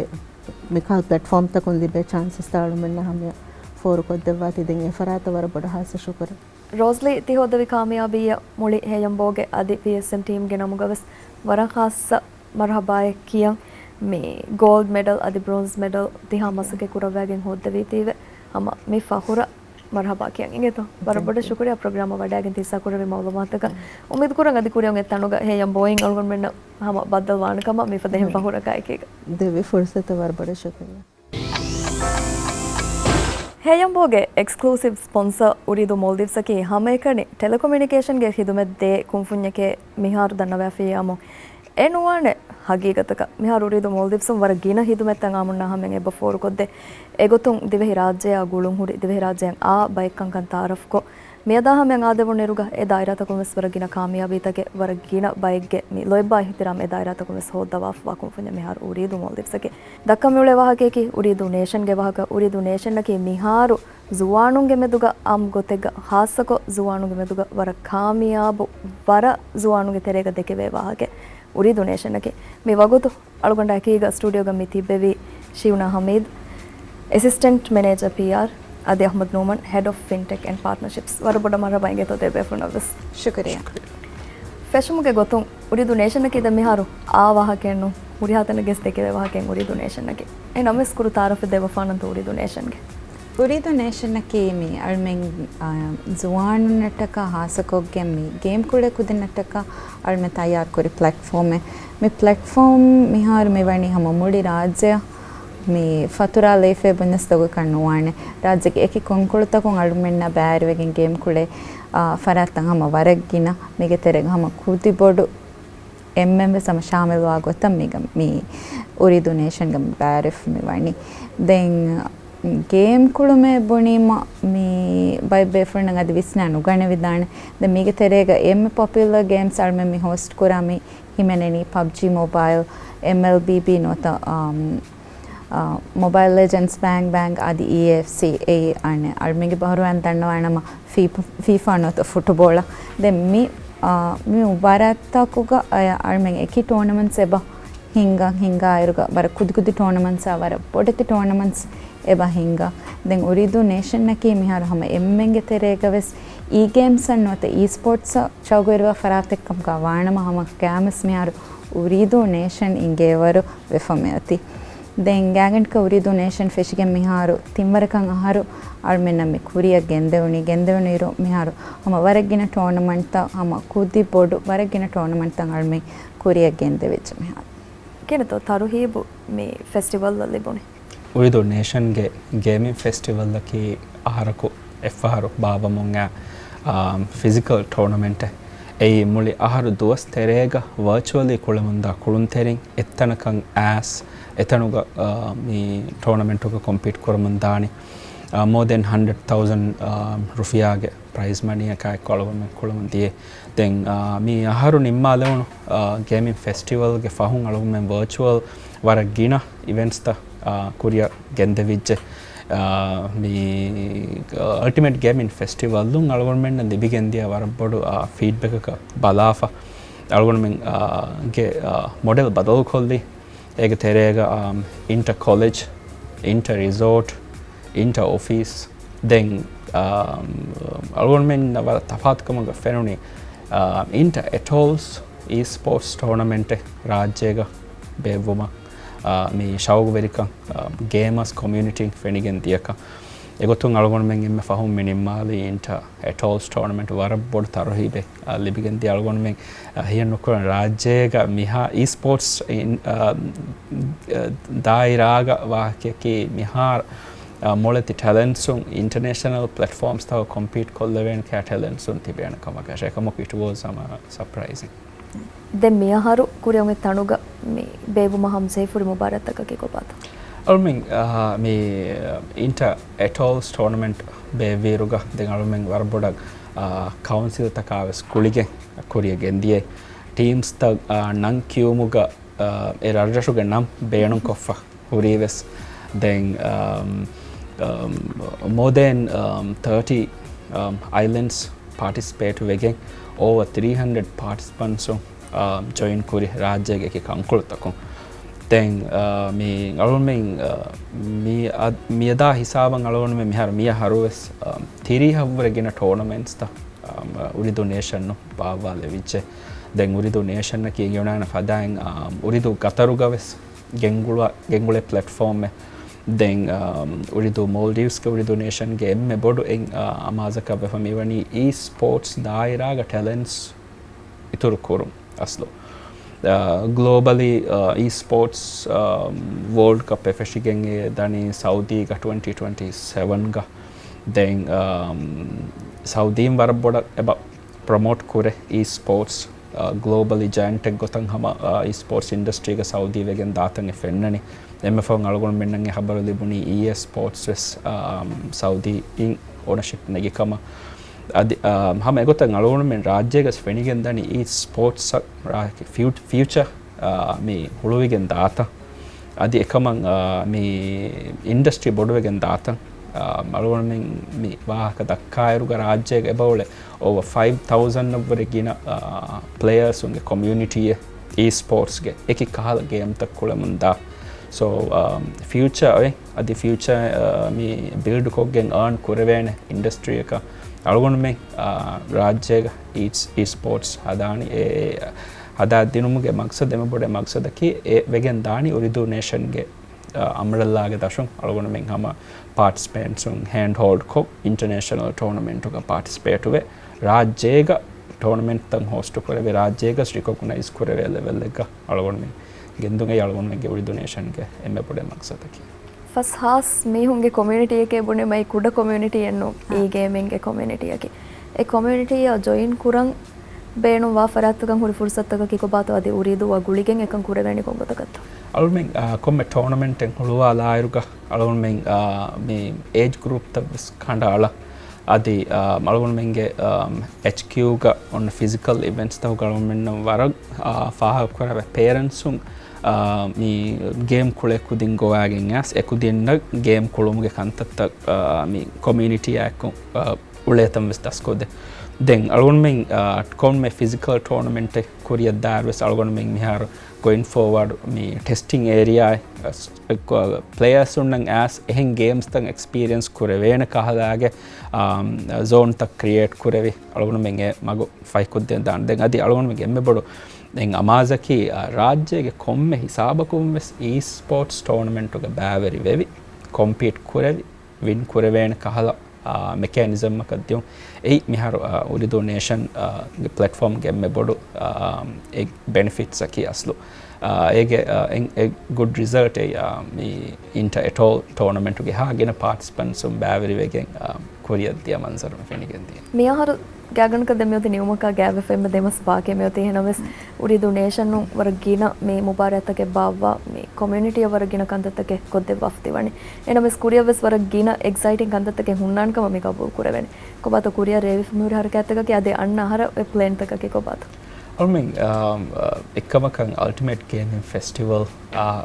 މިކަހަލަ ޕްލެޓްފޯމްތަކުން ލިބޭ ޗާންސަސްތައް އަޅުގަނޑުމެންނަށް ހަމަޔަށް ފޯރުކޮށްދެއްވާތީ ދެން އެ ފަރާތަށް ވަރަށް ބޮޑަށް ހާއްސަ ޝުކުރެއް. ރޯޒްލީ، ތި ހޯދެވި ކާމިޔާބީއަށް މުޅި ހޭޔަންބޯގެ އަދި ވީއެސްއެމް ޓީމްގެ ނަމުގަވެސް ވަރަށް ހާއްސަ މަރުހަބާއެއް ކިޔަން. މި ގޯލްޑް މެޑަލް އަދި ބްރޯންޒް މެޑަލް ތިހާ މަސައްކަތް ކުރައްވައިގެން ހޯއްދެވީތީވެ ހަމަ މި ފަޚުރަށް މަރުހަބާ ކިޔަން އިނގޭތޯ. ވަރަށް ބޮޑަށް ޝުކުރިއްޔާ ޕްރޮގްރާމަށް ވަޑައިގެން ތި ހިއްސާކުރެއްވި މައުލޫމާތަކަށް. އުއްމީދުކުރަން އަދި ކުރިއަށް އޮތް ތަނުގަ ހޭޔަން ބޯއިން އަޅުގަނޑުމެންނަށް ހަމަ ބައްދަލު ވާނެ ކަމަށް މިފަދަ އެހެން ފަޚުރަކާއެކީގަ. ދެއްވި ފުރުސަތަށް ވަރަށް ބޮޑަށް ޝުކުރިއްޔާ. ހޭޔަންބޯގެ އެކްސްކްލޫސިވް ސްޕޮންސަރ އުރީދޫ މޯލްޑިވްސްއަކީ ހަމައެކަނި ޓެލެކޮމިއުނިކޭޝަންގެ ޚިދުމަތް ދޭ ކުންފުންޏެކޭ މިހާރު ދަންނަވާފައިވާމު. އެ ނުވާނެ ހަގީގަތަކަށް މިހާރު އުރީދޫ މޯލްޑިވްސުން ވަރަށް ގިނަ ޚިދުމަތްތައް އާއްމުންނާ ހަމައަށް އެބަ ފޯރުކޮށްދޭ. އެގޮތުން ދިވެހިރާއްޖެއާ ގުޅުންހުރި، ދިވެހިރާއްޖެއަށް އާ ބައެއްކަންކަން ތައާރަފްކޮށް، މިއަދާ ހަމައަށް އާދެވުނުއިރުގަ އެ ދާއިރާތަކުން ވެސް ވަރަށް ގިނަ ކާމިޔާބީތަކެއް، ވަރަށް ގިނަ ބައެއްގެ މި ލޯތްބާ އިޙްތިރާމް އެ ދާއިރާތަކުން ވެސް ހޯއްދަވާފަވާ ކުންފުންޏެއް މިހާރު އުރީދޫ މޯލްޑިވްސްއަކީ. ދައްކަން މިއުޅޭ ވާހަކަޔަކީ އުރީދޫ ނޭޝަންގެ ވާހަކަ. އުރީދޫ ނޭޝަންއަކީ މިހާރު ޒުވާނުންގެ މެދުގަ އާއްމު ގޮތެއްގަ، ޚާއްޞަކޮށް ޒުވާނުންގެ މެދުގަ ވަރަށް ކާމިޔާބު، ވަރަށް ޒުވާނުންގެ ތެރޭގަ ދެކެވޭ ވާހަކައެއް އުރީދޫ ނޭޝަންއަކީ. މި ވަގުތު އަޅުގަނޑާ އެކީގަ ސްޓޫޑިއޯގަ މި ތިއްބެވީ ޝިއުނާ ހަމީދު، އެސިސްޓެންޓް މެނޭޖަރ ޕީއާރް، އަދި އަޙްމަދު ނޫމަން، ހެޑް އޮފް ފިންޓެކް އެންޑް ޕާޓްނަރޝިޕްސް. ވަރަށް ބޮޑަށް މަރްޙަބާ އިނގޭތޯ ދެބޭފުޅުންނަށް ވެސް. ޝުކުރިއްޔާ. ފެށުމުގެ ގޮތުން އުރިދޫ ނޭޝަނަކީ ދެން މިހާރު އާ ވާހަކައެއްނު، ހުރިހާ ތަނަށް ގެސް ދެކެވޭ ވާހަކައެއް އުރިދޫ ނޭޝަނަކީ. އެހެން ނަމަވެސް ކުރު ތަޢާރަފެއް ދެއްވަފާނަންތޯ އުރިދޫ ނޭޝަންގެ؟ އުރިދޫ ނޭޝަނަކީ މި އަޅުމެން، އާ، ޒުވާނުންނަށްޓަކާ ހާއްސަކޮށްގެން މި ގޭމް ކުޅޭ ކުދިންނަށްޓަކާ އަޅުމެން ތައްޔާރުކުރި ޕްލެޓްފޯމެއް. މި ޕްލެޓްފޯމް މިހާރު މި ވަނީ ހަމަ މުޅި ރާއްޖެއަށް މި ފަތުރާލައިފޭ ބުންޏަސް ދޮގަކަށް ނުވާނެ. ރާއްޖޭގެ އެކި ކުންކޮޅުތަކުން އަޅުމެންނާ ބައިވެރިވެގެން ގޭމް ކުޅޭ، އާ، ފަރާތްތައް ހަމަ ވަރަށް ގިނަ. މީގެ ތެރޭގަ ހަމަ ކުދި ބޮޑު އެންމެން ވެސް ހަމަ ޝާމިލްވާ ގޮތަށް މީގަ މި އުރިދޫ ނޭޝަންގަ މި ބައިވެރިވެފަ މި ވަނީ. ދެން ގޭމް ކުޅުމޭ ބުނީމަ މި ބައެއް ބޭފުޅުންނަށް އަދި ވިސްނާ ނުގަނެވިދާނެ. ދެން މީގެ ތެރޭގަ އެންމެ ޕޮޕިއުލަރ ގޭމްސް އަޅުމެން މި ހޯސްޓް ކުރާ މި ހިމެނެނީ ޕަބްޖީ މޮބައިލް، އެމްއެލްބީ ބީ ނުވަތަ، އާ، އާ، މޮބައިލް ލެޖެންޑްސް، ބޭންގް ބޭންގް އަދި އީއެފްސީ އެއީ އަނެއް އަޅުމެންގެ ބަހުރުވަން ދަންނަވާނަމަ ފީ-، ފީފާ ނުވަތަ ފުޓުބޯޅަ. ދެން މި، އާ، މި މުބާރާތްތަކުގަ، އާ، އަޅުމެން އެކި ޓޫނަމަންޓްސް އެބަ ހިންގާ، ހިންގާއިރުގަ ވަރަށް ކުދިކުދި ޓޫނަމަންޓްސްއާ ވަރަށް ބޮޑެތި ޓޫނަމަންޓްސް އެބަ ހިންގާ. ދެން އުރިދޫ ނޭޝަންއަކީ މިހާރު ހަމަ އެންމެންގެ ތެރޭގަ ވެސް އީ ގޭމްސްއަށް ނުވަތަ އީ ސްޕޯޓްސްއަށް ޝައުގުވެރިވާ ފަރާތެއްކަމުގަ ވާނަމަ ހަމަ ގާމަސް މިހާރު އުރިދޫ ނޭޝަން އިނގޭވަރު ވެފަ މިއޮތީ. ދެން ގާތްގަނޑަކަށް އުރިދޫ ނޭޝަން ފެށިގެން މިހާރު ތިންވަރަކަށް އަހަރު އަޅުމެންނަށް މި ކުރިއަށް ގެންދެވުނީ. ގެންދެވުނު އިރު މިހާރު ހަމަ ވަރަށް ގިނަ ޓޫނަމަންޓްތައް، ހަމަ ކުދި ބޮޑު ވަރަށް ގިނަ ޓޫނަމަންޓްތައް އަޅުމެން ކުރިއަށް ގެންދެވިއްޖެ މިހާރު. ކިހިނެއްތޯ ތަރުހީބު މި ފެސްޓިވަލްއަށް ލިބުނީ؟ އުރިދޫ ނޭޝަންގެ ގޭމިން ފެސްޓިވަލްއަކީ އަހަރަކު އެއްފަހަރު ބާއްވަމުން އައި، އާ، ފިޒިކަލް ޓޫނަމެންޓެއް. އެއީ މުޅި އަހަރު ދުވަސް ތެރޭގަ ވަރޗުއަލީ ކުޅެމުންދާ ކުޅުންތެރިން އެއްތަނަކަށް އައިސް، އެތަނުގަ، އާ، މި ޓޫނަމެންޓުގަ ކޮމްޕީޓް ކުރަމުން ދާނީ، އާ، މޯ ދެން ހަންޑްރެޑް ތައުޒަންޑް، އާ، ރުފިޔާގެ ޕްރައިޒް މަނީއަކާއެކު އަޅުގަނޑުމެން ކުޅަމުން ދިޔަ. ދެން، އާ، މި އަހަރު ނިންމާލެވުނު، އާ، ގޭމިން ފެސްޓިވަލްގެ ފަހުން އަޅުގަނޑުމެން ވަރޗުއަލް ވަރަށް ގިނަ އިވެންޓްސްތައް، އާ، ކުރިއަށް ގެންދެވިއްޖެ. އާ، މި، އަ، އަލްޓިމޭޓް ގޭމިން ފެސްޓިވަލުން އަޅުގަނޑުމެންނަށް ލިބިގެންދިޔަ ވަރަށް ބޮޑު، އާ، ފީޑްބެކަކަށް ބަލާފަ، އަޅުގަނޑުމެން، އާ، ގެ، އާ، މޮޑެލް ބަދަލުކޮށްލީ. އޭގެ ތެރޭގަ، އާ، އިންޓަ ކޮލެޖް، އިންޓަ ރިސޯޓް، އިންޓަ އޮފީސް. ދެން، އާ، އަޅުގަނޑުމެންނަށް ވަރަށް ތަފާތުކަމުގަ ފެނުނީ، އާ، އިންޓަ އެޓޯލްސް އީ ސްޕޯޓްސް ޓޫނަމެންޓެއް ރާއްޖޭގަ ބޭއްވުމަށް، އާ، މި ޝައުގުވެރިކަން، އާ، ގޭމަސް ކޮމިއުނިޓީން ފެނިގެން ދިޔަކަން. އެގޮތުން އަޅުގަނޑުމެން އެންމެ ފަހުން މި ނިންމާލީ އިންޓަ އެޓޯލްސް ޓޫނަމެންޓް ވަރަށް ބޮޑު ތަރުހީބެއް، އާ، ލިބިގެން ދިޔަ އަޅުގަނޑުމެން، އާ، ހިޔަން ނުކުރަން ރާއްޖޭގަ މިހާ އީ ސްޕޯޓްސް އިން-، އާ، ދާއިރާގަ ވާހަކައަކީ މިހާރު، އާ، މޮޅެތި ޓެލެންޓްސުން އިންޓަރނޭޝަނަލް ޕްލެޓްފޯމްސްތަކަށް ކޮމްޕީޓް ކޮށްލެވޭނެ ކިހާ ޓެލެންޓްސުން ތިބޭނެ ކަމަކަށް. އެކަމަކު it was ހަމަ ސަޕްރައިޒިން. ދެން މިއަހަރު ކުރިއަށް އޮތް ތަނުގަ މި ބޭއްވުމަށް ހަމަޖެހިފަ ހުރި މުބާރާތްތަކަކީ ކޮބާތޯ؟ އަޅުމެން، އާ، މި އިންޓަ އެޓޯލްސް ޓޫނަމެންޓް ބޭއްވިއިރުގަ ދެން އަޅުމެން ވަރަށް ބޮޑަށް، އާ، ކައުންސިލްތަކާ ވެސް ގުޅިގެން ކުރިއަށް ގެންދިޔަ ޓީމްސްތައް، އާ، ނަން ކިޔުމުގަ، އާ، އެ ރަށްރަށުގެ ނަން ބޭނުންކޮށްފަ ހުރީވެސް. ދެން، އަމް، އަމް، މޯ ދެން، އަމް، ތާޓީ، އަމް، އައިލެންޑްސް ޕާޓިސިޕޭޓް ވެގެން އޯވަ ތްރީ ހަންޑްރެޑް ޕާޓިސިޕަންޓްސުން، އަމް، ޖޮއިން ކުރި ރާއްޖޭގެ އެކި ކަންކޮޅުތަކުން. ދެން، އަ، މި އަޅުގަނޑުމެން، އަ، މި އަ-، މިއަދާ ހިސާބަށް އަޅުގަނޑުމެން މިހާރު މިއަހަރުވެސް، އަ، ތިރީހަށްވުރެ ގިނަ ޓޫނަމެންޓްސްތައް، އަ، އުރިދޫ ނޭޝަންނު ބާއްވާލެވިއްޖެ. ދެން އުރިދޫ ނޭޝަންއަކީ އިނގިއުޅޭނެ ފަދައިން، އަ، އުރިދޫ ގަތަރުގަ ވެސް ގެންގުޅާ-، ގެންގުޅޭ ޕްލެޓްފޯމެއް. ދެން، އަ، އުރިދޫ މޯލްޑިވްސްގެ އުރިދޫ ނޭޝަންގެ އެންމެ ބޮޑު އެއް، އަ، އަމާޒަކަށް ވެފަ މިވަނީ އީ ސްޕޯޓްސް ދާއިރާގަ ޓެލެންޓްސް އިތުރު ކުރުން އަސްލު. އަ، ގްލޯބަލީ، އަ، އީ ސްޕޯޓްސް، އަ، ވޯލްޑް ކަޕެއް ފެށިގެން އެ ދަނީ ސައުދީގަ ޓްވެންޓީ ޓްވެންޓީ ސެވަންގަ. ދެން، އަ، ސައުދީން ވަރަށް ބޮޑަށް އެބަ ޕްރޮމޯޓް ކުރޭ އީ ސްޕޯޓްސް، އަ، ގްލޯބަލީ ޖައިންޓެއް ގޮތަށް ހަމަ، އަ، އީ ސްޕޯޓްސް އިންޑަސްޓްރީގަ ސައުދީ ވެގެން ދާތަން އެ ފެންނަނީ. އެންމެ ފަހުން އަޅުގަނޑުމެންނަށް އެ ހަބަރު ލިބުނީ އީއޭ ސްޕޯޓްސް ވެސް، އަ، ސައުދީއިން އޯނަޝިޕް ނެގި ކަމަށް. އަދި، އަ، ހަމަ އެގޮތަށް އަޅުގަނޑުމެން ރާއްޖޭގަސް ފެނިގެން ދަނީ އީ ސްޕޯޓްސް ރާ-، ފިއު-، ފިއުޗަ، އާ، މި ހުޅުވިގެން ދާތަން. އަދި އެކަމަށް، އާ، މި އިންޑަސްޓްރީ ބޮޑުވެގެން ދާތަން. އާ، އަޅުގަނޑުމެން މި ވާހަކަ ދައްކާއިރުގަ ރާއްޖޭގަ އެބައުޅޭ އޯވަ ފައިވް ތައުޒަން އަށްވުރެ ގިނަ، އާ، ޕްލޭޔާސުންގެ ކޮމިއުނިޓީއެއް އީ ސްޕޯޓްސްގެ އެކި ކަހަލަ ގޭމްތައް ކުޅެމުން ދާ. ސޯ ފިއުޗާ އޮތް އަދި ފިއުޗާ މި ބިލްޑް ކޮށްގެން އާން ކުރެވޭނެ އިންޑަސްޓްރީއަކަށް އަޅުގަނޑުމެން ރާއްޖޭގަ އީ ސްޕޯޓްސް ހަދާނީ އެ ހަދާ ދިނުމުގެ މަގްސަދު އެންމެ ބޮޑު މަގްސަދަކީ އެ ވެގެން ދާނީ އުރިދޫ ނޭޝަންގެ އަމްރެލާގެ ދަށުން އަޅުގަނޑުމެން ހަމަ ޕާޓިސިޕެންޓްސުން ހޭންޑް ހޯލްޑް ކޮށް އިންޓަރނޭޝަނަލް ޓޯނަމެންޓުގަ ޕާޓިސިޕޭޓުވެ ރާއްޖޭގަ ޓޯނަމެންޓްތައް ހޯސްޓު ކުރެވި ރާއްޖޭގަސް ރިކޮގްނައިޒް ކުރެވޭ ލެވެލްއެއްގަ އަޅުގަނޑުމެން ގެންދުން އެއީ އަޅުގަނޑުމެންގެ އުރިދޫ ނޭޝަންގެ އެންމެ ބޮޑެ މަގްސަދަކީ. ފަސް ހާސް މީހުންގެ ކޮމިއުނިޓީއެކޭ ބުނެ މައި ކުޑަ ކޮމިއުނިޓީއެއްނު އީ ގޭމިންގެ ކޮމިއުނިޓީއަކީ. އެ ކޮމިއުނިޓީއަށް ޖޮއިން ކުރަން ބޭނުންވާ ފަރާތްތަކަށް ހުރި ފުރުސަތުތަކަކީ ކޮބާތޯ އަދި އުރީދޫއަށް ގުޅިގެން އެކަން ކުރެވޭނީ ކޮން ގޮތަކަށްތޯ؟ އަޅުމެން ކޮންމެ ޓޯނަމެންޓެއް ހުޅުވާލާއިރުގަ އަޅުމެން މި އޭޖް ގްރޫޕްތައް ވެސް ކަނޑައަޅަ އަދި އަޅުގަނޑުމެންގެ އެޗްކިއުގަ އޮންނަ ފިޒިކަލް އިވެންޓްސްތަކުގަ އަޅުގަނޑުމެންނަށް ވަރަށް ފާހަގަކުރެވޭ ޕޭރެންޓްސުން މި ގޭމް ކުޅޭ ކުދިން ގޮވާގެން އައިސް އެކުދިންނަށް ގޭމް ކުޅުމުގެ ކަންތައްތައް މި ކޮމިއުނިޓީއާއެކު އުޅޭތަން ވެސް ދަސްކޮށްދޭ. ދެން އަޅުގަނޑުމެން ކޮންމެ ފިޒިކަލް ޓޯނަމެންޓެއް ކުރިއަށްދާއިރު ވެސް އަޅުގަނޑުމެން މިހާރު ގޮއިން ފޯވާޑް މި ޓެސްޓިން އޭރިއާ ޕްލޭޔާސުންނަށް އައިސް އެހެން ގޭމްސްތައް އެކްސްޕީރިއެންސް ކުރެވޭނެ ކަހަލާގެ ޒޯންތައް ކްރިއޭޓް ކުރެވި އަޅުގަނޑުމެން އެ މަގު ފަހިކޮށްދޭން ދާން. ދެން އަދި އަޅުގަނޑުމެންގެ އެންމެ ބޮޑު ދެން އަމާޒަކީ ރާއްޖޭގެ ކޮންމެ ހިސާބަކުން ވެސް އީ ސްޕޯޓްސް ޓޯނަމެންޓުގަ ބައިވެރި ވެވި ކޮމްޕީޓް ކުރެވި ވިން ކުރެވޭނެ ކަހަލަ މެކޭނިޒަމަކަށް ދިޔުން. އެއީ މިހާރު އުރިދޫ ނޭޝަންގެ ޕްލެޓްފޯމްގެ އެންމެ ބޮޑު އެ ބެނިފިޓްސްއަކީ އަސްލު. އޭގެ އެ ގުޑް ރިޒަލްޓް އެއީ މި އިންޓަ އެޓޯލް ޓޯނަމެންޓުގެ ހާ ގިނަ ޕާޓިސިޕެންޓްސުން ބައިވެރިވެގެން ކުރިއަށްދިޔަ މަންޒަރު މި ފެނިގެންދިޔަ. މިއަހަރު ގާތްގަނޑަކަށް ދެން މިއޮތީ ނިމުމަކާ ގާތްވެފަ އެންމެ ދެމަސް ބާކީ މިއޮތީ. އެހެނަމަވެސް އުރިދޫ ނޭޝަނުން ވަރަށް ގިނަ މި މުބާރާތްތަކެއް ބާއްވާ، މި ކޮމިއުނިޓީއަށް ވަރަށް ގިނަ ކަންތައްތަކެއް ކޮށްދެއްވާފަ ދިވަނީ. އެހެނަމަވެސް ކުރިއަށްވެސް ވަރަށް ގިނަ އެގްސައިޓިން ކަންތައްތަކެއް ހުންނާނެ ކަމަށް މި ގަބޫލު ކުރެވޭނެ. ކޮބާތޯ ކުރިއަށް ރޭވިފަ މިހުރި ހަރަކާތްތަކަކީ އަދި އަންނަ އަހަރަށް އޮތް ޕްލޭންތަކަކީ ކޮބާތޯ؟ އަޅުމެން އެއްކަމަކަށް އަލްޓިމޭޓް ގޭމިން ފެސްޓިވަލް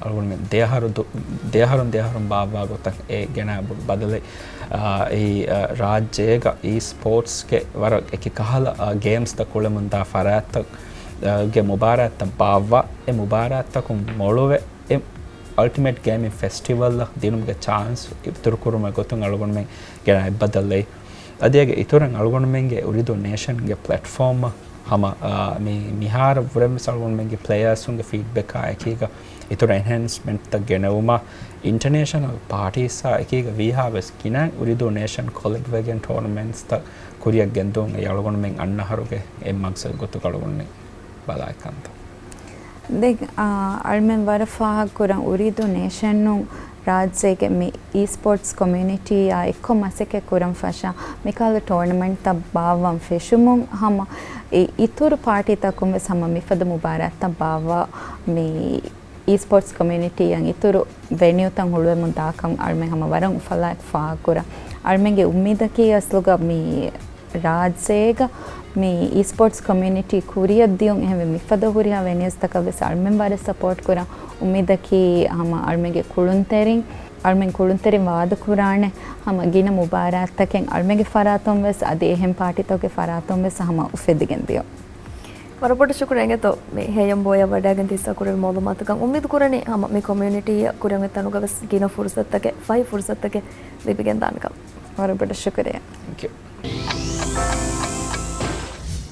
އަޅުގަނޑުމެން ދެއަހަރު ދު-، ދެއަހަރުން ދެއަހަރުން ބާއްވާ ގޮތަށް އެ ގެނައި ބޮޑު ބަދަލެއް. އާ، އެއީ، އާ، ރާއްޖޭގަ އީ ސްޕޯޓްސްގެ ވަރަށް އެކި ކަހަލަ، އާ، ގޭމްސްތައް ކުޅެމުންދާ ފަރާތްތައް، އާ، ގެ މުބާރާތްތައް ބާއްވާ، އެ މުބާރާތްތަކުން މޮޅުވެ، އެ އަލްޓިމޭޓް ގޭމިން ފެސްޓިވަލްއަށް ދިނުމުގެ ޗާންސް އިތުރުކުރުމުގެ ގޮތުން އަޅުގަނޑުމެން ގެނައި ބަދަލެއް. އަދި އޭގެ އިތުރަށް އަޅުގަނޑުމެންގެ އުރިދޫ ނޭޝަންގެ ޕްލެޓްފޯމަށް ހަމަ، އާ، މި-، މިހާރަށް ވުރެން ވެސް އަޅުގަނޑުމެންގެ ޕްލޭޔާސުންގެ ފީޑްބެކާ އެކީގަ އިތުރު އެންހެންސްމެންޓްތައް ގެނެވުމަށް އިންޓަނޭޝަނަލް ޕާޓީސްއާ އެކީގަ ވީހާވެސް ގިނަ އުރިދޫ ނޭޝަން ކޮލެކްޓްވެގެން ޓޯނަމެންޓްސްތައް ކުރިއަށް ގެންދުން އެ އަޅުގަނޑުމެން އަންނަ އަހަރުގެ އެއް މަގްސަދު ގޮތުގަ އަޅުގަނޑުމެން ބަލާ ކަންތައް. ދެން، އާ، އަޅުމެން ވަރަށް ފާހަގަކުރަން އުރީދޫ ނޭޝަނުން ރާއްޖޭގެ މި އީ ސްޕޯޓްސް ކޮމިއުނިޓީއާ އެއްކޮށް މަސައްކަތް ކުރަން ފަށާ މިކަހަލަ ޓޯނަމެންޓްތައް ބާއްވަން ފެށުމުން ހަމަ އެ އިތުރު ޕާޓީތަކުން ވެސް ހަމަ މިފަދަ މުބާރާތްތައް ބާއްވާ މި އީ ސްޕޯޓްސް ކޮމިއުނިޓީއަށް އިތުރު ވެނިއުތައް ހުޅުވެމުން ދާކަން އަޅުމެން ހަމަ ވަރަށް އުފަލާއެކު ފާހަގަކުރަން. އަޅުމެންގެ އުއްމީދަކީ އަސްލުގަ މި ރާއްޖޭގަ މި އީ ސްޕޯޓްސް ކޮމިއުނިޓީ ކުރިއަށް ދިޔުން އެހެންވެ މިފަދަ ހުރިހާ ވެނިއުސްތަކަށް ވެސް އަޅުމެން ވަރަށް ސަޕޯޓް ކުރަން. އުއްމީދަކީ ހަމަ އަޅުމެންގެ ކުޅުންތެރިން، އަޅުމެން ކުޅުންތެރިން ވާދަ ކުރާނެ ހަމަ ގިނަ މުބާރާތްތަކެއް އަޅުމެންގެ ފަރާތުން ވެސް އަދި އެހެން ޕާޓީތަކުގެ ފަރާތުން ވެސް ހަމަ އުފެދިގެން ދިޔުން. ވަރަށް ބޮޑަށް ޝުކުރިއްޔާ އިނގޭތޯ މި ހޭޔަން ބޯޔަށް ވަޑައިގެން ތިއްސާ ކުރެއްވި މައުލޫމާތުކަން. އުއްމީދު ކުރަނީ ހަމަ މި ކޮމިއުނިޓީއަށް ކުރިއަށް އޮތް ތަނުގަ ވެސް ގިނަ ފުރުސަތުތަކެއް، ފަހި ފުރުސަތުތަކެއް ލިބިގެން ދާނެ ކަމަށް. ވަރަށް ބޮޑަށް ޝުކުރިއްޔާ.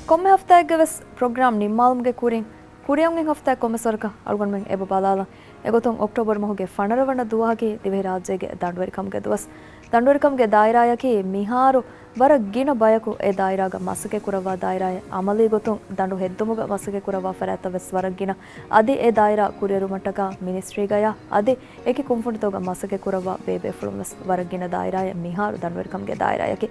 ކޮންމެ ހަފްތާއެއްގެ ވެސް ޕްރޮގްރާމް ނިންމާލުމުގެ ކުރިން، ކުރިއަށް އޮތް ހަފްތާއެއް ކޮންމެސް ވަރަކަށް އަޅުގަނޑުމެން އެބަ ބަލާލަން. އެގޮތުން އޮކްޓޯބަރު މަހުގެ ފަނަރަ ވަނަ ދުވަހަކީ ދިވެހިރާއްޖޭގެ ދަނޑުވެރިކަމުގެ ދުވަސް. ދަނޑުވެރިކަމުގެ ދާއިރާއަކީ މިހާރު ވަރަށް ގިނަ ބަޔަކު އެ ދާއިރާގަ މަސައްކަތް ކުރައްވާ ދާއިރާއެއް. އަމަލީ ގޮތުން ދަނޑު ހެއްދުމުގަ މަސައްކަތް ކުރައްވާ ފަރާތްތައް ވެސް ވަރަށް ގިނަ. އަދި އެ ދާއިރާ ކުރިއެރުމަށްޓަކާ މިނިސްޓްރީގަޔާ އަދި އެކި ކުންފުނިތަކުގަ މަސައްކަތް ކުރައްވާ ބޭބޭފުޅުން ވެސް ވަރަށް ގިނަ ދާއިރާއެއް މިހާރު ދަނޑުވެރިކަމުގެ ދާއިރާއަކީ.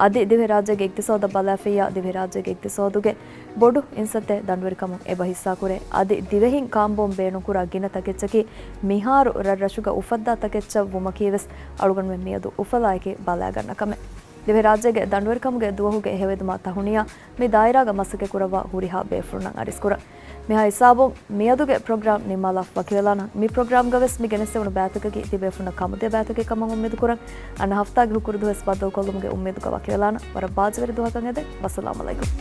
އަދި ދިވެހިރާއްޖޭގެ އިގްތިސޯދަށް ބަލާފިއްޔާ، ދިވެހިރާއްޖޭގެ އިގްތިސޯދުގެ ބޮޑު އިންސައްތައެއް ދަނޑުވެރިކަމުން އެބަ ހިއްސާކުރޭ. އަދި ދިވެހިން ކާންބޯން ބޭނުންކުރާ ގިނަ ތަކެއްޗަކީ މިހާރު ރަށްރަށުގަ އުފައްދާ ތަކެއްޗަށް ވުމަކީ ވެސް އަޅުގަނޑުމެން މިއަދު އުފަލާއެކީ ބަލާގަންނަ ކަމެއް. ދިވެހިރާއްޖޭގެ ދަނޑުވެރިކަމުގެ ދުވަހުގެ ހެޔޮއެދުމާ ތަހުނިޔާ މި ދާއިރާގަ މަސައްކަތް ކުރައްވާ ހުރިހާ ބޭފުޅުންނަށް އަރިސްކުރަން. މިހާ ހިސާބުން މިއަދުގެ ޕްރޮގްރާމް ނިންމާލާފަ ވަކިވެލާނަން. މި ޕްރޮގްރާމްގަ ވެސް މި ގެނެސްދެވުނު ބައިތަކަކީ ތިބޭފުންނަށް ކަމުދިޔަ ބައިތަކެއް ކަމަށް އުއްމީދު ކުރަން. އަންނަ ހަފްތާގެ ހުކުރު ދުވަސް ބައްދަލުކޮށްލުމުގެ އުއްމީދުގަ ވަކިވެލާނަން. ވަރަށް ބާޒަވެރި ދުވަހަކަށް އެދެން. ވައްސަލާމް އަލައިކުމް.